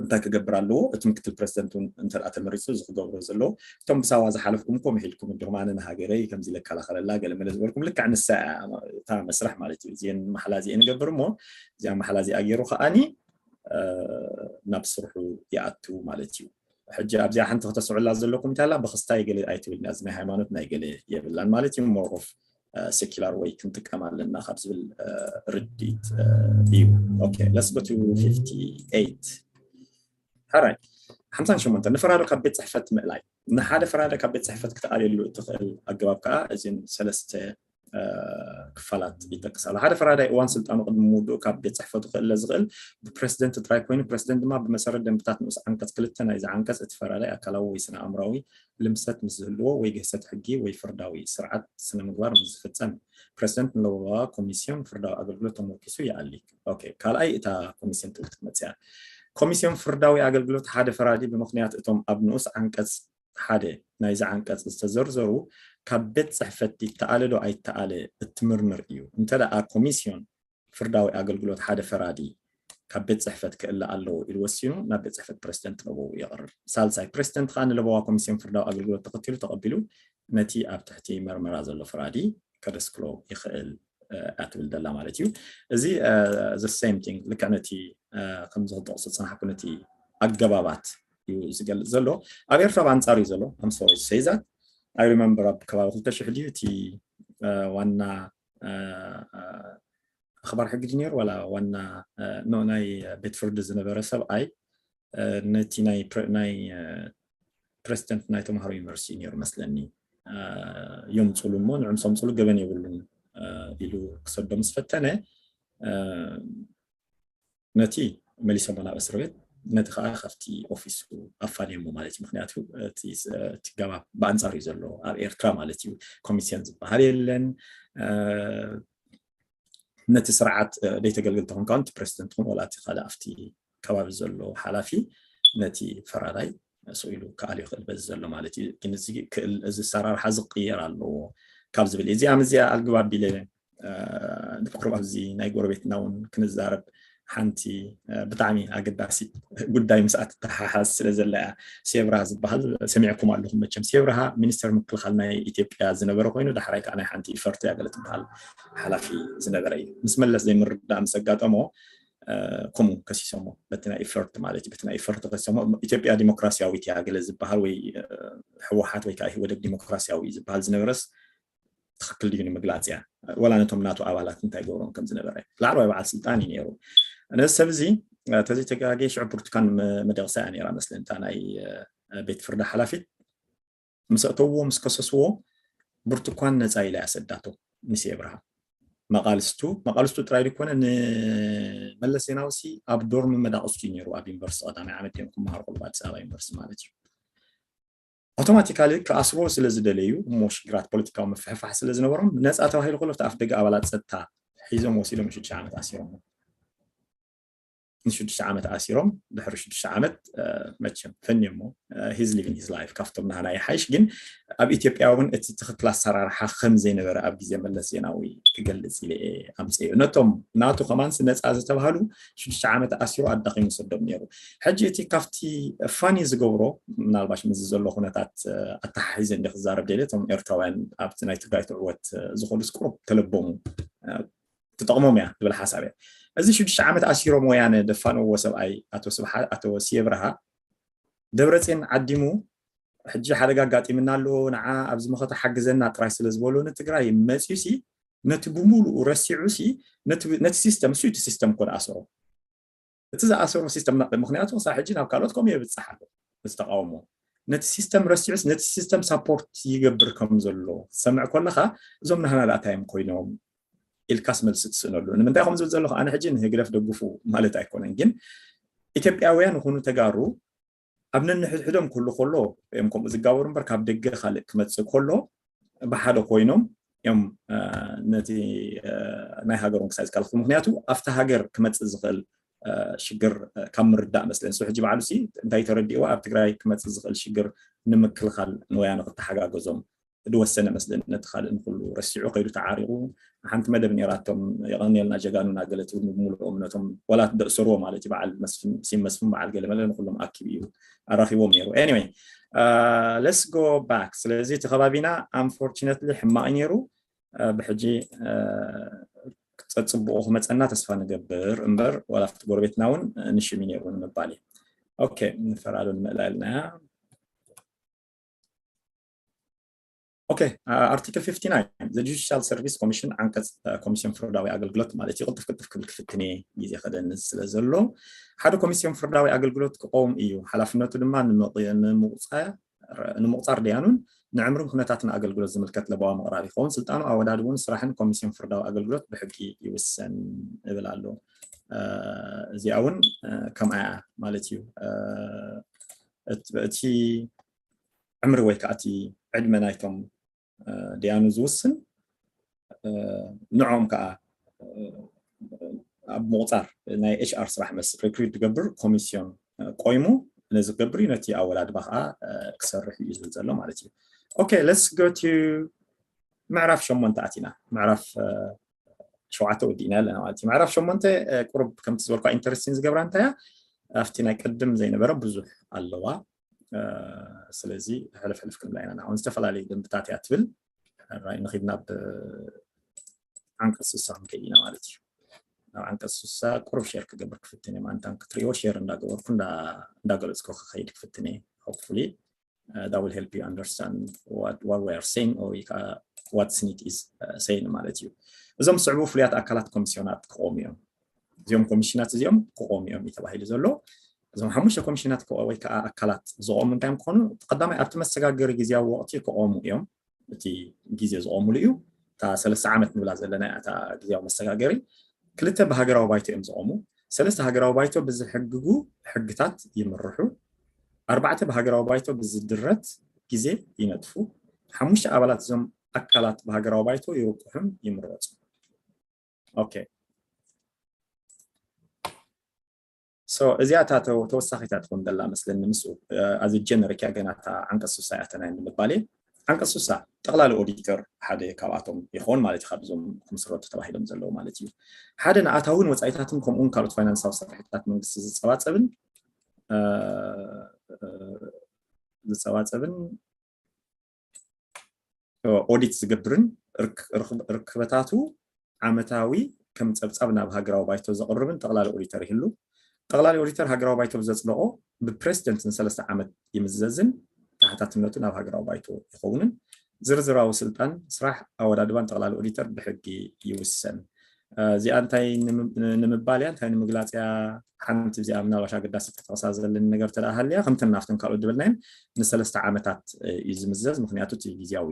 እንታይ ክገብር ኣለዎ? እቲ ምክትል ፕረሲደንት እውን እንተ ተመሪፁ እዚ ክገብሮ ዘለዎ። እቶም ብሳዋ ዝሓለፍኩም እኮ ምሒልኩም እንዲኹም፣ ኣነ ንሃገረይ ከምዚ ለከላኸለላ ገለ መለ ዝበልኩም ልክዕ ንሳ እታ መስርሕ ማለት እዩ። እዚን ማሕላ እዚኤ ንገብር እሞ እዚኣ ማሕላ እዚኣ ገይሩ ከዓኒ ናብ ስርሑ ይኣቱ ማለት እዩ። ሕጂ ኣብዚኣ ሓንቲ ክተስዕላ ዘለኩም እንታይ ኣላ? ብኽስታይ ገለ ኣይትብል፣ እዚ ናይ ሃይማኖት ናይ ገለ የብላን ማለት እዩ። ሞር ኦፍ ሴኪላር ወይ ክንጥቀም ኣለና ካብ ዝብል ርድኢት እዩ። Okay, let's go to fifty-eight። ሕራይ ሓምሳን ሸሞንተን ንፈራዶ ካብ ቤት ፅሕፈት ምእላይ። ንሓደ ፈራዳይ ካብ ቤት ፅሕፈት ክትኣልየሉ እትኽእል ኣገባብ ከዓ እዚን ሰለስተ ክፋላት ይጠቅስ ኣሎ። ሓደ ፈራዳይ እዋን ስልጣኑ ቅድሚ ምውድኡ ካብ ቤት ፅሕፈቱ ክእለ ዝኽእል ብፕረሲደንት ጥራይ ኮይኑ፣ ፕረሲደንት ድማ ብመሰረት ደንብታት ንኡስ ዓንቀፅ ክልተ ናይዚ ዓንቀፅ እቲ ፈራዳይ ኣካላዊ ወይ ስነ ኣእምራዊ ልምሰት ምስ ዝህልዎ ወይ ግህሰት ሕጊ ወይ ፍርዳዊ ስርዓት ስነ ምግባር ምስ ዝፍፀም ፕረሲደንት ንለበዋ ኮሚስዮን ፍርዳዊ ኣገልግሎት ተሞርኪሱ ይኣሊ። Okay፣ ካልኣይ እታ ኮሚስዮን ትብል ክትመፅያ። ኮሚስዮን ፍርዳዊ ኣገልግሎት ሓደ ፈራዲ ብምኽንያት እቶም ኣብ ንኡስ ዓንቀፅ ሓደ ናይዚ ዓንቀፅ ዝተዘርዘሩ ካብ ቤት ፅሕፈት ይተኣለ ዶ ኣይተኣለ እትምርምር እዩ። እንተ ደኣ ኮሚስዮን ፍርዳዊ ኣገልግሎት ሓደ ፈራዲ ካብ ቤት ፅሕፈት ክእለ ኣለዎ ኢሉ ወሲኑ ናብ ቤት ፅሕፈት ፕረሲደንት ለበው የቕርብ። ሳልሳይ፣ ፕረሲደንት ከዓ ንለበዋ ኮሚስዮን ፍርዳዊ ኣገልግሎት ተኸቲሉ ተቐቢሉ ነቲ ኣብ ትሕቲ መርመራ ዘሎ ፈራዲ ከደስክሎ ይኽእል እያ ትብል ዘላ ማለት እዩ። እዚ the same thing ልክዕ ነቲ ከምዚ ክጠቕሶ ዝፀናሕኩ ነቲ ኣገባባት እዩ ዝገልፅ ዘሎ። ኣብ ኤርትራ ብኣንፃር እዩ ዘሎ። I'm sorry to say that። I remember ኣብ ከባቢ ክልተ ሽሕ ድዩ እቲ ዋና ኣኽባር ሕጊ ድዩ ነይሩ ዋላ ዋና ናይ ቤት ፍርዲ ዝነበረ ሰብኣይ ነቲ ናይ ፕረሲደንት ናይ ተምሃሮ ዩኒቨርሲቲ ነይሩ መስለኒ። የምፅሉ እሞ ንዕምሶም ፅሉ ገበን የብሉን ኢሉ ክሰዶ ምስ ፈተነ ነቲ መሊሶሞ ናብ እስር ቤት፣ ነቲ ከዓ ካብቲ ኦፊሱ ኣፋንዮሞ ማለት እዩ። ምክንያቱ እቲ ገባብ ብኣንፃር እዩ ዘሎ ኣብ ኤርትራ ማለት እዩ። ኮሚስዮን ዝበሃል የለን። ነቲ ስርዓት ደይተገልግል ተኾንካ እውን እቲ ፕረሲደንት ኹን ዋላ እቲ ካልእ ኣብቲ ከባቢ ዘሎ ሓላፊ ነቲ ፈራዳይ ስኢሉ ክኣልዮ ይኽእል በዚ ዘሎ ማለት እዩ። ግን እዚ ክእል እዚ ኣሰራርሓ ዝቅየር ኣለዎ ካብ ዝብል እዚኣ ምዚኣ ኣልግባብ ቢለ ንቁሩብ ኣብዚ ናይ ጎረቤትና እውን ክንዛረብ ሓንቲ ብጣዕሚ ኣገዳሲት ጉዳይ ምስኣ ትተሓሓዝ ስለ ዘላ እያ። ሴብራ ዝበሃል ሰሚዕኩም ኣለኹም መቸም። ሴብርሃ ሚኒስተር ምክልኻል ናይ ኢትዮጵያ ዝነበረ ኮይኑ ዳሕራይ ከዓ ናይ ሓንቲ ኢፈርት እያ ገለ ትበሃል ሓላፊ ዝነበረ እዩ። ምስ መለስ ዘይምርዳእ ምስ ኣጋጠሞ ከምኡ ከሲሶሞ በቲ ናይ ኢፈርት ማለት እዩ። በቲ ናይ ኢፈርት ከሲሶሞ ኢትዮጵያ ዲሞክራሲያዊት እያ ገለ ዝበሃል ወይ ህወሓት ወይ ከዓ ኢህወደግ ዲሞክራሲያዊ ዝበሃል ዝነበረስ ትኽክል ድዩ ንምግላፅ እያ። ወላ ነቶም ናቱ ኣባላት እንታይ ገብሮም ከም ዝነበረ ላዕለዋይ በዓል ስልጣን እዩ ነይሩ። ነዚ ሰብ እዚ ተዘይተጋጌ ሽዑ ብርቱካን መደቕሳ እያ ነይራ መስለኒ እታ ናይ ቤት ፍርዲ ሓላፊት። ምስ ኣእተውዎ ምስ ከሰስዎ ብርቱኳን ነፃ ኢላ እያ ሰዳቶ ንሴብርሃ። መቃልስቱ መቃልስቱ ጥራይ ድኮነ ንመለስ ዜናዊ ሲ ኣብ ዶርም መዳቅስቱ እዩ ነይሩ። ኣብ ዩኒቨርሲቲ ቀዳማይ ዓመት እዮም ክመሃሩ ከለዉ ኣዲስ ኣበባ ዩኒቨርሲቲ ማለት እዩ። ኣውቶማቲካሊ ክኣስርዎ ስለ ዝደለዩ እሞ ሽግራት ፖለቲካዊ ምፍሕፋሕ ስለ ዝነበሮም ነፃ ተባሂሉ ከሎ እቲ ኣፍ ደገ ኣባላት ፀጥታ ሒዞም ወሲዶም ንሽዱሽተ ዓመት ኣሲሮም። ንሽዱሽተ ዓመት ኣሲሮም ድሕሪ ሽዱሽተ ዓመት መቸም ፈንዮሞ he's living his life ካብቶም ናህና ይሓይሽ። ግን ኣብ ኢትዮጵያ እውን እቲ ትኽክል ኣሰራርሓ ከም ዘይነበረ ኣብ ግዜ መለስ ዜናዊ ክገልፅ ኢለ እየ ኣምፅኤ ነቶም ናቱ ከማንስ ነፃ ዝተባሃሉ ሽዱሽተ ዓመት ኣሲሩ ኣዳኺሙ ሰዶም ነይሩ። ሕጂ እቲ ካብቲ ፋኒ ዝገብሮ ምናልባሽ ምዚ ዘሎ ኩነታት ኣተሓሒዘ እንዲ ክዛረብ ደልየ እቶም ኤርትራውያን ኣብቲ ናይ ትግራይ ትዕወት ዝኾኑስ ቁሩብ ተለቦሙ ትጠቕሞም እያ ትብል ሓሳብ እያ። እዚ ሽዱሽተ ዓመት ኣሲሮም ወያነ ደፋንዎ ሰብኣይ ኣቶ ስብሓ ኣቶ ስየ ብርሃ ደብረፅዮን ዓዲሙ ሕጂ ሓደጋ ኣጋጢምና ኣሎ ንዓ ኣብዚ መኸተ ሓግዘና ጥራይ ስለ ዝበሎ ንትግራይ መፅዩ ሲ ነቲ ብምሉኡ ረሲዑ ሲ ነቲ ሲስተም እሱ እቲ ሲስተም ኮ ኣስሮ እቲ ዝኣሰሮ ሲስተም ምክንያቱ ክሳብ ሕጂ ናብ ካልኦት ከምኡ የብፅሕ ኣሎ ዝተቃውሞ ነቲ ሲስተም ረሲዑስ ነቲ ሲስተም ሳፖርት ይገብር ከም ዘሎ ሰምዕ ከለካ እዞም ናህና ዳእታዮም ኮይኖም ኢልካስ መልሲ ትስእነሉ ንምንታይ ከም ዝብል ዘለኹ ኣነ ሕጂ ንህግደፍ ደግፉ ማለት ኣይኮነን ግን ኢትዮጵያውያን ይኹኑ ተጋሩ ኣብ ነንሕድሕዶም ክህሉ ከሎ እዮም ከምኡ ዝጋበሩ እምበር ካብ ደገ ካልእ ክመፅእ ከሎ ብሓደ ኮይኖም እዮም ነቲ ናይ ሃገሮም ክሳይ ዝከላኸሉ ምክንያቱ ኣብቲ ሃገር ክመፅእ ዝኽእል ሽግር ካብ ምርዳእ መስለን ሱ ሕጂ ባዕሉ ሲ እንታይ ተረዲእዋ ኣብ ትግራይ ክመፅእ ዝኽእል ሽግር ንምክልኻል ንወያነ ክተሓጋገዞም ዝወሰነ መስለን ነቲ ካልእ ንኩሉ ረሲዑ ከይዱ ተዓሪቑ ሓንቲ መደብ ነራቶም የቐንየልና ጀጋኑና ገለ ትብል ብምሉኦም ነቶም ዋላ ደእሰርዎ ማለት እዩ በዓል ሲም መስፍን በዓል ገለ መለ ንኩሎም ኣኪቡ እዩ ኣራኺቦም ነይሩ anyway let's go back ስለዚ እቲ ከባቢና unfortunately ሕማቕ ነይሩ ብሕጂ ፀፅብቑ ክመፀና ተስፋ ንገብር እምበር ዋላ ኣብቲ ጎረቤትና እውን ንሽም ነይሩ ንምባል እዩ okay ንፈራዶ ንምእላ ኢልናያ okay article fifty-nine the judicial service commission ዓንቀፅ ኮሚሽን ፍርዳዊ ኣገልግሎት ማለት እዩ ቅልጥፍ ቅልጥፍ ክብል ክፍትኔ ግዜ ከደኒ ስለ ዘሎ ሓደ ኮሚሽን ፍርዳዊ ኣገልግሎት ክቆም እዩ ሓላፍነቱ ድማ ንምቁፃር ደያኑን ንዕምርን ኩነታትን ኣገልግሎት ዝምልከት ለባዊ ምቕራብ ይኸውን ስልጣኑ ኣወዳድቡን ስራሕን ኮሚሽን ፍርዳዊ ኣገልግሎት ብሕጊ ይውሰን እብል ኣሎ እዚኣ እውን ከምኣ ማለት እዩ እቲ ዕምሪ ወይ ከዓ እቲ ዕድመ ናይቶም ደያኑ ዝውስን ንዖም ከዓ ኣብ ምቁፃር ናይ ኤች ኣር ስራሕ መስል ሪክሪት ዝገብር ኮሚስዮን ቆይሙ ነዚ ክገብር እዩ ነቲ ኣወዳድባ ከዓ ክሰርሕ እዩ ዝብል ዘሎ ማለት እዩ okay let's go to ምዕራፍ ሸሞንተ ኣቲና ምዕራፍ ሸውዓተ ወዲእና ኣለና ማለት እዩ ምዕራፍ ሸሞንተ ቁርብ ከምቲ ዝበልኳ ኢንተረስቲን ዝገብራ እንታይ ኣብቲ ናይ ቅድም ዘይነበረ ብዙሕ ኣለዋ ስለዚ ሕልፍ ሕልፍ ክንብላ ኢና ንዓውን ዝተፈላለዩ ደንብታት እያ ትብል ንክድና ብ ዓንቀፅ ስሳ ክንከይድ ኢና ማለት እዩ ናብ ዓንቀፅ ስሳ ቁሩብ ሼር ክገብር ክፍትን እየ ማንታን ክትሪኦ ሼር እንዳገበርኩ እንዳገለፅኩ ክኸይድ ክፍትን እየ hopefully that will help you understand what, what we are saying or what snit is saying ማለት እዩ እዞም ዝስዕቡ ፍሉያት ኣካላት ኮሚስዮናት ክቆሙ እዮም እዚኦም ኮሚሽናት እዚኦም ክቆሙ እዮም እዩ ተባሂሉ ዘሎ እዞም ሓሙሽተ ኮሚሽናት ወይ ከዓ ኣካላት ዝቆሙ እንታይ እዮም ክኾኑ ቀዳማይ ኣብቲ መሰጋገሪ ግዜያዊ ወቅቲ ክቆሙ እዮም እቲ ግዜ ዝቆምሉ እዩ እታ ሰለስተ ዓመት ንብላ ዘለና እታ ግዜያዊ መሰጋገሪ ክልተ ብሃገራዊ ባይቶ እዮም ዝቆሙ ሰለስተ ሃገራዊ ባይቶ ብዝሕግጉ ሕግታት ይምርሑ ኣርባዕተ ብሃገራዊ ባይቶ ብዝድረት ግዜ ይነጥፉ ሓሙሽተ ኣባላት እዞም ኣካላት ብሃገራዊ ባይቶ ይርቁሑን ይምረፁ okay so እዚኣ እታ ተወሳኺታ ትኾን ዘላ መስለኒ ምስኡ ኣዚ ጀነሪክ እያ ገና እታ ዓንቀፅ ሱሳ እያ ተናይ ንምባል ዓንቀፅ ሱሳ ጠቕላሊ ኦዲተር ሓደ ካብኣቶም ይኸውን ማለት እዩ ካብዞም ክምስረቱ ተባሂሎም ዘለዉ ማለት እዩ ሓደ ንኣታውን ወፃኢታትን ከምኡውን ካልኦት ፋይናንሳዊ ስራሕታት መንግስቲ ዝፀባፀብን ዝፀባፀብን ኦዲት ዝገብርን ርክበታቱ ዓመታዊ ከም ፀብፃብ ናብ ሃገራዊ ባይቶ ዘቕርብን ጠቕላሊ ኦዲተር ይህሉ። ጠቕላሊ ኦዲተር ሃገራዊ ባይቶ ብዘፅደቖ ብፕሬዚደንት ንሰለስተ ዓመት ይምዘዝን ተሓታትነቱ ናብ ሃገራዊ ባይቶ ይኸውንን። ዝርዝራዊ ስልጣን ስራሕ ኣወዳድባን ጠቕላሊ ኦዲተር ብሕጊ ይውሰን። እዚኣ እንታይ ንምባል እያ እንታይ ንምግላፅ እያ ሓንቲ እዚኣ ምናልባሽ ኣገዳሲ ክጠቕሳ ዘለኒ ነገር ተደኣ ሃልያ ከምተን ናብተን ካልኦት ድበልናየን ንሰለስተ ዓመታት እዩ ዝምዘዝ ምክንያቱ እቲ ግዜያዊ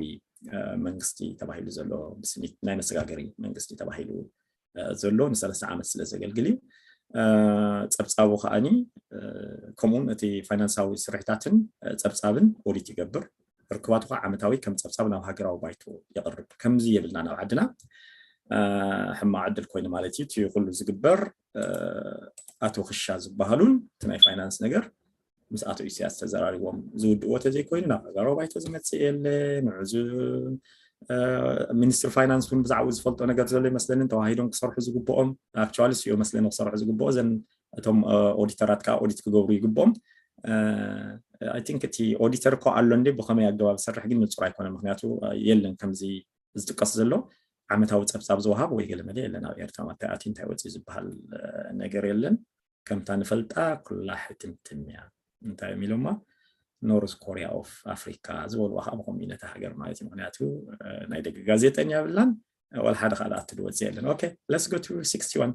መንግስቲ ተባሂሉ ዘሎ ብስኒት ናይ መሰጋገሪ መንግስቲ ተባሂሉ ዘሎ ንሰለስተ ዓመት ስለ ዘገልግል እዩ ፀብፃቡ ከዓኒ ከምኡውን እቲ ፋይናንሳዊ ስርሕታትን ፀብፃብን ኦዲት ይገብር ርክባቱ ከዓ ዓመታዊ ከም ፀብፃብ ናብ ሃገራዊ ባይቶ የቕርብ ከምዚ የብልና ናብ ዓድና ሕማቕ ዕድል ኮይኑ ማለት እዩ እቲ ኩሉ ዝግበር ኣቶ ክሻ ዝበሃሉን እቲ ናይ ፋይናንስ ነገር ምስ ኣቶ ኢሳያስ ተዘራሪቦም ዝውድእዎ ተዘይኮይኑ ናብ ሃገራዊ ባይቶ ዝመፅእ የለ ንዕዙ ሚኒስትሪ ፋይናንስ እውን ብዛዕባኡ ዝፈልጦ ነገር ዘሎ ይመስለኒ ተዋሂዶም ክሰርሑ ዝግብኦም ኣክቹዋሊ ስዮ መስለኒ ክሰርሑ ዝግብኦ እዘን እቶም ኦዲተራት ከዓ ኦዲት ክገብሩ ይግብኦም ኣይ ቲንክ እቲ ኦዲተር እኮ ኣሎ እንዴ ብከመይ ኣገባብ ዝሰርሕ ግን ንፁር ኣይኮነ ምክንያቱ የለን ከምዚ ዝጥቀስ ዘሎ ዓመታዊ ጸብጻብ ዝወሃብ ወይ ገለ መለ የለን። ኣብ ኤርትራ ማታይ ኣትዩ እንታይ ወፂኡ ዝበሃል ነገር የለን። ከምታ ንፈልጣ ኩላ ሕትምትም እያ። እንታይ እዮም ኢሎማ? ኖርዝ ኮሪያ ኦፍ ኣፍሪካ ዝበልዋ ከዓ ብከምኡ ነታ ሃገር ማለት እዩ። ምክንያቱ ናይ ደገ ጋዜጠኛ የብላን፣ ወላ ሓደ ካልኣት ትድወፅ የለን። Okay, let's go to sixty-one.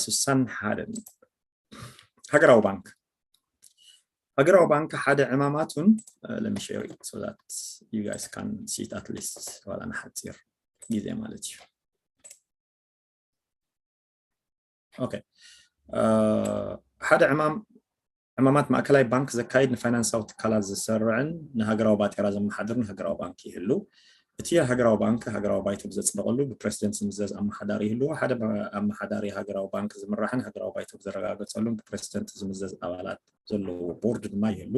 ስሳን ሓደ ሃገራዊ ባንክ። ሃገራዊ ባንክ ሓደ ዕማማቱን፣ let me share it so that you guys can see it at least ዋላ ንሓፂር ግዜ ማለት እዩ። Okay. ሓደ ዕማም ዕማማት ማእከላይ ባንክ ዘካይድ ንፋይናንሳዊ ትካላት ዝሰርዕን ንሃገራዊ ባጤራ ዘመሓድርን ሃገራዊ ባንክ ይህሉ። እቲ ሃገራዊ ባንክ ሃገራዊ ባይቶ ብዘጽደቐሉ ብፕረሲደንት ዝምዘዝ ኣመሓዳሪ ይህልዎ። ሓደ ኣመሓዳሪ ሃገራዊ ባንክ ዝምራሕን ሃገራዊ ባይቶ ብዘረጋገጸሉን ብፕረሲደንት ዝምዘዝ ኣባላት ዘለዎ ቦርድ ድማ ይህሉ።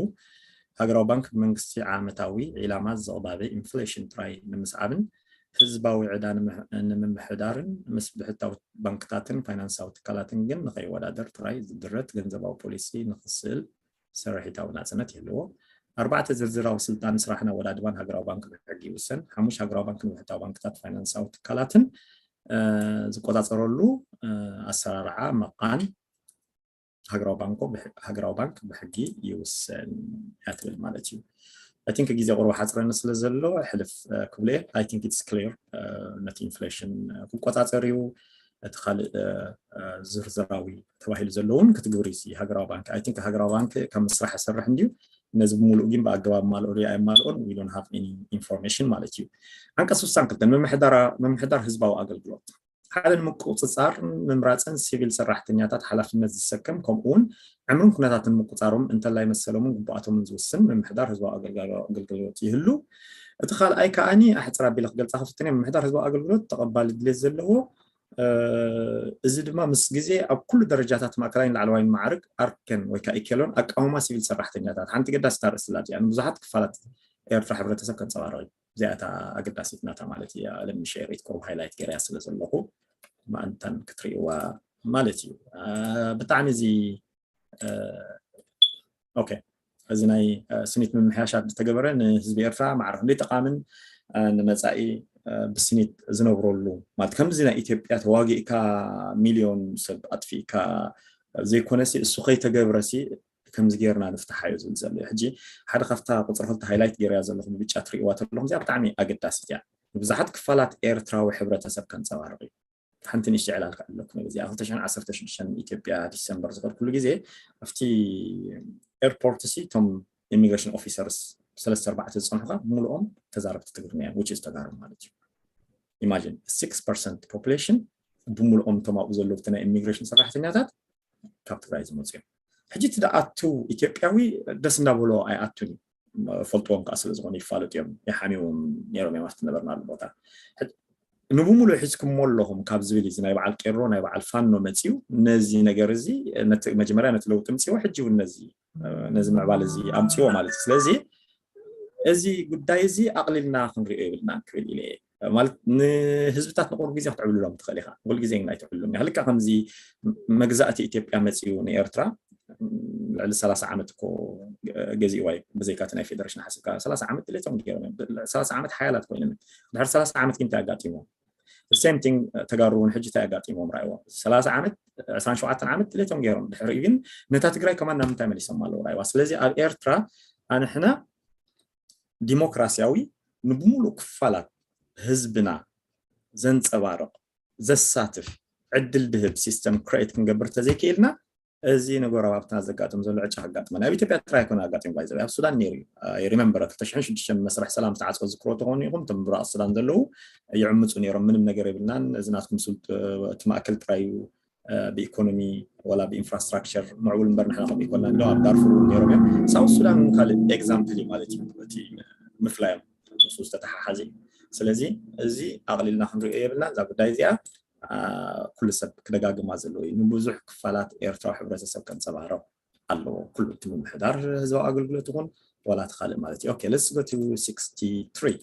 ሃገራዊ ባንክ ብመንግስቲ ዓመታዊ ዒላማ ዝቕባበ ኢንፍሌሽን ጥራይ ንምስዓብን ህዝባዊ ዕዳ ንምምሕዳርን ምስ ብሕታዊ ባንክታትን ፋይናንሳዊ ትካላትን ግን ንኸይወዳደር ጥራይ ዝድረት ገንዘባዊ ፖሊሲ ንኽስእል ስርሒታዊ ናጽነት ይህልዎ። ኣርባዕተ ዝርዝራዊ ስልጣን ስራሕን ኣወዳድባን ሃገራዊ ባንክ ብሕጊ ይውሰን። ሓሙሽ ሃገራዊ ባንክ ንብሕታዊ ባንክታት ፋይናንሳዊ ትካላትን ዝቆጻጸረሉ ኣሰራርዓ መቓን ሃገራዊ ባንክ ብሕጊ ይውሰን እያ ትብል ማለት እዩ። I think ግዜ ቁሩብ ሓፅረኒ ስለ ዘሎ ሕልፍ ክብለ። I think it's clear። ነቲ ኢንፍሌሽን ክቆፃፀር እዩ። እቲ ካልእ ዝርዝራዊ ተባሂሉ ዘለውን ክትግብር እዩ ሃገራዊ ባንክ። I think ሃገራዊ ባንክ ከም ስራሕ ይሰርሕ እንድዩ፣ ነዚ ብምሉእ ግን ብኣገባብ ማልኦ ዶ ኣይማልኦን we don't have any information ማለት እዩ። ዓንቀፅ ስሳን ክልተን ምምሕዳር ህዝባዊ ኣገልግሎት ሓደ ንምቁፅፃር ምምራፅን ሲቪል ሰራሕተኛታት ሓላፍነት ዝሰከም ከምኡ እውን ዕምርን ኩነታትን ምቁፃሮም እንተላይ መሰሎምን ግቡኣቶምን ዝውስን ምምሕዳር ህዝባዊ ኣገልግሎት ይህሉ። እቲ ካልኣይ ከዓኒ ኣሕፅር ኣቢለ ክገልፃ ክፍትን እየ። ምምሕዳር ህዝባዊ ኣገልግሎት ተቐባሊ ድሌት ዘለዎ እዚ ድማ ምስ ግዜ ኣብ ኩሉ ደረጃታት ማእከላይን ላዕለዋይን ማዕርግ ኣርከን ወይ ከዓ ኢኬሎን ኣቃውማ ሲቪል ሰራሕተኛታት ሓንቲ ገዳሲት ኣርእስቲ እያ። ንብዙሓት ክፋላት ኤርትራ ሕብረተሰብ ከንፀባርቕ እዩ። እዚኣ እታ ኣገዳሲት ናታ ማለት እያ። ለሚሸ ሬት ኮም ሃይላይት ገይረያ ስለ ዘለኹ ማእንታን ክትርእይዋ ማለት እዩ። ብጣዕሚ እዚ ኦኬ፣ እዚ ናይ ስኒት ምምሕያሻት ዝተገበረ ንህዝቢ ኤርትራ ማዕረ ክንደይ ጠቃምን ንመፃኢ ብስኒት ዝነብረሉ ማለት ከምዚ ናይ ኢትዮጵያ ተዋጊእካ ሚሊዮን ሰብ ኣጥፊእካ ዘይኮነሲ እሱ ከይተገብረሲ ከምዚ ጌርና ንፍትሓዮ ዝብል ዘሎ እዩ። ሕጂ ሓደ ካብታ ቁፅሪ ክልተ ሃይላይት ገይረያ ዘለኹ ብብጫ ትርእይዋ ተለኹም እዚኣ ብጣዕሚ ኣገዳሲት እያ። ንብዙሓት ክፋላት ኤርትራዊ ሕብረተሰብ ከንፀባርቕ እዩ። ሓንቲ ንእሽቶ ዕላል ከዕልለኩም እየ። እዚኣ ክልተ ሽሕን ዓሰርተ ሽዱሽተን ኢትዮጵያ ዲሰምበር ዝኸድኩሉ ግዜ ኣብቲ ኤርፖርት ሲ እቶም ኢሚግሬሽን ኦፊሰርስ ሰለስተ ኣርባዕተ ዝፀንሑኻ ብምሉኦም ተዛረብቲ ትግርኛ እዮም፣ which is ተጋሩ ማለት እዩ። ኢማጂን ሲክስ ፐርሰንት ፖፑሌሽን ብምሉኦም እቶም ኣብኡ ዘለዉ ናይ ኢሚግሬሽን ሰራሕተኛታት ካብ ትግራይ ዝመፁ እዮም። ሕጂ እቲ ደኣቱ ኢትዮጵያዊ ደስ እንዳበሎ ኣይኣቱን እዩ። ፈልጥዎም ከዓ ስለ ዝኾኑ ይፋለጡ እዮም። ይሓሚዎም ነይሮም እዮም ኣብቲ ነበርናሉ ቦታ። ንብምሉእ ሒዝኩሞ ኣለኹም ካብ ዝብል እዚ ናይ በዓል ቄሮ ናይ በዓል ፋኖ መፂኡ ነዚ ነገር እዚ መጀመርያ ነቲ ለውጢ ምፅዎ ሕጂ እውን ነዚ ነዚ ምዕባል እዚ ኣምፅዎ ማለት እዩ። ስለዚ እዚ ጉዳይ እዚ ኣቕሊልና ክንሪኦ የብልናን ክብል ኢለ እየ። ማለት ንህዝብታት ንቁሩብ ግዜ ክትዕብልሎም ትኽእል ኢኻ፣ ኩሉ ግዜ ግን ኣይትዕብልሎም ኢኻ። ልክዕ ከምዚ መግዛእቲ ኢትዮጵያ መፂኡ ንኤርትራ ልዕሊ ሰላሳ ዓመት እኮ ገዚእዋ እዩ፣ ብዘይካ እቲ ናይ ፌደሬሽን ሓሲብካ ሰላሳ ዓመት ድሌቶም ገይሮም እዮም። ሰላሳ ዓመት ሓያላት ኮይኖም እዮም። ድሕሪ ሰላሳ ዓመት ግን እንታይ ኣጋጢሞም? ሴም ቲንግ ተጋሩ እውን ሕጂ እንታይ ኣጋጢሞም ረኣይዎ። ሰላሳ ዓመት ዕስራን ሸውዓተን ዓመት ድሌቶም ገይሮም ድሕሪኡ ግን ነታ ትግራይ ከማን ናብ ምንታይ መሊሶም ኣለዉ ረኣይዋ። ስለዚ ኣብ ኤርትራ ኣንሕና ዲሞክራሲያዊ ንብሙሉእ ክፋላት ህዝብና ዘንፀባርቕ ዘሳትፍ ዕድል ድህብ ሲስተም ክሬት ክንገብር ተዘይክኢልና እዚ ንጎረባብትና ዘጋጥም ዘሎ ዕጫ ከጋጥመና ኣብ ኢትዮጵያ ጥራይ ኣይኮነ ኣጋጢሙ ባይዘ ኣብ ሱዳን ነይሩ እዩ። ሪመምበር ክልተ ሽሕን ሽዱሽተን መስርሕ ሰላም ዝተዓፅወ ዝክሮ ተኾኑ ኢኹም እቶም ብራቕ ሱዳን ዘለዉ ይዕምፁ ነይሮም ምንም ነገር የብልናን እዚ ናትኩም ስልጡ እቲ ማእከል ጥራይ እዩ ብኢኮኖሚ ወላ ብኢንፍራስትራክቸር ምዕቡል እምበር ንሕና ከም ኢኮኖሚ ዶ ኣብ ዳርፉር እውን ነይሮም እዮም። ሳውት ሱዳን እውን ካልእ ኤግዛምፕል እዩ ማለት እዩ እቲ ምፍላዮም ምስ ዝተተሓሓዘ እዩ። ስለዚ እዚ ኣቕሊልና ክንሪኦ የብልና እዛ ጉዳይ እዚኣ ኩሉ ሰብ ክደጋግማ ዘለዎ እዩ። ንብዙሕ ክፋላት ኤርትራዊ ሕብረተሰብ ከንፀባርቕ ኣለዎ። ኩሉ እቲ ምምሕዳር ህዝባዊ ኣገልግሎት ይኹን ዋላ እቲ ካልእ ማለት እዩ። Okay, let's go to sixty-three.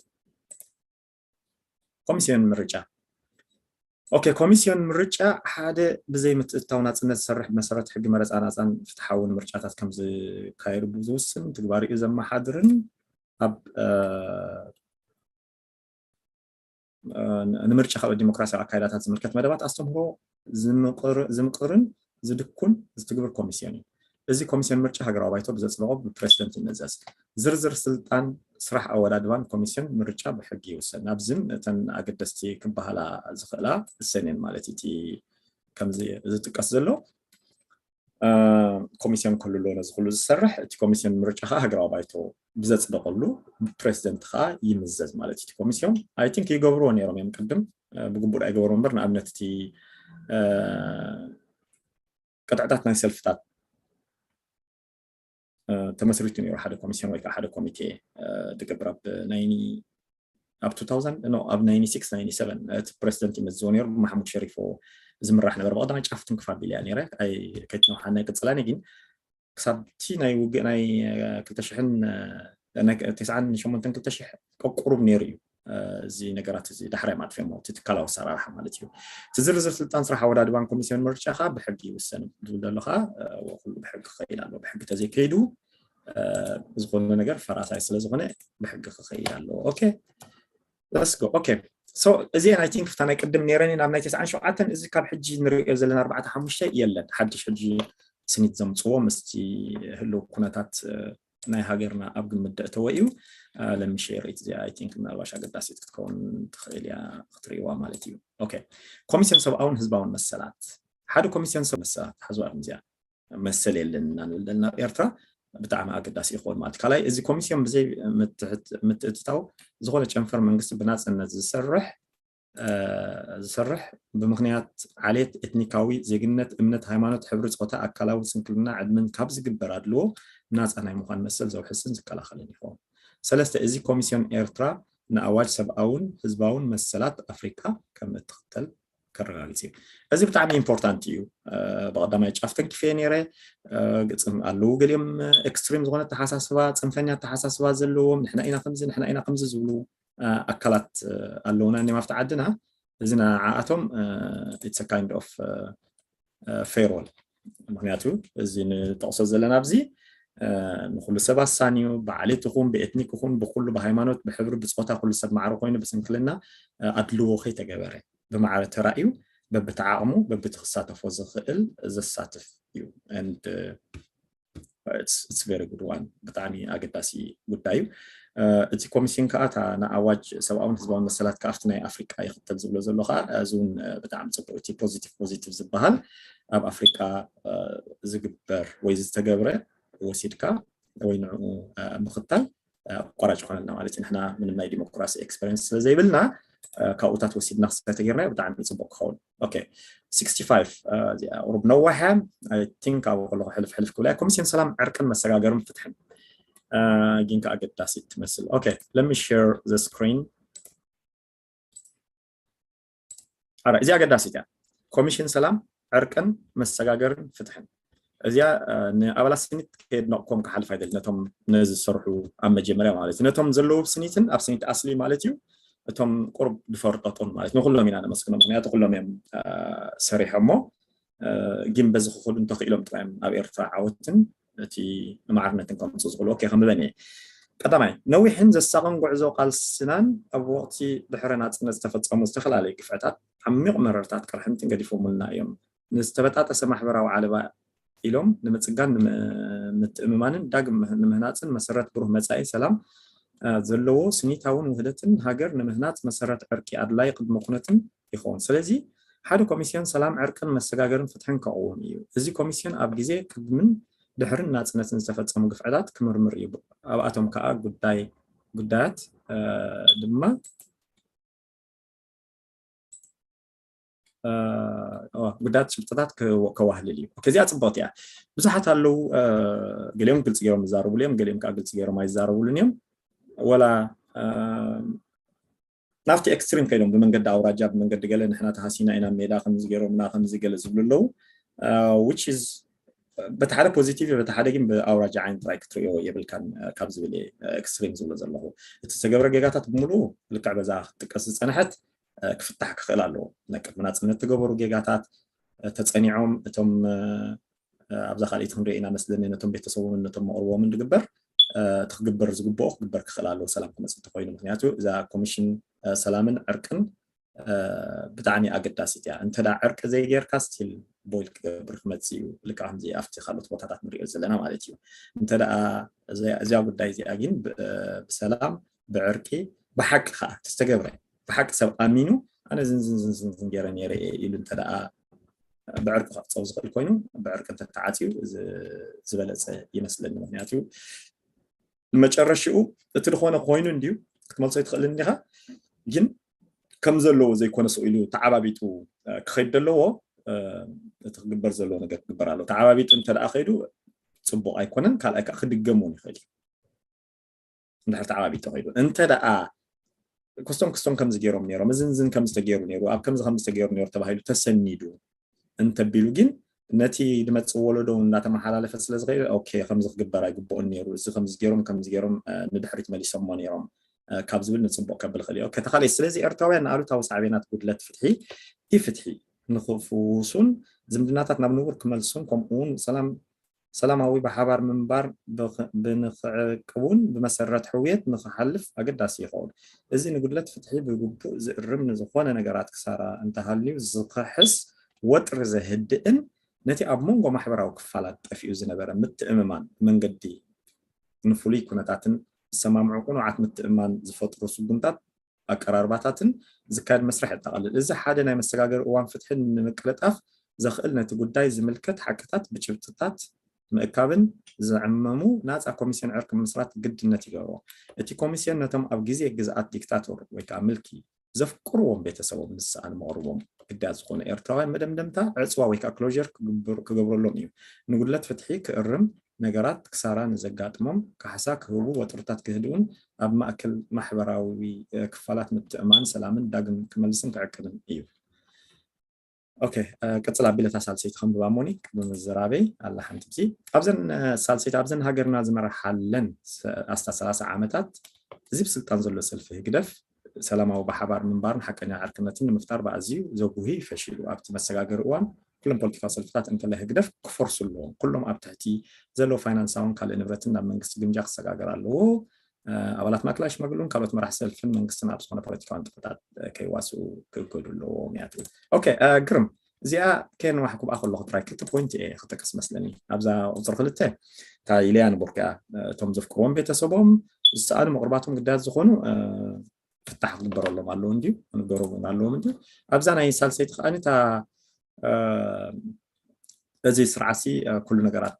ኮሚስዮን ምርጫ። Okay, ኮሚስዮን ምርጫ ሓደ ብዘይ ምትእትታው ናፅነት ዝሰርሕ ብመሰረት ሕጊ መረፃ ናፃን ፍትሓውን ምርጫታት ከም ዝካየዱ ብዝውስን ትግባሪኡ ዘመሓድርን ኣብ ንምርጫ ካልኦት ዲሞክራሲያዊ ኣካይዳታት ዝምልከት መደባት ኣስተምህሮ ዝምቕርን ዝድኩን ዝትግብር ኮሚስዮን እዩ። እዚ ኮሚስዮን ምርጫ ሃገራዊ ባይቶ ብዘፅደቖ ብፕሬዚደንት ይመዘዝ። ዝርዝር ስልጣን ስራሕ ኣወዳድባን ኮሚስዮን ምርጫ ብሕጊ ይውሰን። ኣብዝን እተን ኣገደስቲ ክበሃላ ዝኽእላ እሰን እየን ማለት እቲ ከምዚ ዝጥቀስ ዘሎ ኮሚስዮን ክህሉ ኣለዎ ነዚ ኩሉ ዝሰርሕ። እቲ ኮሚስዮን ምርጫ ከዓ ሃገራዊ ባይቶ ብዘፅደቐሉ ብፕሬዚደንት ከዓ ይምዘዝ ማለት እዩ። እቲ ኮሚስዮን I think ይገብርዎ ነይሮም እዮም ቅድም ብግቡእ ኣይገበርዎ እምበር ንኣብነት እቲ ቅጥዕታት ናይ ሰልፍታት ተመስሪቱ ነይሩ ሓደ ኮሚስዮን ወይ ከዓ ሓደ ኮሚቴ ዝገብር ኣብ ናይ ኣብ two thousand no ኣብ ninety-six ninety-seven እቲ ፕሬዚደንት ይመዝዎ ነይሩ ብማሕሙድ ሸሪፎ ዝምራሕ ነበረ። ብቐዳማይ ጫፍ ትንክፍ ኣቢለ እያ ነይረ። ከይትነውሓና ይቅፅላኒ ግን ክሳብ እቲ ናይ ውግእ ናይ ክልተ ሽሕን ናይ ተስዓን ሸሞንተን ክልተ ሽሕ ቀቁሩብ ነይሩ እዩ። እዚ ነገራት እዚ ዳሕራይ ማጥፊኦሞ እቲ ትካላዊ ኣሰራርሓ ማለት እዩ። እቲ ዝርዝር ስልጣን ስራሕ ኣወዳድባን ኮሚስዮን ምርጫ ከዓ ብሕጊ ይውሰን ዝብል ዘሎ ከዓ ኩሉ ብሕጊ ክኸይድ ኣሎ። ብሕጊ ተዘይከይዱ ዝኾነ ነገር ፈራሳይ ስለዝኾነ ብሕጊ ክኸይድ ኣለዎ። ኦኬ let's go okay so እዚአን I think ፍታ ናይ ቅድም ነይረን ናብ ናይ ተስዓን ሸውዓተን እዚ ካብ ሕጂ ንሪኦ ዘለና ኣርባዕተ ሓሙሽተ የለን ሓድሽ ሕጂ ስኒት ዘምፅዎ ምስቲ ህልው ኩነታት ናይ ሃገርና ኣብ ግምት ደእተወ እዩ። ለሚሸርኢት እዚኣ I think ምናልባሽ ኣገዳሲት ክትከውን ትኽእል እያ ክትርእይዋ ማለት እዩ። ኦኬ ኮሚስዮን ሰብኣውን ህዝባውን መሰላት ሓደ ኮሚስዮን ሰብ መሰላት ሓዝዋ እዚኣ መሰል የለን ኢና ንብል ዘለና ኣብ ኤርትራ ብጣዕሚ ኣገዳሲ ይኸውን ማለት ካልኣይ እዚ ኮሚስዮን ብዘይ ምትእትታው ዝኾነ ጨንፈር መንግስቲ ብናፅነት ዝሰርሕ ዝሰርሕ ብምክንያት ዓሌት፣ ኤትኒካዊ፣ ዜግነት፣ እምነት፣ ሃይማኖት፣ ሕብሪ ፆታ፣ ኣካላዊ ስንክልና፣ ዕድመን ካብ ዝግበር ኣድልዎ ናፃ ናይ ምዃን መሰል ዘውሕስን ዝከላኸልን ይኸውን። ሰለስተ እዚ ኮሚስዮን ኤርትራ ንኣዋጅ ሰብኣውን ህዝባውን መሰላት ኣፍሪካ ከም እትኽተል ከረጋግፅ እዩ። እዚ ብጣዕሚ ኢምፖርታንት እዩ። ብቀዳማይ ጫፍ ተንኪፈ ነይረ ኣለዉ ገሊኦም ኤክስትሪም ዝኾነ ተሓሳስባ ፅንፈኛ ተሓሳስባ ዘለዎም ንሕና ኢና ከምዚ ንሕና ኢና ከምዚ ዝብሉ ኣካላት ኣለውና እኒም ኣብቲ ዓድና እዚ ንዓኣቶም it's kind of ፌርወል ምክንያቱ እዚ ንጠቕሶ ዘለና ኣብዚ ንኩሉ ሰብ ኣሳንዩ ብዓሌት ይኹን ብኤትኒክ ይኹን ብኩሉ ብሃይማኖት ብሕብሪ ብፆታ ኩሉ ሰብ ማዕረ ኮይኑ ብስንክልና ኣድልዎ ከይተገበረ ብማዕረ ተራእዩ በብተዓቕሙ በብቲ ክሳተፎ ዝኽእል ዘሳትፍ እዩ and it's very good one ብጣዕሚ ኣገዳሲ ጉዳይ እዩ። እቲ ኮሚስዮን ከዓ እታ ንኣዋጅ ሰብኣውን ህዝባውን መሰላት ከዓ ኣብቲ ናይ ኣፍሪቃ ይኽተል ዝብሎ ዘሎ ከዓ እዚ እውን ብጣዕሚ ፅቡቅ እቲ ፖዚቲቭ ፖዚቲቭ ዝበሃል ኣብ ኣፍሪቃ ዝግበር ወይ ዝተገብረ ወሲድካ ወይ ንዕኡ ምኽታል ኣቋራጭ ይኾነልና ማለት እዩ። ንሕና ምንም ናይ ዲሞክራሲ ኤክስፐሪንስ ስለዘይብልና ካብኡታት ወሲድና ክስተ ተጌርናዮ ብጣዕሚ ፅቡቅ ክኸውን። ኦኬ sixty five እዚኣ ቁሩብ ነዋሕ እያ። I think ኣብኡ ከለኹ ሕልፍ ሕልፍ ክብላ እየ። ኮሚስዮን ሰላም ዕርቅን መሰጋገርን ፍትሕን ግን ከዓ ኣገዳሲት ትመስል። ኦኬ let me share the screen ኣረ እዚ ኣገዳሲት እያ። ኮሚሽን ሰላም ዕርቅን መሰጋገርን ፍትሕን እዚኣ ንኣባላት ስኒት ከየድነቕኮም ክሓልፍ ኣይደል ነቶም ነዚ ዝሰርሑ ኣብ መጀመርያ ማለት እዩ ነቶም ዘለዉ ስኒትን ኣብ ስኒት ኣስሊ ማለት እዩ እቶም ቁሩብ ድፈርጠጡን ማለት ንኩሎም ኢና ነመስግኖም ምክንያቱ ኩሎም እዮም ሰሪሖሞ ግን በዚ ክኽዱ እንተኽኢሎም ጥራዮም ኣብ ኤርትራ ዓወትን እቲ ማዕርነትን ከምፅኡ ዝኽእሉ ኦኬ ከንብበን እየ ቀዳማይ ነዊሕን ዘሳቕን ጉዕዞ ቃልስናን ኣብ ወቕቲ ድሕረ ናፅነት ዝተፈፀሙ ዝተፈላለዩ ግፍዕታት ዓሚቕ መረርታት ቅርሕንትን ገዲፎምልና እዮም ንዝተበጣጠሰ ማሕበራዊ ዓለባ ኢሎም ንምፅጋን ምትእምማንን ዳግም ንምህናፅን መሰረት ብሩህ መፃኢ ሰላም ዘለዎ ስኒታውን ውህደትን ሃገር ንምህናፅ መሰረት ዕርቂ ኣድላይ ቅድመ ኩነትን ይኸውን። ስለዚ ሓደ ኮሚስዮን ሰላም ዕርቅን መሰጋገርን ፍትሕን ከቕውም እዩ። እዚ ኮሚስዮን ኣብ ግዜ ቅድምን ድሕርን ናፅነትን ዝተፈፀሙ ግፍዕታት ክምርምር እዩ። ኣብኣቶም ከዓ ጉዳይ ጉዳያት ድማ ጉዳያት ጭብጥታት ከዋህልል እዩ። እዚኣ ፅቡቅቲ እያ። ብዙሓት ኣለዉ ገሊኦም ግልፂ ገይሮም ይዛረቡሉ እዮም፣ ገሊኦም ከዓ ግልፂ ገይሮም ኣይዛረቡሉን እዮም። ወላ ናብቲ ኤክስትሪም ከይዶም ብመንገዲ ኣውራጃ ብመንገዲ ገለ ንሕና ተሃሲና ኢና ሜዳ ከምዚ ገይሮምና ከምዚ ገለ ዝብሉ ኣለዉ which is በቲ ሓደ ፖዚቲቭ በቲ ሓደ ግን ብኣውራጃ ዓይኒ ጥራይ ክትሪኦ የብልካን ካብ ዝብል ኤክስትሪም ዝብሎ ዘለኹ እቲ ዝተገብረ ጌጋታት ብምሉኡ ልክዕ በዛ ክትጥቀስ ዝፀንሐት ክፍታሕ ክኽእል ኣለዎ ናይ ቅድሚ ናፅነት ዝተገበሩ ጌጋታት ተፀኒዖም እቶም ኣብዛ ካልኣይቲ ክንሪኦ ኢና መስለኒ ነቶም ቤተሰቦምን ነቶም መቕርቦምን ዝግበር እቲ ክግበር ዝግብኦ ክግበር ክኽእል ኣለዎ ሰላም ክመፅእ እንተኮይኑ ምክንያቱ እዛ ኮሚሽን ሰላምን ዕርቅን ብጣዕሚ ኣገዳሲት እያ። እንተ ዕርቂ ዘይጌርካ ስቲል ቦይል ክገብር ክመፅእ እዩ። ልክዕ ከምዚ ኣብቲ ካልኦት ቦታታት ንሪኦ ዘለና ማለት እዩ። እንተ እዚኣ ጉዳይ እዚኣ ግን ብሰላም ብዕርቂ ብሓቂ ከዓ ዝተገብረ ብሓቂ ሰብ ኣሚኑ ኣነ ዝንዝንዝንዝን ገይረ ነይረ እየ ኢሉ እንተ ብዕርቂ ክዕፀው ዝኽእል ኮይኑ ብዕርቂ እንተተዓፅዩ ዝበለፀ ይመስለኒ። ምክንያቱ መጨረሽኡ እቲ ዝኾነ ኮይኑ እንድዩ ክትመልሶ ይትኽእል እንዲኻ፣ ግን ከም ዘለዎ ዘይኮነ ስኢሉ ተዓባቢጡ ክኸይድ ዘለዎ እቲ ክግበር ዘለዎ ነገር ክግበር ኣለዎ። ተዓባቢጡ እንተ ከይዱ ፅቡቕ ኣይኮነን፣ ካልኣይ ከዓ ክድገም እውን ይኽእል እዩ። እንድሕር ተዓባቢጡ ተኸይዱ እንተ ደኣ ክስቶም ክስቶም ከምዚ ገይሮም ነይሮም፣ እዚ ንዝን ከምዚ ተገይሩ ነይሩ፣ ኣብ ከምዚ ከምዚ ተገይሩ ነይሩ ተባሂሉ ተሰኒዱ እንተቢሉ ግን ነቲ ዝመፅእ ወለዶ እውን እናተመሓላለፈ ስለ ዝኸይድ ኦኬ ከምዚ ክግበር ኣይግብኦን ነይሩ፣ እዚ ከምዚ ገይሮም ከምዚ ገይሮም ንድሕሪት መሊሶሞ ነይሮም ካብ ዝብል ንፅቡቕ ከብል ይኽእል እዩ። ተኻሊ ስለዚ ኤርትራውያን ንኣሉታዊ ሳዕቤናት ጉድለት ፍትሒ፣ ኢፍትሒ ንክፍውሱን ዝምድናታት ናብ ንቡር ክመልሱን ከምኡ እውን ሰላም ሰላማዊ ብሓባር ምንባር ብንክዕቅቡን ብመሰረት ሕውየት ንክሓልፍ ኣገዳሲ ይኸውን። እዚ ንጉድለት ፍትሒ ብግቡእ ዝእርም ንዝኾነ ነገራት ክሳራ እንተሃልዩ ዝኽሕስ ወጥሪ ዘህድእን ነቲ ኣብ መንጎ ማሕበራዊ ክፋላት ጠፊኡ ዝነበረ ምትእምማን መንገዲ ንፍሉይ ኩነታትን ዝሰማምዑ ቅኑዓት ምትእምማን ዝፈጥሩ ስጉምታት ኣቀራርባታትን ዝካየድ መስርሕ የጠቓልል። እዚ ሓደ ናይ መሰጋገሪ እዋን ፍትሒ ንምቅልጣፍ ዘኽእል ነቲ ጉዳይ ዝምልከት ሓቅታት ብጭብጥታት ምእካብን ዝዕመሙ ናፃ ኮሚስዮን ዕርቂ ምምስራት ግድነት ይገብሮ። እቲ ኮሚስዮን ነቶም ኣብ ግዜ ግዝኣት ዲክታቶር ወይ ከዓ ምልኪ ዘፍቅርዎም ቤተሰቦም ንዝሰኣኑ መቕርቦም ግዳያት ዝኾኑ ኤርትራውያን መደምደምታ ዕፅዋ ወይ ከዓ ክሎር ክገብረሎም እዩ። ንጉድለት ፍትሒ ክእርም ነገራት ክሳራ ንዘጋጥሞም ካሕሳ ክህቡ ወጥርታት ክህድኡን ኣብ ማእከል ማሕበራዊ ክፋላት ምትእማን ሰላምን ዳግም ክመልስን ክዕቅብን እዩ። ኦኬ፣ ቅጽል ኣቢለ እታ ሳልሰይቲ ከንብባ እሞኒ ቅድሚ ምዝራበይ ኣላ ሓንቲ ግዜ ኣብዘን ሳልሰይቲ ኣብዘን ሃገርና ዝመርሓለን ኣስታት ሰላሳ ዓመታት እዚ ብስልጣን ዘሎ ሰልፊ ህግደፍ ሰላማዊ ብሓባር ምንባርን ሓቀኛ ዕርክነትን ንምፍጣር ብኣዝዩ ዘጉሂ ፈሺሉ ኣብቲ መሰጋገሪ እዋን ኩሎም ፖለቲካዊ ሰልፍታት እንተላይ ህግደፍ ክፈርሱ ኣለዎም። ኩሎም ኣብ ትሕቲ ዘለዎ ፋይናንሳውን ካልእ ንብረትን ናብ መንግስቲ ግምጃ ክሰጋገር ኣለዎ። ኣባላት ማእከላይ ሽማግሉን ካልኦት መራሕ ሰልፍን መንግስትን ኣብ ዝኾነ ፖለቲካዊ ንጥፈታት ከይዋስኡ ክእገዱ ኣለዎም እያ ትብል። ኦኬ ግርም እዚኣ ከየነዋሕኩ ብኣ ከለኹ ጥራይ ክልተ ፖይንት እየ ክጠቅስ መስለኒ። ኣብዛ ቁፅሪ ክልተ እታ ኢለያ ንቦርክ እያ እቶም ዘፍቅርዎም ቤተሰቦም ዝሰኣኑ መቕርባቶም ግዳያት ዝኾኑ ፍታሕ ክግበረሎም ኣለዎ እንድዩ፣ ክንገሮም እውን ኣለዎም እንድዩ። ኣብዛ ናይ ሳልሰይቲ ከኣ እታ እዚ ስርዓትሲ ኩሉ ነገራት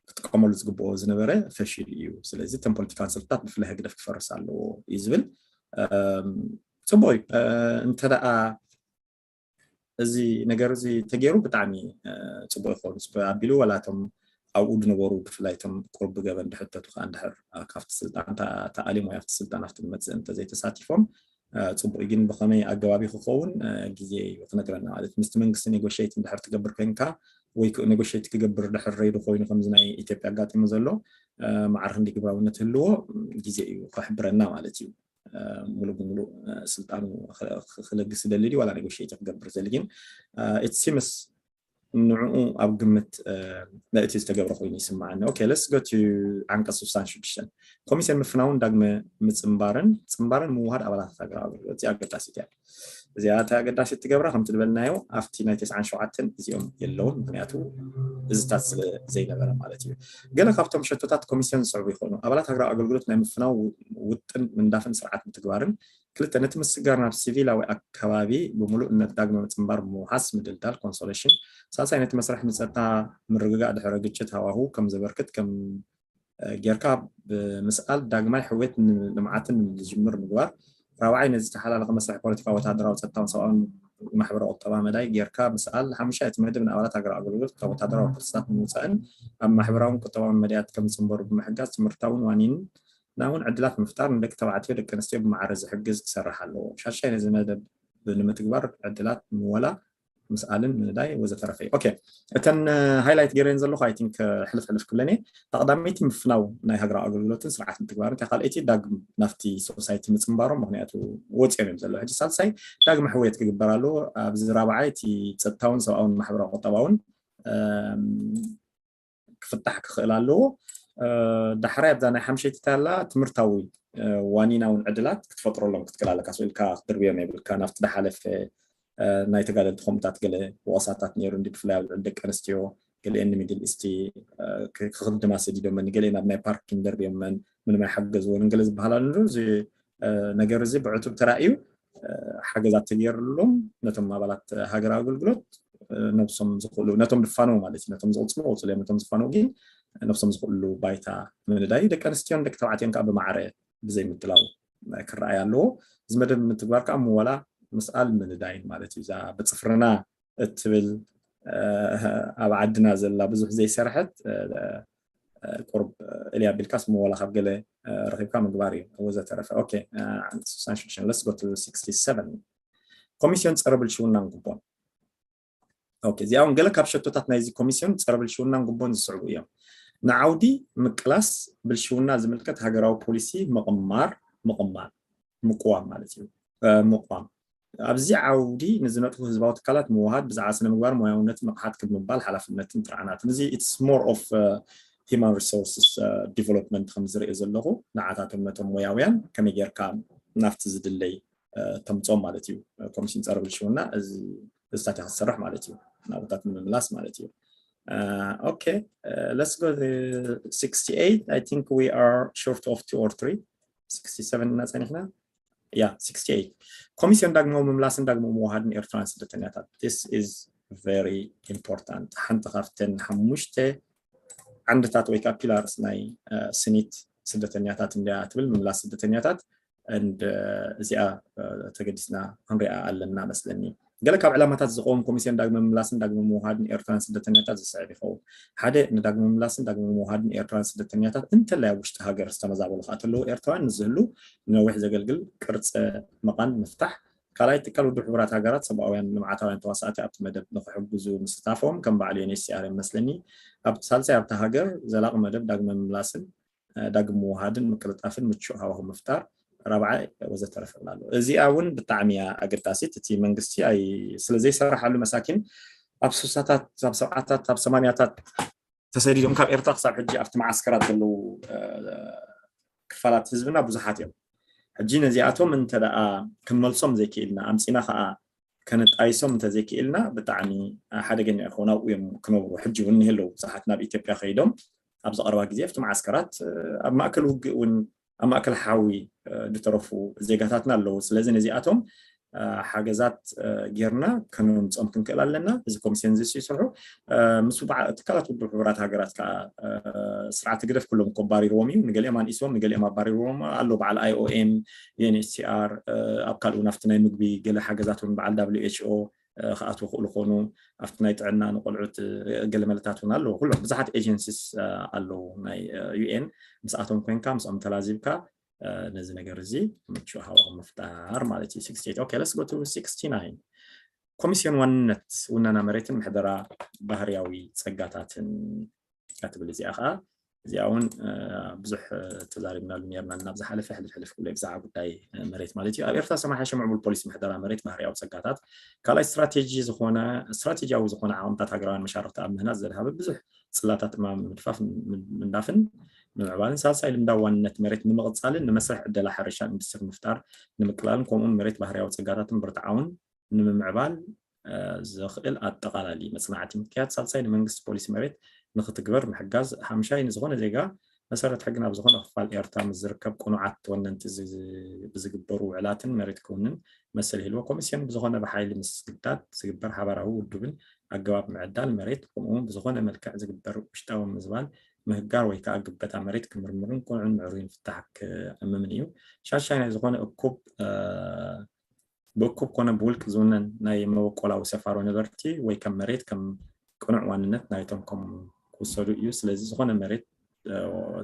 ክጥቀመሉ ዝግብኦ ዝነበረ ፈሽል እዩ። ስለዚ እተን ፖለቲካን ሰልፍታት ብፍላይ ህግደፍ ክፈርስ ኣለዎ እዩ ዝብል። ፅቡቅ እዩ እንተ ደኣ እዚ ነገር እዚ ተገይሩ ብጣዕሚ ፅቡቅ ይኸውን። ኣቢሉ ዋላ እቶም ኣብኡ ዝነበሩ ብፍላይ እቶም ቁሩብ ብገበን ዝሕተቱ ከዓ እንድሕር ካብቲ ስልጣን ተኣልዮም ወይ ኣብቲ ስልጣን ኣብቲ ዝመፅእ እንተዘይተሳቲፎም ፅቡቅ እዩ። ግን ብኸመይ ኣገባብ ክኸውን ግዜ እዩ ክነግረና። ማለት ምስቲ መንግስቲ ኔጎሽት እንድሕር ትገብር ኮይንካ ወይ ኔጎሽት ክገብር ድሕር ረይዱ ኮይኑ ከምዚ ናይ ኢትዮጵያ ኣጋጢሙ ዘሎ ማዕረ ክንዲ ግብራውነት ህልዎ ግዜ እዩ ክሕብረና ማለት እዩ። ሙሉእ ብሙሉእ ስልጣኑ ክለግስ ዝደሊ ድዩ ዋላ ኔጎሽት ክገብር ዝደሊ ግን it seems ንዕኡ ኣብ ግምት እቲ ዝተገብረ ኮይኑ ይስምዓኒ። Okay, let's go to ዓንቀፅ ስሳን ሽዱሽተን ኮሚስዮን ምፍናውን ዳግመ ምፅንባርን ፅንባርን ምውሃድ ኣባላት ሃገራዊ ኣገልግሎት እዚኣ ኣገዳሲት እያ። እዚኣ እታ ኣገዳሲት ትገብራ ከምቲ ዝበልናዮ ኣብቲ ናይ ተስዓን ሸውዓተን እዚኦም የለውን ምክንያቱ እዚታት ስለ ዘይነበረ ማለት እዩ። ገለ ካብቶም ሸቶታት ኮሚስዮን ዝስዕቡ ይኾኑ። ኣባላት ሃገራዊ ኣገልግሎት ናይ ምፍናው ውጥን ምንዳፍን ስርዓት ምትግባርን ክልተ ነቲ ምስግጋር ናብ ሲቪላዊ ኣከባቢ ብምሉእነት ዳግመ ምጽንባር ብምውሓስ ምድልዳል ኮንሶሌሽን፣ ሳልሳይ ነቲ መስርሕ ንጸጥታ ምርግጋእ ድሕረ ግጭት ሃዋሁ ከም ዘበርክት ከም ጌርካ ብምስኣል ዳግማይ ሕውየት ልምዓትን ዝጅምር ምግባር፣ ራብዓይ ነዚ ዝተሓላለኸ መስርሕ ፖለቲካዊ ወተሃደራዊ ጸጥታውን ሰብኣውን ማሕበረ ቁጠባ መዳይ ጌርካ ምስኣል፣ ሓሙሻይ እቲ መደብ ንኣባላት ሃገራዊ ኣገልግሎት ካብ ወተሃደራዊ ፕሮሰሳት ንምውጻእን ኣብ ማሕበራውን ቁጠባውን መዳያት ከም ዝጽንበሩ ብምሕጋዝ ትምህርታውን ዋኒንን ና እውን ዕድላት ምፍጣር ንደቂ ተባዕትዮ ደቂ ኣንስትዮ ብማዕረ ዝሕግዝ ክሰርሕ ኣለዎ። ሻሻይ ነዚ መደብ ንምትግባር ዕድላት ምወላ ምስኣልን ምንዳይ ወዘተረፈ እዩ። ኦኬ እተን ሃይላይት ገይረን ዘለኹ ኣይ ቲንክ ሕልፍ ሕልፍ ክብለን እየ። ተቐዳመይቲ ምፍናው ናይ ሃገራዊ ኣገልግሎትን ስርዓት ምትግባርን እታ ካልኣይቲ ዳግም ናፍቲ ሶሳይቲ ምፅንባሮም ምክንያቱ ወፂኦም እዮም ዘለዉ ሕጂ ሳልሳይ ዳግመ ሕውየት ክግበር ኣለዎ። ኣብዚ ራብዓይ እቲ ፀጥታውን ሰብኣውን ማሕበራዊ ቁጠባውን ክፍታሕ ክኽእል ኣለዎ። ዳሕራይ ኣብዛ ናይ ሓምሸይቲ ታላ ትምህርታዊ ዋኒናውን ዕድላት ክትፈጥረሎም ክትክእል ኣለካ። ኢልካ ክትድርብዮም የብልካ። ናብቲ ዝሓለፈ ናይ ተጋደልቲ ከምኡታት ገለ ወቐሳታት ነይሩ እንዲ ብፍላይ ኣብ ልዕሊ ደቂ ኣንስትዮ ገሊአን ንሚድል ኢስቲ ክኽድማ ሰዲዶመን፣ ገሊአን ኣብ ናይ ፓርኪን ደርብዮመን፣ ምንም ኣይሓገዝዎን ገለ ዝበሃል ኣሎ። እዚ ነገር እዚ ብዕቱብ ተራእዩ ሓገዛት ተገይርሎም ነቶም ኣባላት ሃገራዊ ኣገልግሎት ነብሶም ዝኽእሉ፣ ነቶም ዝፋነው ማለት እዩ። ነቶም ዝቕፅሉ ቅፅሉ እዮም፣ ነቶም ዝፋነው ግን ነብሶም ዝኽእሉ ባይታ ምንዳይ፣ ደቂ ኣንስትዮን ደቂ ተባዕትዮን ከዓ ብማዕረ ብዘይ ምድላው ክረኣይ ኣለዎ። እዚ መደብ ምትግባር ከዓ ምወላ ምስኣል ምንዳይን ማለት እዩ። እዛ ብፅፍርና እትብል ኣብ ዓድና ዘላ ብዙሕ ዘይሰርሐት ቁርብ እልያ ቢልካስ ምወላ ካብ ገለ ረኺብካ ምግባር እዩ። ወዘተረፈ okay. ስሳን ሽዱሽተን let's go to sixty-seven. ኮሚስዮን ፀረ ብልሽውናን ጉቦን። okay፣ እዚኣ እውን ገለ ካብ ሸቶታት ናይዚ ኮሚስዮን ፀረ ብልሽውናን ጉቦን ዝስዕቡ እዮም። ንዓውዲ ምቅላስ ብልሽውና ዝምልከት ሃገራዊ ፖሊሲ ምቕማር ምቕማር ምቅዋም ማለት እዩ። ምቕዋም ኣብዚ ዓውዲ ንዝነጥፉ ህዝባዊ ትካላት ምውሃድ ብዛዕባ ስነ ምግባር ሞያውነትን ንቕሓት ክብ ምባል ሓላፍነትን ጥርዓናትን። እዚ it's more of human resources development ከም ዝርኢ ዘለኹ ንዓታቶም ነቶም ሞያውያን ከመይ ጌርካ ናፍቲ ዝድለይ ተምፅኦም ማለት እዩ። ኮሚሽን ፀረ ብልሽውና እዚታት ክትሰርሕ ማለት እዩ። ናብታት ንምምላስ ማለት እዩ። Okay, let's go to sixty-eight. I think we are short of two or three. sixty-seven እና ጸኒሕና። Yeah, sixty-eight. ኮሚስዮን ዳግማዊ ምምላስን ዳግማዊ ምውሃድን ኤርትራውያን ስደተኛታት። This is very important. ሓንቲ ካብተን ሓሙሽተ ዓንድታት ወይ ከዓ ፒላርስ ናይ ስኒት ስደተኛታት እንዲያ ትብል፣ ምምላስ ስደተኛታት። And እዚኣ ተገዲስና ክንሪኣ ኣለና መስለኒ። ገለ ካብ ዕላማታት ዝኸውን ኮሚስዮን ዳግመ ምላስን ዳግመ ምውሃድን ኤርትራውያን ስደተኛታት ዝስዕብ ይኸውን። ሓደ፣ ንዳግመ ምላስን ዳግመ ምውሃድን ኤርትራውያን ስደተኛታት እንተላይ ኣብ ውሽጢ ሃገር ዝተመዛበሉ ከዓ ተለዉ ኤርትራውያን ንዝህሉ ነዊሕ ዘገልግል ቅርፀ መቓን ምፍታሕ። ካልኣይ፣ ትካል ውድብ ሕቡራት ሃገራት ሰብኣውያን ልምዓታውያን ተዋሳእቲ ኣብቲ መደብ ንክሕግዙ ምስታፎም ከም በዓል ዩኤንኤችሲኣር እዮም መስለኒ። ኣብ ሳልሳይ፣ ኣብቲ ሃገር ዘላቂ መደብ ዳግመ ምላስን ዳግም ምውሃድን ምቅልጣፍን ምቹእ ሃዋሁ ምፍጣር፣ ራብዓይ ወዘተረፈ ይብል ኣሎ። እዚኣ እውን ብጣዕሚ እያ ኣገዳሲት። እቲ መንግስቲ ኣይ ስለ ዘይሰራሓሉ መሳኪን ኣብ ሱሳታት ኣብ ሰብዓታት ኣብ ሰማንያታት ተሰዲዶም ካብ ኤርትራ ክሳብ ሕጂ ኣብቲ መዓስከራት ዘለዉ ክፋላት ህዝብና ብዙሓት እዮም። ሕጂ ነዚኣቶም እንተ ደኣ ክንመልሶም ዘይክኢልና ኣምጺና ከዓ ከነጣይሶም እንተዘይክኢልና ብጣዕሚ ሓደገኛ ይኸውን። ኣብኡ እዮም ክነብሩ። ሕጂ እውን እኒሀ ኣለዉ ብዙሓት ናብ ኢትዮጵያ ከይዶም ኣብዚ ቀረባ ግዜ ኣብቲ መዓስከራት ኣብ ማእከል ውግእ እውን ኣብ ማእከል ሓዊ ዝተረፉ ዜጋታትና ኣለዉ። ስለዚ ነዚኣቶም ሓገዛት ጌርና ከነምፅኦም ክንክእል ኣለና። እዚ ኮሚስዮን እዚ ይሰርሑ ምስ ትካላት ውድብ ሕቡራት ሃገራት ከዓ ስርዓት ህግደፍ ኩሎም እኮ ኣባሪርዎም እዩ። ንገሊኦም ኣንኢስዎም ንገሊኦም ኣባሪርዎም ኣሎ። በዓል ኣይኦኤም፣ ዩኤንኤችሲኣር ኣብ ካልኡ ናብቲ ናይ ምግቢ ገለ ሓገዛት እውን በዓል ዳብሊው ኤች ኦ ክኣትዉ ክእሉ ኮኑ። ኣብቲ ናይ ጥዕና ንቆልዑት ገለ መለታት እውን ኣለዉ። ኩሎም ብዙሓት ኤጀንሲስ ኣለዉ ናይ ዩኤን። ምስኣቶም ኮይንካ ምስኦም ተላዚብካ ነዚ ነገር እዚ ምቹእ ሃዋሁ ምፍጣር ማለት እዩ። sixty-eight okay, let's go to sixty-nine. ኮሚስዮን ዋንነት ውነና መሬትን ምሕደራ ባህርያዊ ጸጋታትን እያ ትብል። እዚኣ ከዓ እዚኣ እውን ብዙሕ ተዛሪብናሉ ነርና ናብ ዝሓለፈ ሕልፍ ሕልፍ ክብለ ብዛዕባ ጉዳይ መሬት ማለት እዩ። ኣብ ኤርትራ ሰማሓሸ ምዕቡል ፖሊሲ ምሕደራ መሬት ባህርያዊ ጸጋታት ካልኣይ ስትራቴጂ ዝኾነ ስትራቴጂያዊ ዝኾነ ዓቕምታት ሃገራውያን መሻርክቲ ኣብ ምህናጽ ዘድሃበ ብዙሕ ጽላታት እማም ምድፋፍ ምንዳፍን ንምዕባልን ሳልሳይ ልምዳዊ ዋንነት መሬት ንምቕጻልን ንመስርሕ ዕደላ ሕርሻን ኢንዱስትሪ ምፍጣር ንምቅላልን ከምኡውን መሬት ባህርያዊ ጸጋታትን ብርትዓውን ንምምዕባል ዘኽእል ኣጠቓላሊ መጽናዕቲ ምክያድ ሳልሳይ ንመንግስቲ ፖሊሲ መሬት ንክትግበር ምሕጋዝ ሓምሻይ ንዝኾነ ዜጋ መሰረት ሕግን ኣብ ዝኾነ ክፋል ኤርትራ ምስ ዝርከብ ቅኑዓት ወነንቲ ብዝግበሩ ውዕላትን መሬት ክውንን መሰል ይህልዎ። ኮሚስዮን ብዝኾነ ብሓይሊ ምስ ግዳድ ዝግበር ሓባራዊ ውዱብን ኣገባብ ምዕዳል መሬት ከምኡ እውን ብዝኾነ መልክዕ ዝግበር ውሽጣዊ ምዝባል ምህጋር ወይ ከዓ ግበታ መሬት ክምርምርን ቅኑዕን ምዕሩይን ፍታሕ ክእምምን እዩ። ሻሻይ ናይ ዝኾነ እኩብ ብእኩብ ኮነ ብውልቂ ዝውነን ናይ መበቆላዊ ሰፋሮ ነበርቲ ወይ ከም መሬት ከም ቅኑዕ ዋንነት ናይቶም ከም ክውሰዱ እዩ። ስለዚ ዝኾነ መሬት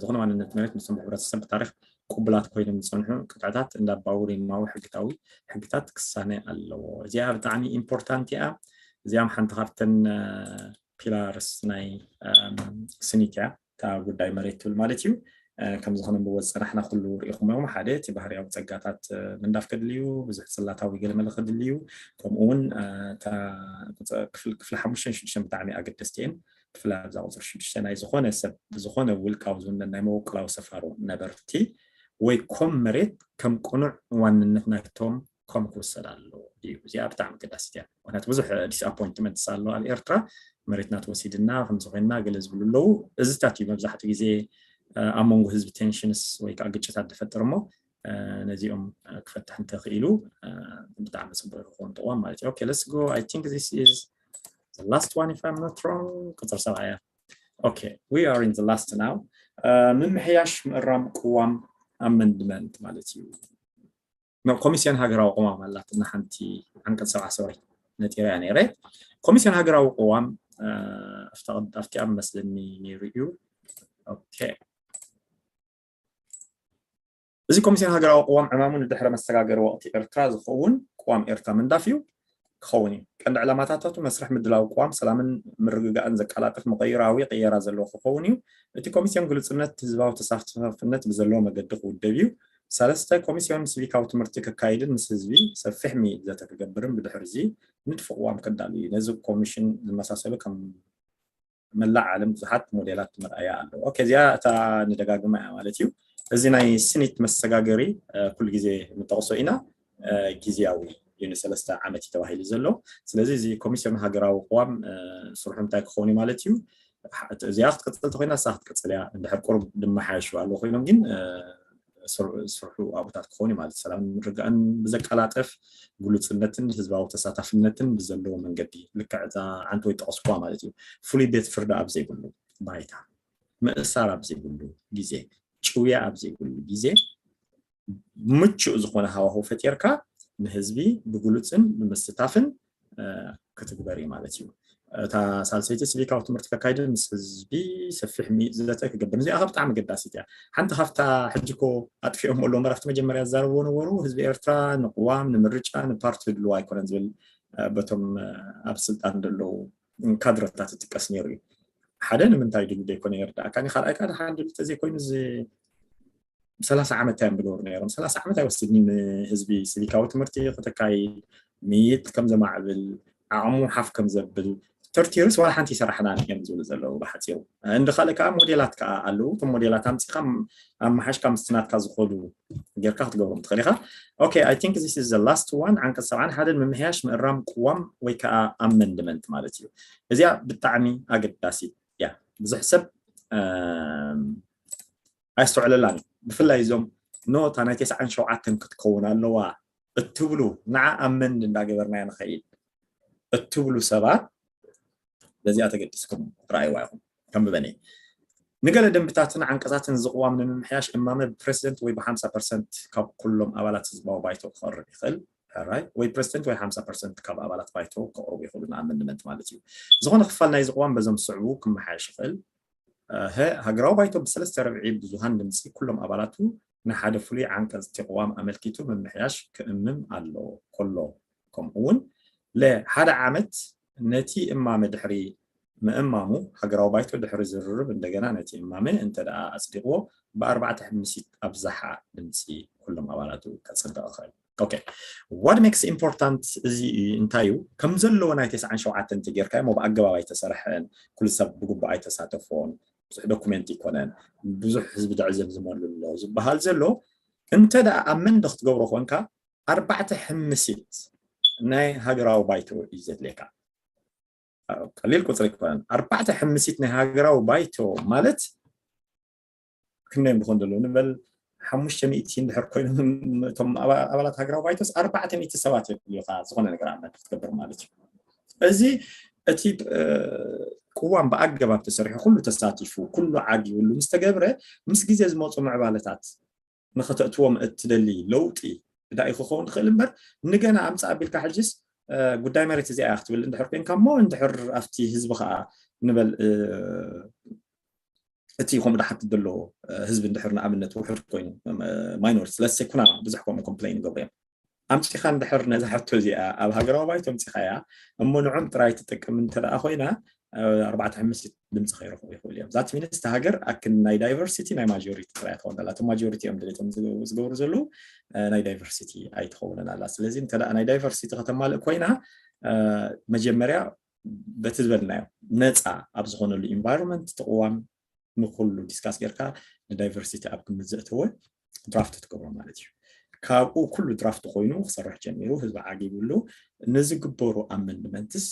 ዝኾነ ዋንነት መሬት ምስቶም ብሕብረተሰብ ብታሪክ ቅቡላት ኮይኖም ዝፀንሑ ቅጥዕታት እንዳ ባውሪማዊ ሕግታዊ ሕግታት ክሳነ ኣለዎ። እዚኣ ብጣዕሚ ኢምፖርታንት እያ። እዚኣም ሓንቲ ካብተን ፒላርስ ናይ ስኒት እያ እታ ጉዳይ መሬት ትብል ማለት እዩ። ከምዚ ከነንብቦ ዝፀናሕና ኩሉ ርኢኹምዎም ሓደ እቲ ባህርያዊ ፀጋታት ምንዳፍ ከድልዩ ብዙሕ ፅላታዊ ገለመለ ከድልዩ ከምኡ እውን ክፍሊ ሓሙሽተን ሽዱሽተን ብጣዕሚ ኣገደስቲ እየን። ብፍላይ ኣብዛ ቁፅሪ ሽዱሽተ ናይ ዝኾነ ሰብ ብዝኾነ ውልቃዊ ዝውነን ናይ መበቆላዊ ሰፋሮ ነበርቲ ወይ ኮም መሬት ከም ቅኑዕ ዋንነት ናይቶም ኮም ክውሰድ ኣለዎ እዩ። እዚኣ ብጣዕሚ ኣገዳሲት እያ። ምክንያቱ ብዙሕ ዲስኣፖይንትመንትስ ኣሎ ኣብ ኤርትራ። መሬትና ተወሲድና፣ ከምዚ ኮይና፣ ገለ ዝብሉ ኣለዉ። እዚታት እዩ መብዛሕትኡ ግዜ ኣብ መንጎ ህዝቢ ቴንሽንስ ወይ ከዓ ግጭታት ዝፈጥር እሞ ነዚኦም ክፈትሕ እንተኽኢሉ ብጣዕሚ ፅቡቅ ክኸውን ጥዋም ማለት እዩ። Okay, let's go. I think this is the last one, if I'm not wrong. ቁፅሪ ሰብዓ እያ። Okay, we are in the last now. ምምሕያሽ ምእራም ቅዋም ኣመንድመንት ማለት እዩ። ኮሚስዮን ሃገራዊ ቅዋም ኣላትና ሓንቲ ዓንቀፅ ሰብዓ፣ ሶሪ፣ ነጢረያ ነይረ። ኮሚስዮን ሃገራዊ ቅዋም ኣብቲ ኣብ መስለኒ ነይሩ እዩ። Okay. እዚ ኮሚስዮን ሃገራዊ ቅዋም ዕማሙ ንድሕረ መሰጋገሪ ወቕቲ ኤርትራ ዝኸውን ቅዋም ኤርትራ ምንዳፍ እዩ ክኸውን እዩ። ቀንዲ ዕላማታታቱ መስርሕ ምድላው ቅዋም ሰላምን ምርግጋእን ዘቀላጥፍ መቐይራዊ ቅየራ ዘለዎ ክኸውን እዩ። እቲ ኮሚስዮን ግሉጽነት፣ ህዝባዊ ተሳታፍነት ብዘለዎ መገዲ ክውደብ እዩ። ሰለስተ፣ ኮሚስዮን ሲቪካዊ ትምህርቲ ከካይድን ምስ ህዝቢ ሰፊሕ ምይይጥ ዘተ ክገብርን ብድሕሪ እዚ ንድፊ ቅዋም ከዳሉ እዩ። ነዚ ኮሚሽን ዝመሳሰሉ ከም መላእ ዓለም ብዙሓት ሞዴላት መርኣያ ኣለዎ። ኦኬ፣ እዚኣ እታ ንደጋግማ እያ ማለት እዩ። እዚ ናይ ስኒት መሰጋገሪ ኩሉ ግዜ ንጠቕሶ ኢና። ግዜያዊ እዩ፣ ንሰለስተ ዓመት እዩ ተባሂሉ ዘሎ። ስለዚ እዚ ኮሚስዮን ሃገራዊ ቅዋም ስርሑ እንታይ ክኸውን እዩ ማለት እዩ? እዚኣ ክትቅፅል ተኮይና እሳ ክትቅፅል እያ። እንድሕር ቁሩብ ድመሓየሹ ኣለዉ ኮይኖም ግን ዝስርሑ ኣብታት ክኾኑ ማለት ሰላምን ምርግጋእን ብዘቀላጥፍ ግሉፅነትን ህዝባዊ ተሳታፍነትን ብዘለዎ መንገዲ ልክዕ እዛ ዓንተወይ ጠቐስኩዋ ማለት እዩ። ፍሉይ ቤት ፍርዲ ኣብ ዘይብሉ ባይታ፣ ምእሳር ኣብ ዘይብሉ ግዜ፣ ጭውያ ኣብ ዘይብሉ ግዜ ምቹእ ዝኾነ ሃዋህው ፈጢርካ ንህዝቢ ብግሉፅን ብምስታፍን ክትግበር እዩ ማለት እዩ። እታ ሳልሰይቲ ሲቪካዊ ትምህርቲ ከካይድን ምስ ህዝቢ ሰፊሕ ዘተ ክገብር፣ እዚኣ ብጣዕሚ ኣገዳሲት እያ። ሓንቲ ካብታ ሕጂ እኮ ኣጥፊኦም ኣለዎም ኣብቲ መጀመርያ ዝዛረብዎ ነበሩ፣ ህዝቢ ኤርትራ ንቅዋም፣ ንምርጫ፣ ንፓርቲ ድልዎ ኣይኮነን ዝብል በቶም ኣብ ስልጣን ዘለዉ ካድረታት ይጥቀስ ነይሩ እዩ። ሓደ ንምንታይ ድሉ ዘይኮነ ይርዳእካ፣ ካልኣይ ከዓ ደሓን ድሉ ተዘይኮይኑ እዚ ሰላሳ ዓመት እዮም ዝገብሩ ነይሮም። ሰላሳ ዓመት ኣይወስድን ንህዝቢ ሲቪካዊ ትምህርቲ ክተካይድ፣ ምይይጥ ከም ዘማዕብል፣ ዓቕሙ ሓፍ ከም ዘብል፣ ተርቲርስ ዋላ ሓንቲ ይሰራሕና እዮም ዝብሉ ዘለዉ ብሓፂሩ። እንዲ ካልእ ከዓ ሞዴላት ከዓ ኣለዉ። እቶም ሞዴላት ኣምፂኻ ኣመሓሽካ ምስቲ ናትካ ዝኸዱ ጌርካ ክትገብሮም ትኽእል ኢኻ። Okay, I think this is the last one. ዓንቀፅ ሰብዓን ሓደን ምምሕያሽ ምእራም ቅዋም ወይ ከዓ ኣመንድመንት ማለት እዩ። እዚኣ ብጣዕሚ ኣገዳሲት እያ። ብዙሕ ሰብ ኣየስተውዕለላን እዩ። ብፍላይ እዞም ኖ እታ ናይ ተስዓን ሸውዓተን ክትከውን ኣለዋ እትብሉ፣ ንዓ ኣመንድ እንዳገበርናዮ ንኸይድ እትብሉ ሰባት በዚኣ ተገዲስኩም ረኣይዋ ኢኹም። ከንብበን እየ። ንገለ ደንብታትን ዓንቀፃትን እዚ ቅዋም ንምምሕያሽ እማመ ብፕረሲደንት ወይ ብሓምሳ ፐርሰንት ካብ ኩሎም ኣባላት ህዝባዊ ባይቶ ክቐርብ ይኽእል። ሕራይ ወይ ፕረሲደንት ወይ ሓምሳ ፐርሰንት ካብ ኣባላት ባይቶ ከቕርቡ ይኽእሉ ንኣመንድመንት ማለት እዩ። ዝኾነ ክፋል ናይዚ ቅዋም በዞም ዝስዕቡ ክመሓየሽ ይኽእል። ሀ፣ ሃገራዊ ባይቶ ብሰለስተ ርብዒ ብዙሃን ድምፂ ኩሎም ኣባላቱ ንሓደ ፍሉይ ዓንቀፅ እቲ ቅዋም ኣመልኪቱ ምምሕያሽ ክእምም ኣለዎ። ኮሎ ከምኡ እውን ለ ሓደ ዓመት ነቲ እማመ ድሕሪ ምእማሙ ሃገራዊ ባይቶ ድሕሪ ዝርርብ እንደገና ነቲ እማመ እንተ ደኣ ኣፅዲቕዎ ብኣርባዕተ ሕምሲት ኣብዝሓ ድምፂ ኩሎም ኣባላቱ ከፅድቕ ይኽእል። Okay, what makes important እዚ እንታይ እዩ? ከም ዘለዎ ናይ ተስዓን ሸውዓተን እንተጌርካዮ እሞ ብኣገባብ ኣይተሰርሐን፣ ኩሉ ሰብ ብግቡእ ኣይተሳተፎን፣ ብዙሕ ዶኩሜንት ይኮነን፣ ብዙሕ ህዝቢ ደዕዘብ ዝመሉ ኣሎ ዝበሃል ዘሎ እንተ ደኣ ኣብ መንዶ ክትገብሮ ኮንካ ኣርባዕተ ሕምሲት ናይ ሃገራዊ ባይቶ እዩ ዘድልየካ። ቀሊል ቁፅሪ ኣይኮነን። ኣርባዕተ ሕምሲት ናይ ሃገራዊ ባይቶ ማለት ክንደዮም ብኾን ዘለዉ ንበል ሓሙሽተ ሚእቲ እንድሕር ኮይኖም እቶም ኣባላት ሃገራዊ ባይቶስ ኣርባዕተ ሚእቲ ሰባት የድልዩኻ ዝኾነ ነገር ኣብ መድረክ ክትገብር ማለት እዩ። እዚ እቲ ቅዋም ብኣገባብ ተሰሪሑ ኩሉ ተሳቲፉ ኩሉ ዓጊብሉ ምስ ተገብረ ምስ ግዜ ዝመፁ ምዕባለታት ንኸተእትዎም እትደሊ ለውጢ እንታይ ክኸውን ይኽእል እምበር ንገና ኣምፃእ ኣቢልካ ሕጅስ ጉዳይ መሬት እዚኣ ክትብል እንድሕር ኮይንካ እሞ እንድሕር ኣብቲ ህዝቢ ከዓ ንበል እቲ ከምኡ ድሓት ዘሎ ህዝቢ እንድሕር ንኣብነት ውሕድ ኮይኑ ማይኖሪቲ ስለዚ ኩናማ ብዙሕ ከምኡ ኮምፕሌን ይገብሩ እዮም ኣምፂኻ እንድሕር ነዛ ሕቶ እዚኣ ኣብ ሃገራዊ ባይቶ ኣምፂኻያ እሞ ንዖም ጥራይ ትጠቅም እንተ ኮይና ኣርባዕተ ሓሙሽተ ድምፂ ከይረኽቡ ይኽእሉ እዮም that means እታ ሃገር ኣክል ናይ ዳይቨርሲቲ ናይ ማጆሪቲ ጥራይ ትኸውን ኣላ እቶም ማጆሪቲ እዮም ድሌቶም ዝገብሩ ዘለዉ ናይ ዳይቨርሲቲ ኣይትኸውንን ኣላ ስለዚ እንተ ናይ ዳይቨርሲቲ ከተማልእ ኮይና መጀመርያ በቲ ዝበልናዮ ነፃ ኣብ ዝኾነሉ ኢንቫይሮንመንት ትቕዋም ንኩሉ ዲስካስ ጌርካ ንዳይቨርሲቲ ኣብ ግምት ዘእተወ ድራፍት ትገብሮ ማለት እዩ። ካብኡ ኩሉ ድራፍት ኮይኑ ክሰርሕ ጀሚሩ ህዝቢ ዓጊብሉ ንዝግበሩ ኣመንድመንትስ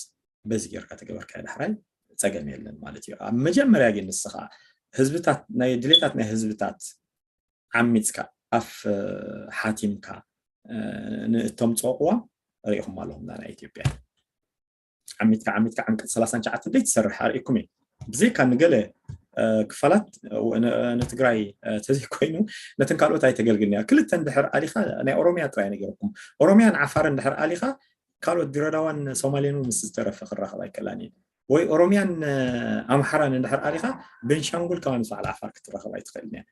በዚ ጌርካ ተገበርካዮ ዳሕራይ ፀገም የለን ማለት እዩ። ኣብ መጀመርያ ግን ንስኻ ህዝብታት ናይ ድሌታት ናይ ህዝብታት ዓሚፅካ ኣፍ ሓቲምካ ንእተምፅኦ ቅዋም ርኢኹም ኣለኹም ናይ ኢትዮጵያ ዓሚትካ ዓሚትካ ዓንቀፅ ሰላሳን ትሽዓተን ዘይትሰርሕ ኣርእኩም እዩ። ብዘይካ ንገለ ክፋላት ንትግራይ ተዘይኮይኑ ነተን ካልኦት ኣይተገልግልን እያ። ክልተ እንድሕር ኣሊኻ ናይ ኦሮሚያ ጥራይ ነገርኩም። ኦሮሚያን ዓፋርን እንድሕር ኣሊኻ ካልኦት ድረዳዋን ሶማሌን እውን ምስ ዝተረፈ ክራኸብ ኣይከላን እዩ። ወይ ኦሮሚያን ኣምሓራን እንድሕር ኣሊኻ ቤንሻንጉል ከማን ምስ በዓል ዓፋር ክትራኸብ ኣይትኽእልን እያ።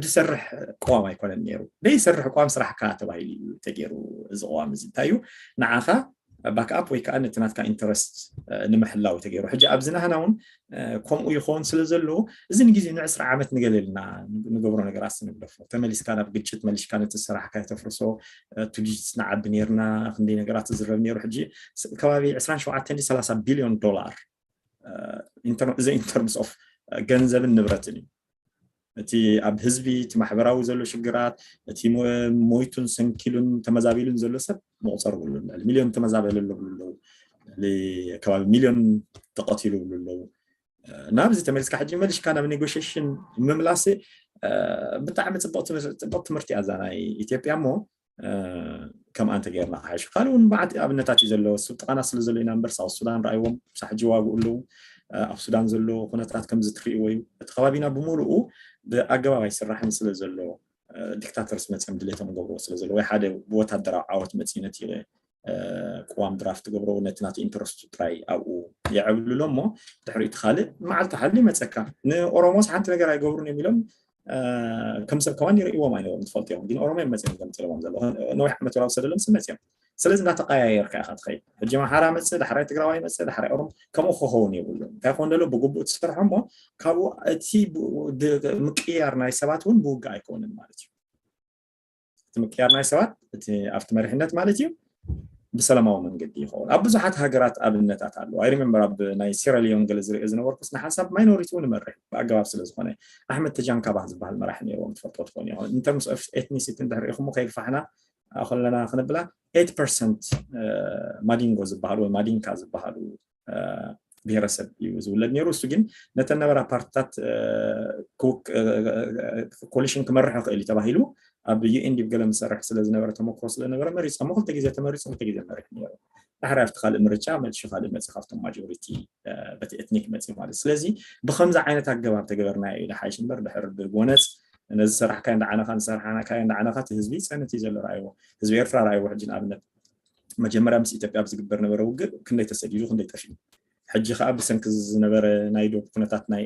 ዝሰርሕ ቅዋም ኣይኮነን ነይሩ። ዘይሰርሕ ቅዋም ስራሕካ ተባሂሉ እዩ ተገይሩ እዚ ቅዋም እዚ። እንታይ እዩ ንዓኻ ባክኣፕ ወይ ከዓ ነቲ ናትካ ኢንተረስት ንምሕላው ተገይሩ። ሕጂ ኣብዚ ናህና እውን ከምኡ ይኸውን ስለ ዘሎ እዚ ንግዜ ንዕስራ ዓመት ንገለልና ንገብሮ ነገራት ንግደፎ። ተመሊስካ ናብ ግጭት መሊስካ ነቲ ስራሕካ ተፍርሶ። ቱዲት ንዓቢ ነርና ክንደይ ነገራት ዝረብ ነይሩ። ሕጂ ከባቢ ዕስራን ሸውዓተን ሰላሳ ቢልዮን ዶላር እዚ ኢንተርምስ ኦፍ ገንዘብን ንብረትን እዩ። እቲ ኣብ ህዝቢ እቲ ማሕበራዊ ዘሎ ሽግራት እቲ ሞይቱን ሰንኪሉን ተመዛቢሉን ዘሎ ሰብ መቁፀር ብሉ ልዕሊ ሚሊዮን ተመዛበለ ኣሎ ብሉ ኣለዉ። ከባቢ ሚሊዮን ተቀቲሉ ብሉ ኣለዉ። ናብዚ ተመሊስካ ሕጂ መሊሽካ ናብ ኔጎሽሽን ምምላስ ብጣዕሚ ፅቡቅ ትምህርቲ እያ እዛ ናይ ኢትዮጵያ እሞ ከምኣ እንተገይርና ክሓይሽ። ካልእ እውን መዓት ኣብነታት እዩ ዘሎ። ስብ ጥቃና ስለ ዘሎ ኢና እምበር ሳውት ሱዳን ረኣይዎም ሳብ ሕጂ ዋግኡ ኣለዉ። ኣብ ሱዳን ዘሎ ኩነታት ከምዚ ትርእይዎ እዩ። እቲ ከባቢና ብምሉኡ ብኣገባብ ኣይስራሕን ስለ ዘሎ ዲክታተርስ መፅኦም ድሌቶም ገብርዎ ስለ ዘሎ ወይ ሓደ ብወታደራዊ ዓወት መፅኡ ነቲ ቅዋም ድራፍት ገብሮ ነቲ ናቲ ኢንተረስቱ ጥራይ ኣብኡ የዕብልሎ እሞ ድሕሪኡ እቲ ካልእ መዓልቲ ሓሉ ይመፀካ። ንኦሮሞስ ሓንቲ ነገር ኣይገብሩን እዮም ኢሎም ከም ሰብ ከማን ይርእዎም ኣይነበሩም ትፈልጡ እዮም። ግን ኦሮሞ እዮም መፅኦም ገምጢሎሞም ዘለዉ ነዊሕ ዓመት ወላ ውሰደሎም ስብ መፅኦም። ስለዚ እንዳተቀያየርካ ኢካ ትኸይድ። ሕጂ ኣምሓራ መፅእ ዳሕራይ ትግራዋይ መፅእ ዳሕራይ ኦሮሞ ከምኡ ክኸውን የብሉ። እንታይ ክኾን ደሎ ብግቡእ ትሰርሖ እሞ ካብኡ እቲ ምቅያር ናይ ሰባት እውን ብውግእ ኣይከውንን ማለት እዩ። እቲ ምቅያር ናይ ሰባት እቲ ኣብቲ መሪሕነት ማለት እዩ ብሰላማዊ መንገዲ ይኸውን። ኣብ ብዙሓት ሃገራት ኣብነታት ኣለዉ። ኣይ ሪመምበር ኣብ ናይ ሴራሊዮን ገለ ዝሪኦ ዝነበርኩስ ንሓንሳብ ማይኖሪቲ እውን ይመርሕ ብኣገባብ ስለ ዝኾነ ኣሕመድ ተጃንካባህ ዝበሃል መራሒ ነይርዎም ትፈልጦ ትኾኑ ኢኹም። ኢንተርምስ ኦፍ ኤትኒሲቲ እንድሕር ኢኹም ከይግፋሕና ከለና ክንብላ ኤት ፐርሰንት ማዲንጎ ዝበሃሉ ወይ ማዲንካ ዝበሃሉ ብሄረሰብ እዩ ዝውለድ ነይሩ። እሱ ግን ነተን ነበራ ፓርትታት ኮሊሽን ክመርሕ ይኽእል እዩ ተባሂሉ ኣብ ዩኤንዲፕ ገለ ምሰርሕ ስለ ዝነበረ ተመክሮ ስለነበረ መሪፆሞ ክልተ ግዜ ተመሪፁ ክልተ ግዜ መሪሕ ነይሩ። ዳሕራይ ኣብቲ ካልእ ምርጫ መልሹ ካልእ መፅእ ካብቶም ማጆሪቲ በቲ ኤትኒክ መፅእ ማለት ስለዚ ብከምዚ ዓይነት ኣገባብ ተገበርናዮ እዩ ዝሓይሽ እምበር ድሕር ብጎነፅ ነዚ ሰራሕካዮ እንዳዓነኻ ንሰራሕናካዮ እንዳዓነኻ እቲ ህዝቢ ይፀንት እዩ ዘሎ ረኣይዎ ህዝቢ ኤርትራ ረኣይዎ ሕጂ ንኣብነት መጀመርያ ምስ ኢትዮጵያ ኣብ ዝግበር ነበረ ውግእ ክንደይ ተሰዲዱ ክንደይ ጠፊኡ ሕጂ ከዓ ብሰንኪ ዝነበረ ናይ ዶብ ኩነታት ናይ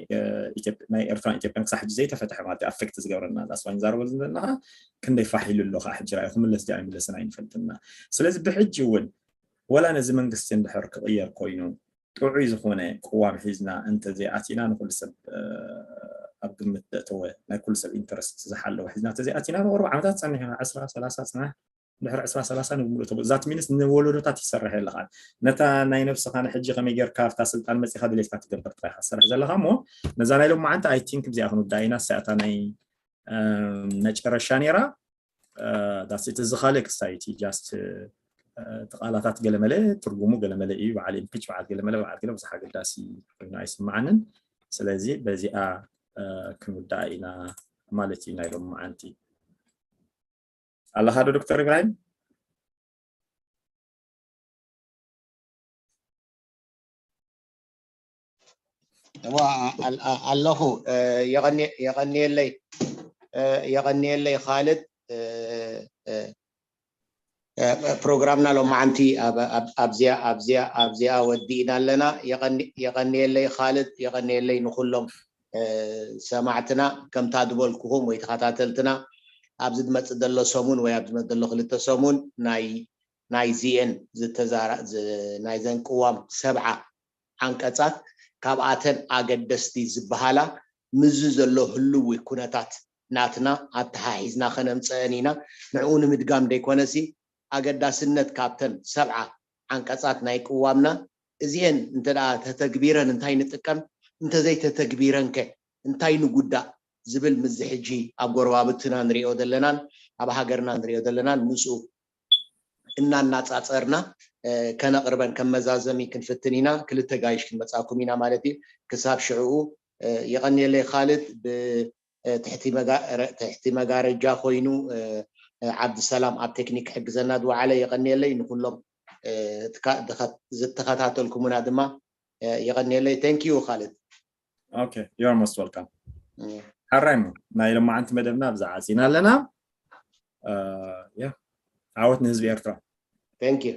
ኤርትራን ኢትዮጵያን ክሳብ ሕጂ ዘይተፈተሐ ማለት ኣፌክት ዝገብረና ዛስዋኝ ዛረበ ዘለና ከዓ ክንደይ ፋሕ ኢሉ ኣሎ ከዓ ሕጂ ራእዩ ክምለስ ዲኣ ኣይምለስን ኣይንፈልጥና ስለዚ ብሕጂ እውን ወላ ነዚ መንግስቲ እንድሕር ክቕየር ኮይኑ ጥዑይ ዝኾነ ቅዋም ሒዝና እንተዘይኣቲና ንኩሉ ሰብ ኣብ ግምት ዘእተወ ናይ ኩሉ ሰብ ኢንተረስት ዝሓለወ ሒዝና እንተዘይኣቲና ንቕርቡ ዓመታት ፀኒሕና ዕስራ ሰላሳ ፅናሕ ድሕሪ ዕስራ ሰላሳ ንምሉእ ተጉ ዛት ሚንስ ንወለዶታት ይሰርሕ ኣለኻ ነታ ናይ ነብስኻ ንሕጂ ከመይ ጌርካ ኣብታ ስልጣን መፂኻ ድሌትካ ትገብር ጥራይካ ትሰርሕ ዘለኻ እሞ ነዛ ናይ ሎማዓንቲ ኣይ ቲንክ ብዚኣ ክንውዳ ኢና ሳእታ ናይ መጨረሻ ነይራ ዳስቲ እዚ ካልእ ክስታይ እቲ ጃስት እቲ ቃላታት ገለመለ ትርጉሙ ገለመለ እዩ በዓል ኢምፒች በዓል ገለመለ በዓል ገለ ብዙሕ ኣገዳሲ ኮይኑ ኣይስምዓንን ስለዚ በዚኣ ክንውዳኣ ኢና ማለት እዩ ናይ ሎም መዓንቲ ኣለኻ ዶ ዶክተር ኢብራሂም ኣለኹ የቐንየለይ የቐንየለይ ካልድ ፕሮግራምና ሎማዓንቲ ኣብዚኣ ኣብዚኣ ኣብዚኣ ወዲእና ኣለና የቐንየለይ ካልድ የቐንየለይ ንኩሎም ሰማዕትና ከምታ ዝበልኩኹም ወይ ተኸታተልትና ኣብዚ ዝመፅእ ዘሎ ሰሙን ወይ ኣብ ዝመፅእ ዘሎ ክልተ ሰሙን ናይ ናይ ዚኤን ዝተዛራ ናይዘን ቅዋም ሰብዓ ዓንቀፃት ካብኣተን ኣገደስቲ ዝበሃላ ምዚ ዘሎ ህልዊ ኩነታት ናትና ኣተሓሒዝና ከነምፀአን ኢና ንዕኡ ንምድጋም ደይኮነሲ ኣገዳስነት ካብተን ሰብዓ ዓንቀፃት ናይ ቅዋምና እዚኤን እንተ ተተግቢረን እንታይ ንጥቀም እንተዘይተተግቢረንከ እንታይ ንጉዳእ ዝብል፣ ምዚ ሕጂ ኣብ ጎረባብትና ንሪኦ ዘለናን ኣብ ሃገርና ንሪኦ ዘለናን ምስኡ እናናፃፀርና ከነቕርበን ከም መዛዘሚ ክንፍትን ኢና። ክልተ ጋይሽ ክንመፃኩም ኢና ማለት እዩ። ክሳብ ሽዕኡ የቐንየለይ። ካልድ ብትሕቲ መጋረጃ ኮይኑ፣ ዓብድሰላም ኣብ ቴክኒክ ክሕግዘና ዝወዓለ፣ የቐንየለይ። ንኩሎም ዝተኸታተልኩምና ድማ የቐንየለይ። Thank you ካልድ። Okay, you're most welcome። ሓራይ፣ ናይ ሎማዓንቲ መደብና ብዛዕባ ዜና ኣለና። ዓወት ንህዝቢ ኤርትራ። Thank you።